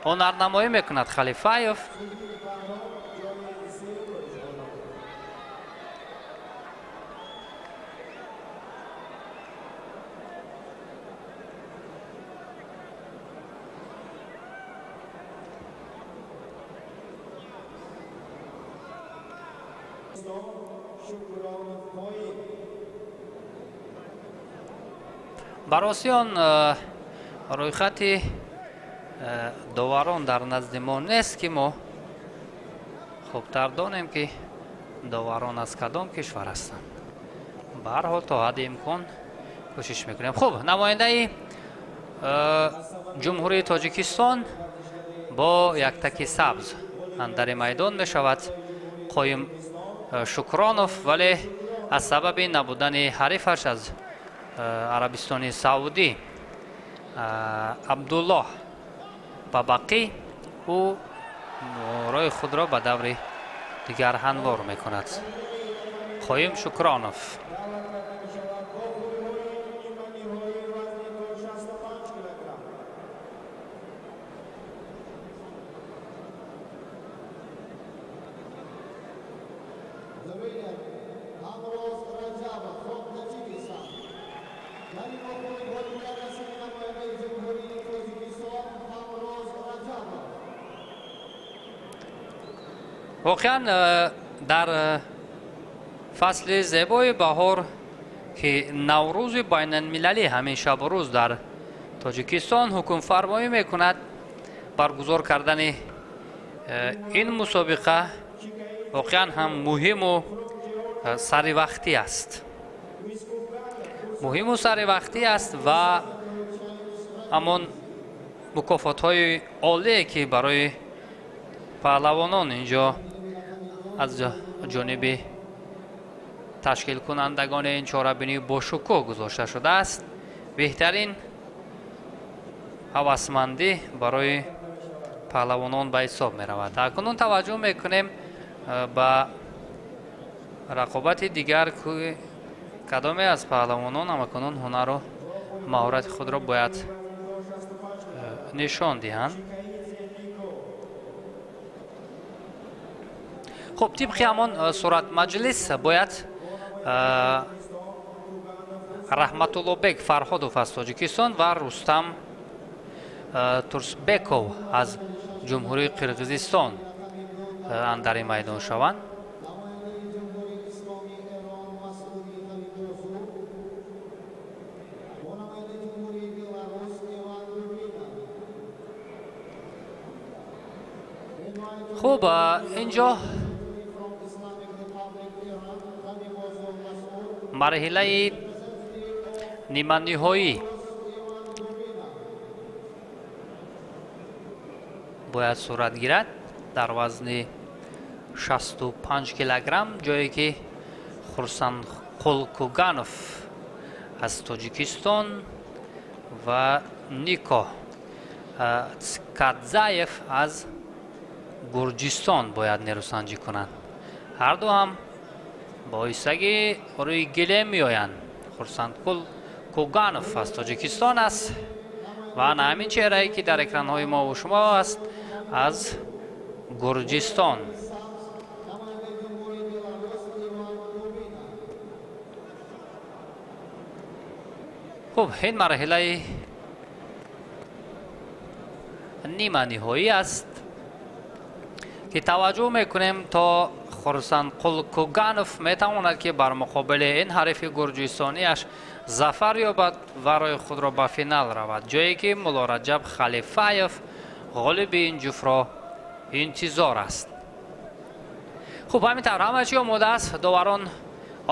ҳунарнамоӣ мекунад Халифаев. Бароси он рӯйхати доварон дар назди мо нест, ки мо хубтар донем, ки доварон аз кадом кишвар ҳастанд. Ба ҳар ҳол то ҳадди имкон кӯшиш мекунем. Хуб, намояндаи Ҷумҳурии Тоҷикистон бо яктаки сабз андари майдон мешавад Қоим Шукронов, вале аз сабаби набудани ҳарифаш аз Арабистони Саудӣ Абдуллоҳ Бабақӣ, ӯ роҳи худро ба даври дигар ҳамвор мекунад. Қоим Шукронов. Воқеан дар фасли зебои баҳор, ки Наврӯзи байналмилалӣ ҳамин шабу рӯз дар Тоҷикистон ҳукмфармоӣ мекунад, баргузор кардани Ин мусобиқа воқеан ҳам муҳиму саривақтӣ аст, муҳиму саривақтӣ аст ва ҳамон мукофотҳои олие, ки барои паҳлавонон инҷо аз ҷониби ташкилкунандагони ин чорабинӣ бошукӯҳ гузошта шудааст, беҳтарин ҳавасмандӣ барои паҳлавонон ба ҳисоб меравад. Акнун таваҷҷӯҳ мекунем ба рақобати дигар, кадоме аз паҳлавонон ҳамакунун ҳунару маҳорати худро бояд нишон диҳанд. Хуб, тибқи ҳамон суратмаҷлис бояд Раҳматуллобек Фарҳодов аз Тоҷикистон ва Рустам Турсбеков аз Ҷумҳурии Қирғизистон андари майдон шаванд. Хуб, инҷо марҳилаи ниманиҳоӣ бояд сурат гирад дар вазни 65 килограмм, ҷое ки Хурсандқул Куганов аз Тоҷикистон ва Нико Цкадзаев аз Гурҷистон бояд нерӯсанҷӣ кунанд. Ҳарду ҳам бо оҳистагӣ рӯи гилем меоянд. Хурсандқул Куганов аз Тоҷикистон аст ва ана ҳамин чеҳрае, ки дар экранҳои мову шумо аст, аз Гурҷистон. Хуб, ин марҳилаи ниманиҳоӣ аст, ки таваҷҷӯҳ мекунем то Хурсандқул Куганов метавонад, ки бар муқобили ин ҳарифи гурҷистонияш зафар ёбад ва роҳи худро ба финал равад, ҷое ки Муллораҷаб Халифаев ғолиби ин ҷуфтро интизор аст. Хуб, ҳамин тавр ҳама чӣ омода аст, доварон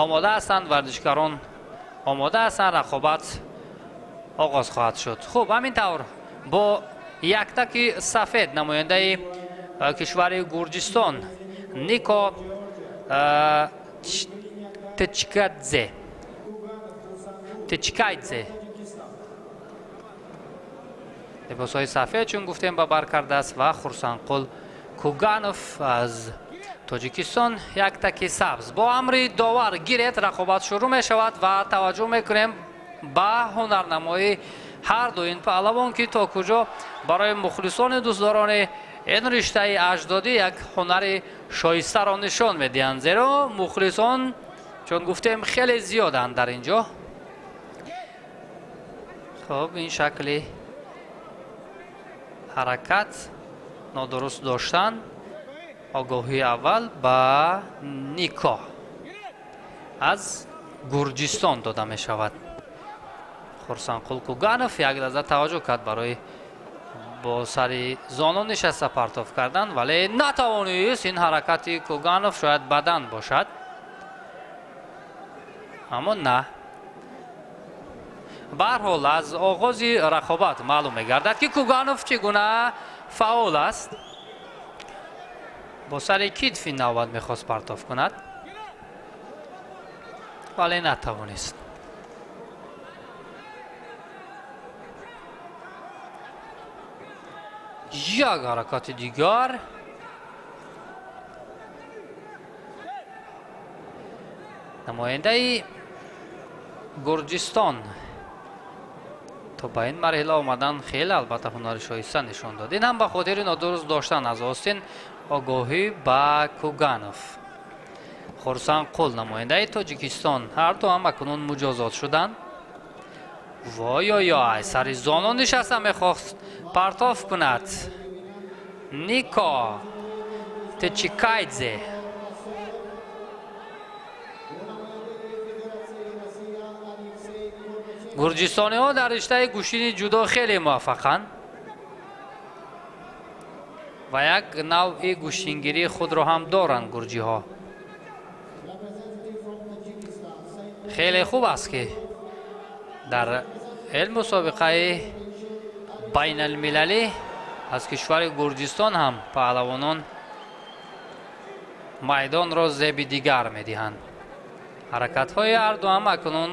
омода ҳастанд, варзишгарон омода ҳастанд, рақобат оғоз хоҳад шуд. Хуб, ҳамин тавр бо яктаки сафед намояндаи кишвари Гурҷистон Нико Тчкайдзе либосҳои сафед, чун гуфтем, ба бар кардааст ва Хурсандқул Куганов аз Тоҷикистон як таки сабз. Бо амри довар гирет рақобат шурӯъ мешавад ва таваҷҷӯҳ мекунем ба ҳунарнамоии ҳар ду ин паҳлавон, ки то куҷо барои мухлисони дӯстдорони ин риштаи аҷдодӣ як ҳунари шоистаро нишон медиҳанд, зеро мухлисон, чун гуфтем, хеле зиёданд дар ин ҷо. Хуб, ин шакли ҳаракат нодуруст доштан огоҳии аввал ба Нико аз Гурҷистон дода мешавад. Хурсандқул Куганов як лаҳза таваҷҷӯҳ кард барои бо сари зону нишаста партоф кардан, вале натавонист. Ин ҳаракати Куганов шояд бадан бошад, аммо на. Ба ҳар ҳол, аз оғози рақобат маълум мегардад, ки Куганов чӣ гуна фаъол аст. Бо сари китф ин навбат мехост партоф кунад, вале натавонист. Як ҳаракати дигар. Намояндаи Гурҷистон то ба ин марҳила омадан хеле албатта ҳунари шоиста нишон дод. Ин ҳам ба хотири нодуруст доштан аз остин огоҳӣ ба Куганов. Хурсандқул намояндаи Тоҷикистон, ҳарду ҳам акнун муҷозот шуданд. Вой-ой-ой, сари зону нишаста мехост партоф кунад. Нико Тчикайдзе. Гурҷистониҳо дар риштаи гӯштини ҷудо хеле муваффақанд. Ва як навъи гӯштингирии худро ҳам доранд гурҷиҳо. Хеле хуб аст, ки дар ин мусобиқаи байналмилалӣ аз кишвари Гурҷистон ҳам паҳлавонон майдонро зеби дигар медиҳанд. Ҳаракатҳои ҳарду ҳам акнун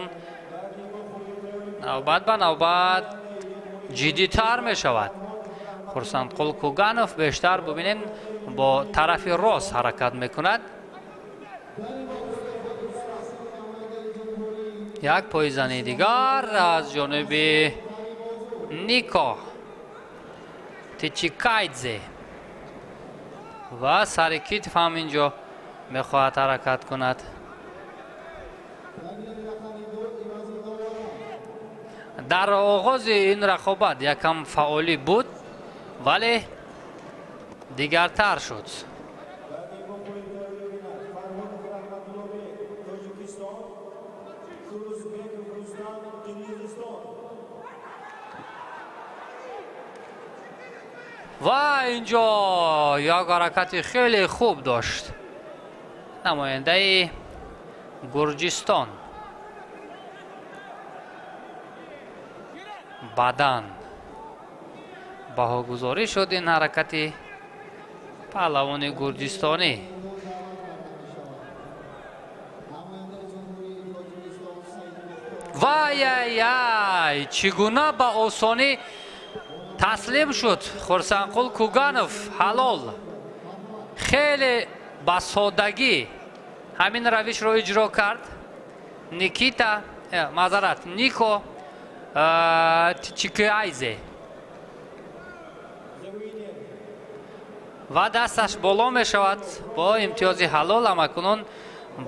навбат ба навбат ҷиддитар мешавад. Хурсандқул Куганов бештар бубинед бо тарафи рост ҳаракат мекунад. Як пойзани дигар аз ҷониби Нико Тичикайдзе ва сари китф ҳам инҷо мехоҳад ҳаракат кунад. Дар оғози ин рақобат якам фаъолӣ буд, вале дигартар шуд. Ва инҷо як ҳаракати хеле хуб дошт намояндаи Гурҷистон. Баъдан баҳогузорӣ шуд ин ҳаракати паҳлавони гурҷистонӣ. Вай-яй-яй, чӣ гуна ба осонӣ таслим шуд Хурсандқул Куганов. Ҳалол, хеле ба соддагӣ ҳамин равишро иҷро кард Никита, маъзарат, Нико Тичикайзе ва дасташ боло мешавад бо имтиёзи ҳалол. Ҳамакунун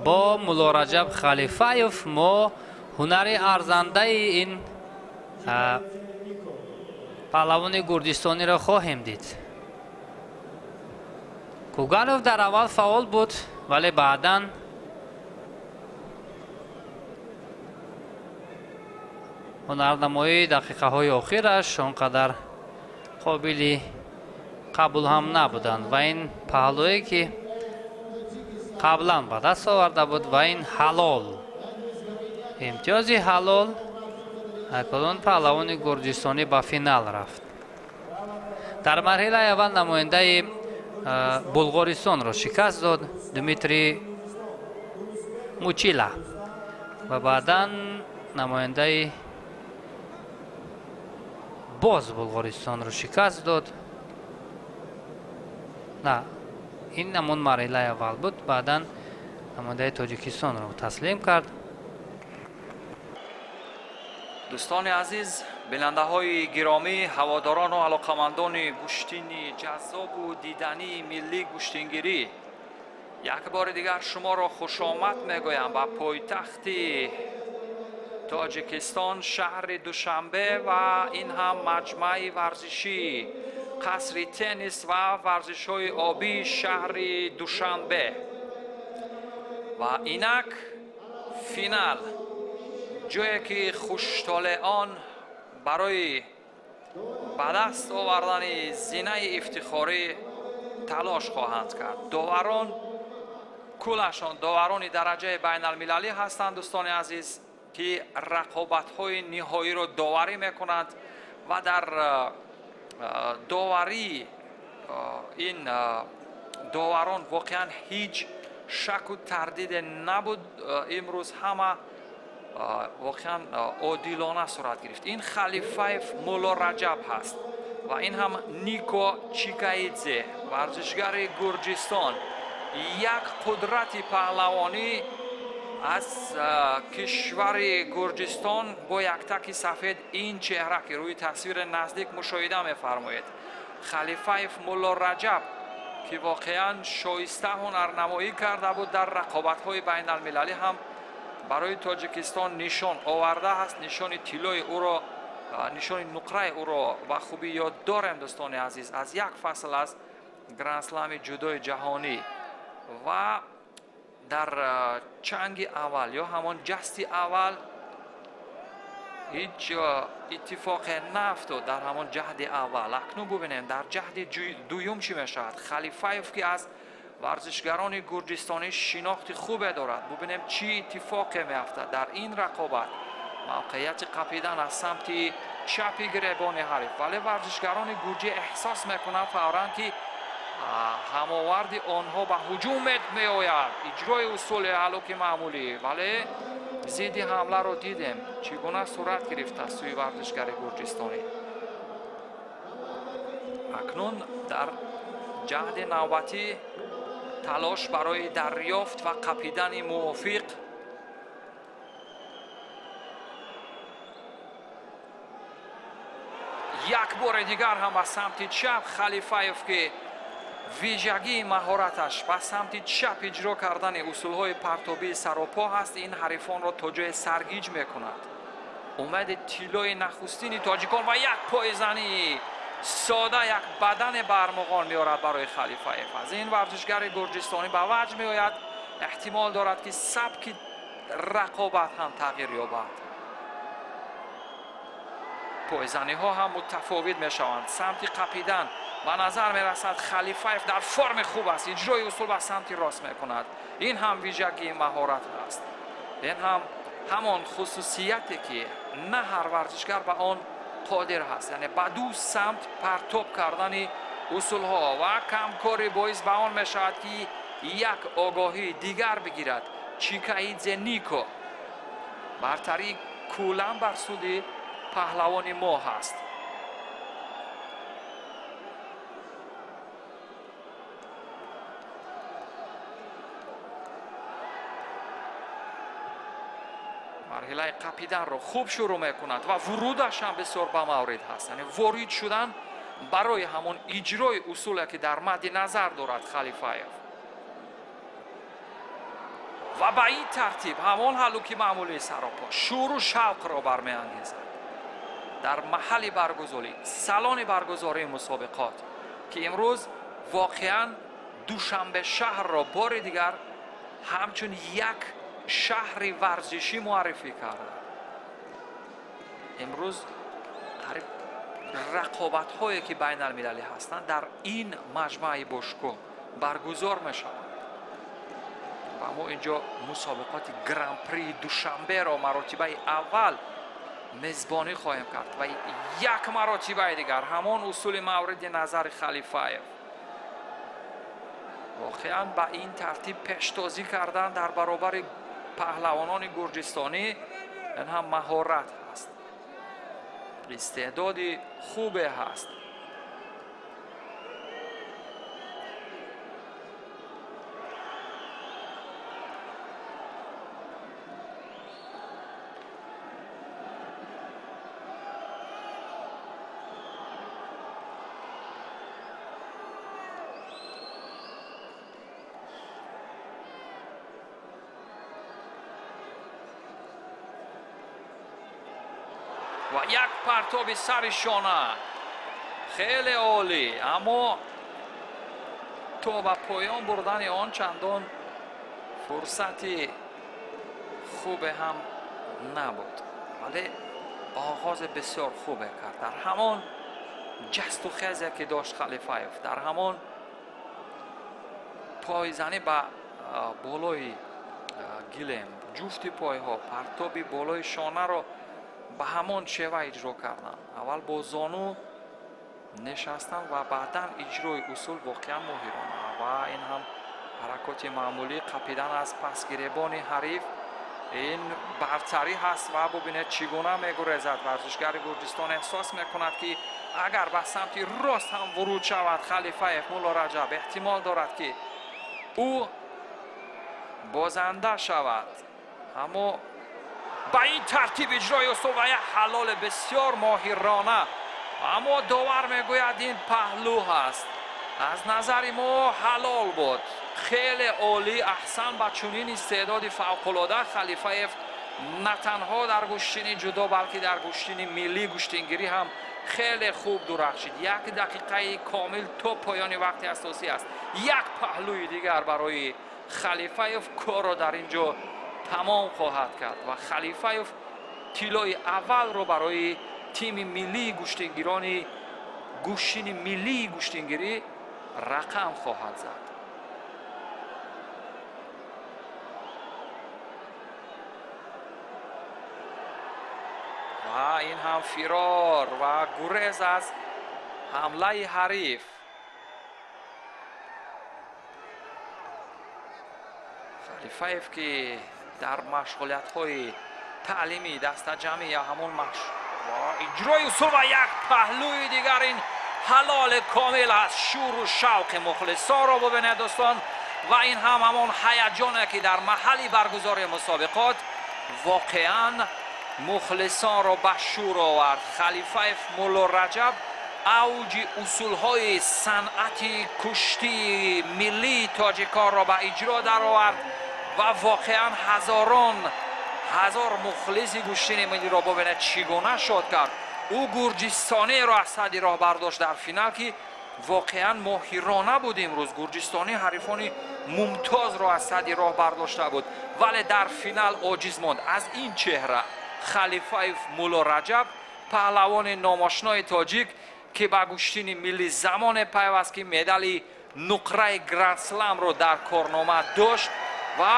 бо Муллораҷаб Халифаев мо ҳунари арзандаи ин паҳлавони гурҷистониро хоҳем дид. Куганов дар аввал фаъол буд, вале баъдан ҳунарнамоии дақиқаҳои охираш он қадар қобили қабул ҳам набуданд ва ин паҳлӯе, ки қаблан ба даст оварда буд, ва ин ҳалол, имтиёзи ҳалол. Акнун паҳлавони гурҷистонӣ ба финал рафт. Дар марҳилаи аввал намояндаи Булғористонро шикаст дод Дмитрий Мучила ва баъдан намояндаи боз Булғористонро шикаст дод. На, ин ҳамон марҳилаи аввал буд. Баъдан намояндаи Тоҷикистонро таслим кард. Дӯстони азиз, бинандаҳои гиромӣ, ҳаводорону алоқамандони гӯштини ҷаззобу дидании миллии гӯштингирӣ, як бори дигар шуморо хушомад мегӯям ба пойтахти Тоҷикистон, шаҳри Душанбе ва ин ҳам маҷмӯаи варзишӣ қасри теннис ва варзишҳои обии шаҳри Душанбе. Ва инак финал, ҷое ки хуштолеон барои ба даст овардани зинаи ифтихорӣ талош хоҳанд кард. Доварон кулашон доварони дараҷаи байналмилалӣ ҳастанд, дӯстони азиз, ки рақобатҳои ниҳоиро доварӣ мекунанд ва дар доварии ин доварон воқеан ҳеҷ шаку тардиде набуд. Имрӯз ҳама воқеан одилона сурат гирифт. Ин Халифаев Мулло Раҷаб ҳаст ва ин ҳам Нико Чикаидзе, варзишгари Гурҷистон, як қудрати паҳлавонӣ аз кишвари Гурҷистон бо яктаки сафед. Ин чеҳра, ки рӯи тасвири наздик мушоҳида мефармоед, Халифаев Мулло Раҷаб, ки воқеан шоиста ҳунарнамоӣ карда буд дар рақобатҳои байналмилалӣ ҳам барои Тоҷикистон нишон овардааст. Нишони тиллои ӯро, нишони нуқраи ӯро ба хубӣ ёд дорем, дӯстони азиз, аз як фасл аз грандслами ҷудои ҷаҳонӣ. Ва дар чанги аввал ё ҳамон ҷасти аввал Ҳеҷ иттифоқе нафтод дар ҳамон ҷаҳди аввал. Акнун бубинем дар ҷаҳди дуюм чӣ мешавад. Халифаев, ки аз варзишгарони гурҷистонӣ шинохти хубе дорад, бубинем чӣ иттифоқе меафтад дар ин рақобат. Мавқеияти қапидан аз самти чапи гиребони ҳариф, вале варзишгарони гурҷӣ эҳсос мекунанд фавран, ки ҳамоварди онҳо ба ҳуҷум меояд. Иҷрои усули ҳалуки маъмулӣ, вале зидди ҳамларо дидем чӣ гуна сурат гирифт аз сӯи варзишгари гурҷистонӣ. Акнун дар ҷаҳди навбатӣ талош барои дарёфт ва қапидани мувофиқ. Як бори дигар ҳам ба самти чап Халифаев, ки вижагии маҳораташ ба самти чап иҷро кардани усулҳои партобии саропо ҳаст, ин ҳарифонро то ҷое саргиҷ мекунад. Умеди тиллои нахустини тоҷикон ва як пойзании сода, як бадане ба армуғон меорад барои Халифаев. Аз ин варзишгари гурҷистонӣ ба ваҷ меояд. Эҳтимол дорад, ки сабки рақобат ҳам тағйир ёбад. Пойзаниҳо ҳам мутафовит мешаванд. Самти қапидан ба назар мерасад Халифаев дар форми хуб аст, иҷрои усул ба самти рост мекунад. Ин ҳам вижагии маҳорат аст, ин ҳам ҳамон хусусияте, ки на ҳар варзишгар ба он қодир ҳаст, яъне ба ду самт партоб кардани усулҳо ва камкорӣ боис ба он мешавад, ки як огоҳии дигар бигирад. Чикаидзе Нико бартарии куллан бар суди паҳлавони мо ҳаст. Марҳилаи қапиданро хуб шурӯъ мекунад ва вурудаш ҳам бисёр ба маврид ҳаст, яъне ворид шудан барои ҳамон иҷрои усуле, ки дар мадди назар дорад Халифаев. Ва ба ин тартиб ҳамон ҳалуки маъмулии саропо шӯру шавқро бармеангезад дар маҳалли баргузорӣ, салони баргузории мусобиқот, ки имрӯз воқеан Душанбе шаҳрро бори дигар ҳамчун як шаҳри варзишӣ муаррифӣ карда. Имрӯз қариб рақобатҳое, ки байналмилалӣ ҳастанд, дар ин маҷмӯаи бошгоҳ баргузор мешаванд ва мо инҷо мусобиқоти гран-при Душанберо маротибаи аввал мезбонӣ хоҳем кард ва як маротибаи дигар ҳамон усули мавриди назари Халифаев. Воқеан ба ин тартиб пештозӣ кардан дар баробари паҳлавонони гурҷистонӣ ин ҳам маҳорат ҳаст, истеъдоди хубе ҳаст. Ва як партоби сари шона хеле олӣ, аммо то ба поён бурдани он чандон фурсати хубе ҳам набуд, вале оғози бисёр хубе кард. Дар ҳамон ҷасту хезе, ки дошт Халифаев, дар ҳамон пойзанӣ ба болои гилем, ҷуфти пойҳо, партоби болои шонаро ба ҳамон шева иҷро карданд. Аввал бо зону нишастан ва баъдан иҷрои усул воқеан моҳирона ва ин ҳам ҳаракоти маъмулӣ, қапидан аз пасгиребони ҳариф, ин бартарӣ ҳаст ва бубинед чӣ гуна мегурезад. Варзишгари Гурҷистон эҳсос мекунад, ки агар ба самти рост ҳам вуруд шавад Халифаев Мулло Раҷаб, эҳтимол дорад, ки ӯ бозанда шавад, аммо ба ин тартиб иҷрои усул ва як ҳалоли бисёр моҳирона, аммо довар мегӯяд ин паҳлӯ ҳаст. Аз назари мо ҳалол буд, хеле олӣ, аҳсан ба чунин истеъдоди фавқулода. Халифаев на танҳо дар гӯштини ҷудо, балки дар гӯштини миллӣ гӯштингирӣ ҳам хеле хуб дурахшид. Як дақиқаи комил то поёни вақти асосӣ аст. Як паҳлӯи дигар барои Халифаев корро дар ин ҷо тамом хоҳад кард ва Халифаев Тиллои аввалро барои тими миллии гӯштингирони гӯштини миллии гӯштингирӣ рақам хоҳад зад. Ва ин ҳам фирор ва гурез аз ҳамлаи ҳариф. Халифаев ки дар машғулиятҳои таълимӣ дастаҷамъӣ ё ҳамон иҷрои усул ва як паҳлӯи дигар ин ҳалоли комил аст. Шӯру шавқи мухлисонро бубинед дӯстон, ва ин ҳам ҳамон ҳаяҷоне ки дар маҳалли баргузории мусобиқот воқеан мухлисонро ба шӯр овард. Халифаев Мулло Раҷаб авҷи усулҳои санъати куштии миллии тоҷиконро ба иҷро даровард ва воқеан ҳазорон ҳазор мухлиси гӯштини миллиро бубинед чӣ гуна шод кард. Ӯ гурҷистониро аз сади роҳ бардошт дар финал, ки воқеан моҳирона буд. Имрӯз гурҷистонӣ ҳарифони мумтозро аз сади роҳ бардошта буд, вале дар финал оҷиз монд аз ин чеҳра. Халифаев Мулло Раҷаб, паҳлавони номошнои тоҷик, ки ба гӯштини миллӣ замоне пайваст, ки медали нуқраи грандсламро дар корнома дошт ва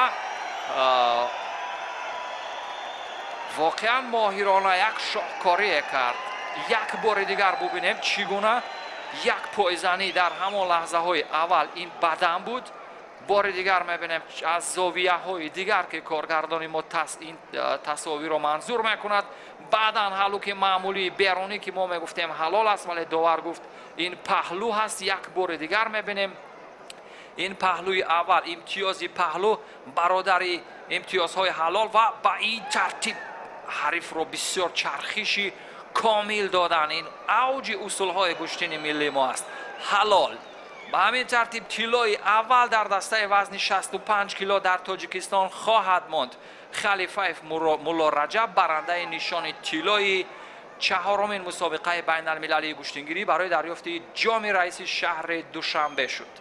воқеан моҳирона як шоҳкорие кард. Як бори дигар бубинем чӣ гуна як пойзанӣ дар ҳамон лаҳзаҳои аввал ин бадан буд. Бори дигар мебинем аз зовияҳои дигар, ки коргардони мо ин тасовиро манзур мекунад. Баъдан ҳалуки маъмулии берунӣ, ки мо мегуфтем ҳалол аст, вале довар гуфт ин паҳлӯ ҳаст. Як бори дигар мебинем ин паҳлӯи аввал, имтиёзи паҳлӯ бародари имтиёзҳои ҳалол, ва ба ин тартиб ҳарифро бисёр чархиши комил додан. Ин авҷи усулҳои гӯштини миллии мо аст, ҳалол. Ба ҳамин тартиб тиллои аввал дар дастаи вазни 65 кило дар Тоҷикистон хоҳад монд. Халифаев Мулло Раҷаб барандаи нишони тиллои чаҳорумин мусобиқаи байналмилалии гӯштингирӣ барои дарёфти ҷоми раиси шаҳри Душанбе шуд.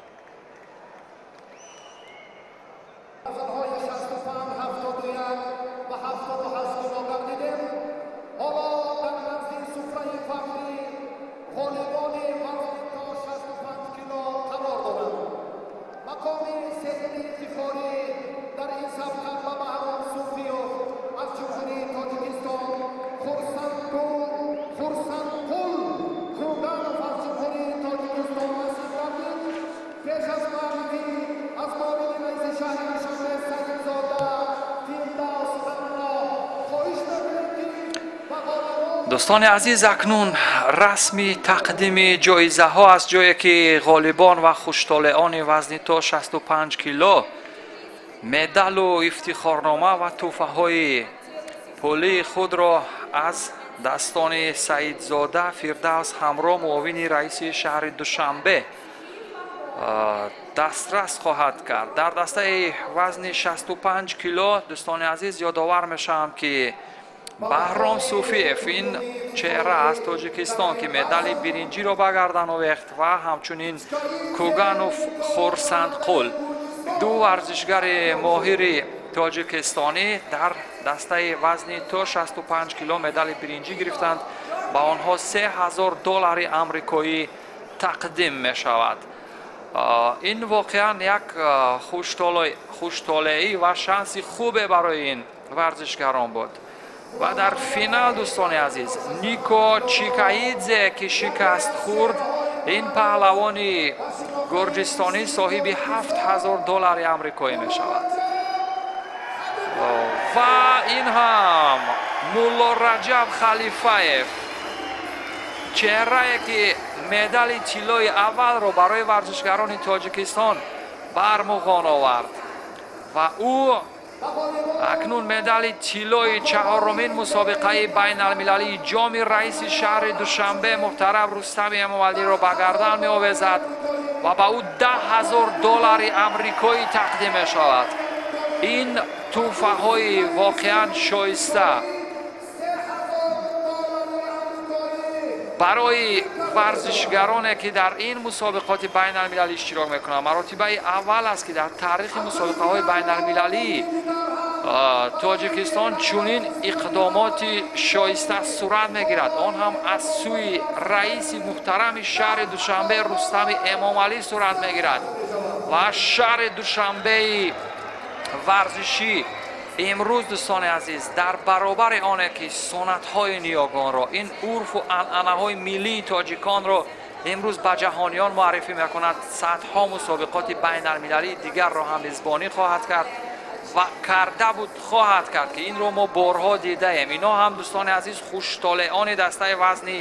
Дӯстони азиз, акнун расми тақдими ҷоизаҳо аст, ҷое ки ғолибон ва хуштолеони вазни то 65 кило медалу ифтихорнома ва тӯҳфаҳои пулии худро аз дастони Саидзода Фирдавс ҳамроҳ муовини раиси шаҳри Душанбе дастрас хоҳад кард. Дар дастаи вазни 65 кило, дӯстони азиз, ёдовар мешавам, ки Баҳром Суфиев, ин чеҳра аз Тоҷикистон, ки медали биринҷиро ба гардан овехт, ва ҳамчунин Куганов Хурсандқул, ду варзишгари моҳири тоҷикистонӣ дар дастаи вазни то 65 кило медали биринҷӣ гирифтанд. Ба онҳо 3000 доллари амрикоӣ тақдим мешавад. Ин воқеан як хуштолеӣ ва шанси хубе барои ин варзишгарон буд. Ва дар финал, дӯстони азиз, Нико Чикаидзе, ки шикаст хӯрд, ин паҳлавони гурҷистонӣ соҳиби 7000 доллари амрикоӣ мешавад. Ва ин ҳам Мулло Раҷаб Халифаев, чеҳрае ки медали тиллои аввалро барои варзишгарони Тоҷикистон бармуғон овард ва ӯ акнун медали тиллои чаҳорумин мусобиқаи байналмилалии ҷоми раиси шаҳри Душанбе муҳтарам Рустами Эмомалиро ба гардан меовезад ва ба ӯ 10 000 доллари амрикоӣ тақдим мешавад. Ин тӯҳфаҳои воқеан шоиста барои варзишгароне ки дар ин мусобиқоти байналмилалӣ иштирок мекунанд. Маротибаи аввал аст, ки дар таърихи мусобиқаҳои байналмилалӣ Тоҷикистон чунин иқдомоти шоиста сурат мегирад. Он ҳам аз сӯи раиси муҳтарами шаҳри Душанбе Рустами Эмомалӣ сурат мегирад ва шаҳри Душанбеи варзишӣ имрӯз, дӯстони азиз, дар баробари оне ки суннатҳои ниёгонро, ин урфу анъанаҳои миллии тоҷиконро имрӯз ба ҷаҳониён муаррифӣ мекунад, садҳо мусобиқоти байналмилалии дигарро ҳам мизбонӣ хоҳад кард ва карда буд хоҳад кард, ки инро мо борҳо дидаем. Ино ҳам, дӯстони азиз, хуштолеони дастаи вазни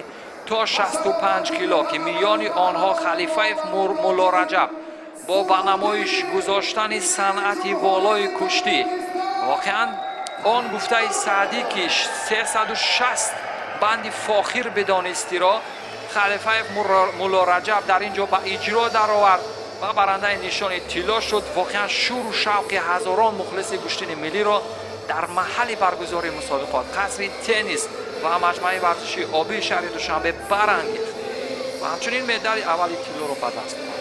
то 65 кило, ки миёни онҳо Халифаев Муллораҷаб бо ба намоиш гузоштани санъати волои куштӣ, воқеан он гуфтаи Саъдӣ, ки 360 банди фохир бидонистиро Халифаев Муллораҷаб дар ин ҷо ба иҷро даровард ва барандаи нишони тилло шуд. Воқеан шӯру шавқи ҳазорон мухлиси гӯштини миллиро дар маҳалли баргузории мусобиқот, қасри теннис ва маҷмӯаи варзишии обии шаҳри Душанбе барангехт ва ҳамчунин медали аввали тиллоро ба даст овард.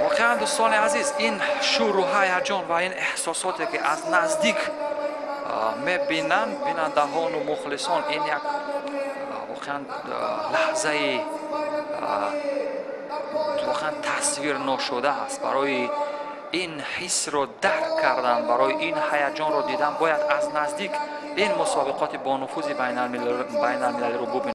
Воқеан, дӯстони азиз, ин шӯру ҳаяҷон ва ин эҳсосоте, ки аз наздик мебинанд бинандаҳону мухлисон, ин як воқеан лаҳзаи воқеан тасвир ношуда аст. Барои ин ҳиссро дарк кардан, барои ин ҳаяҷонро дидан бояд аз наздик ин мусобиқоти бонуфузи байналмилалиро бубинанд.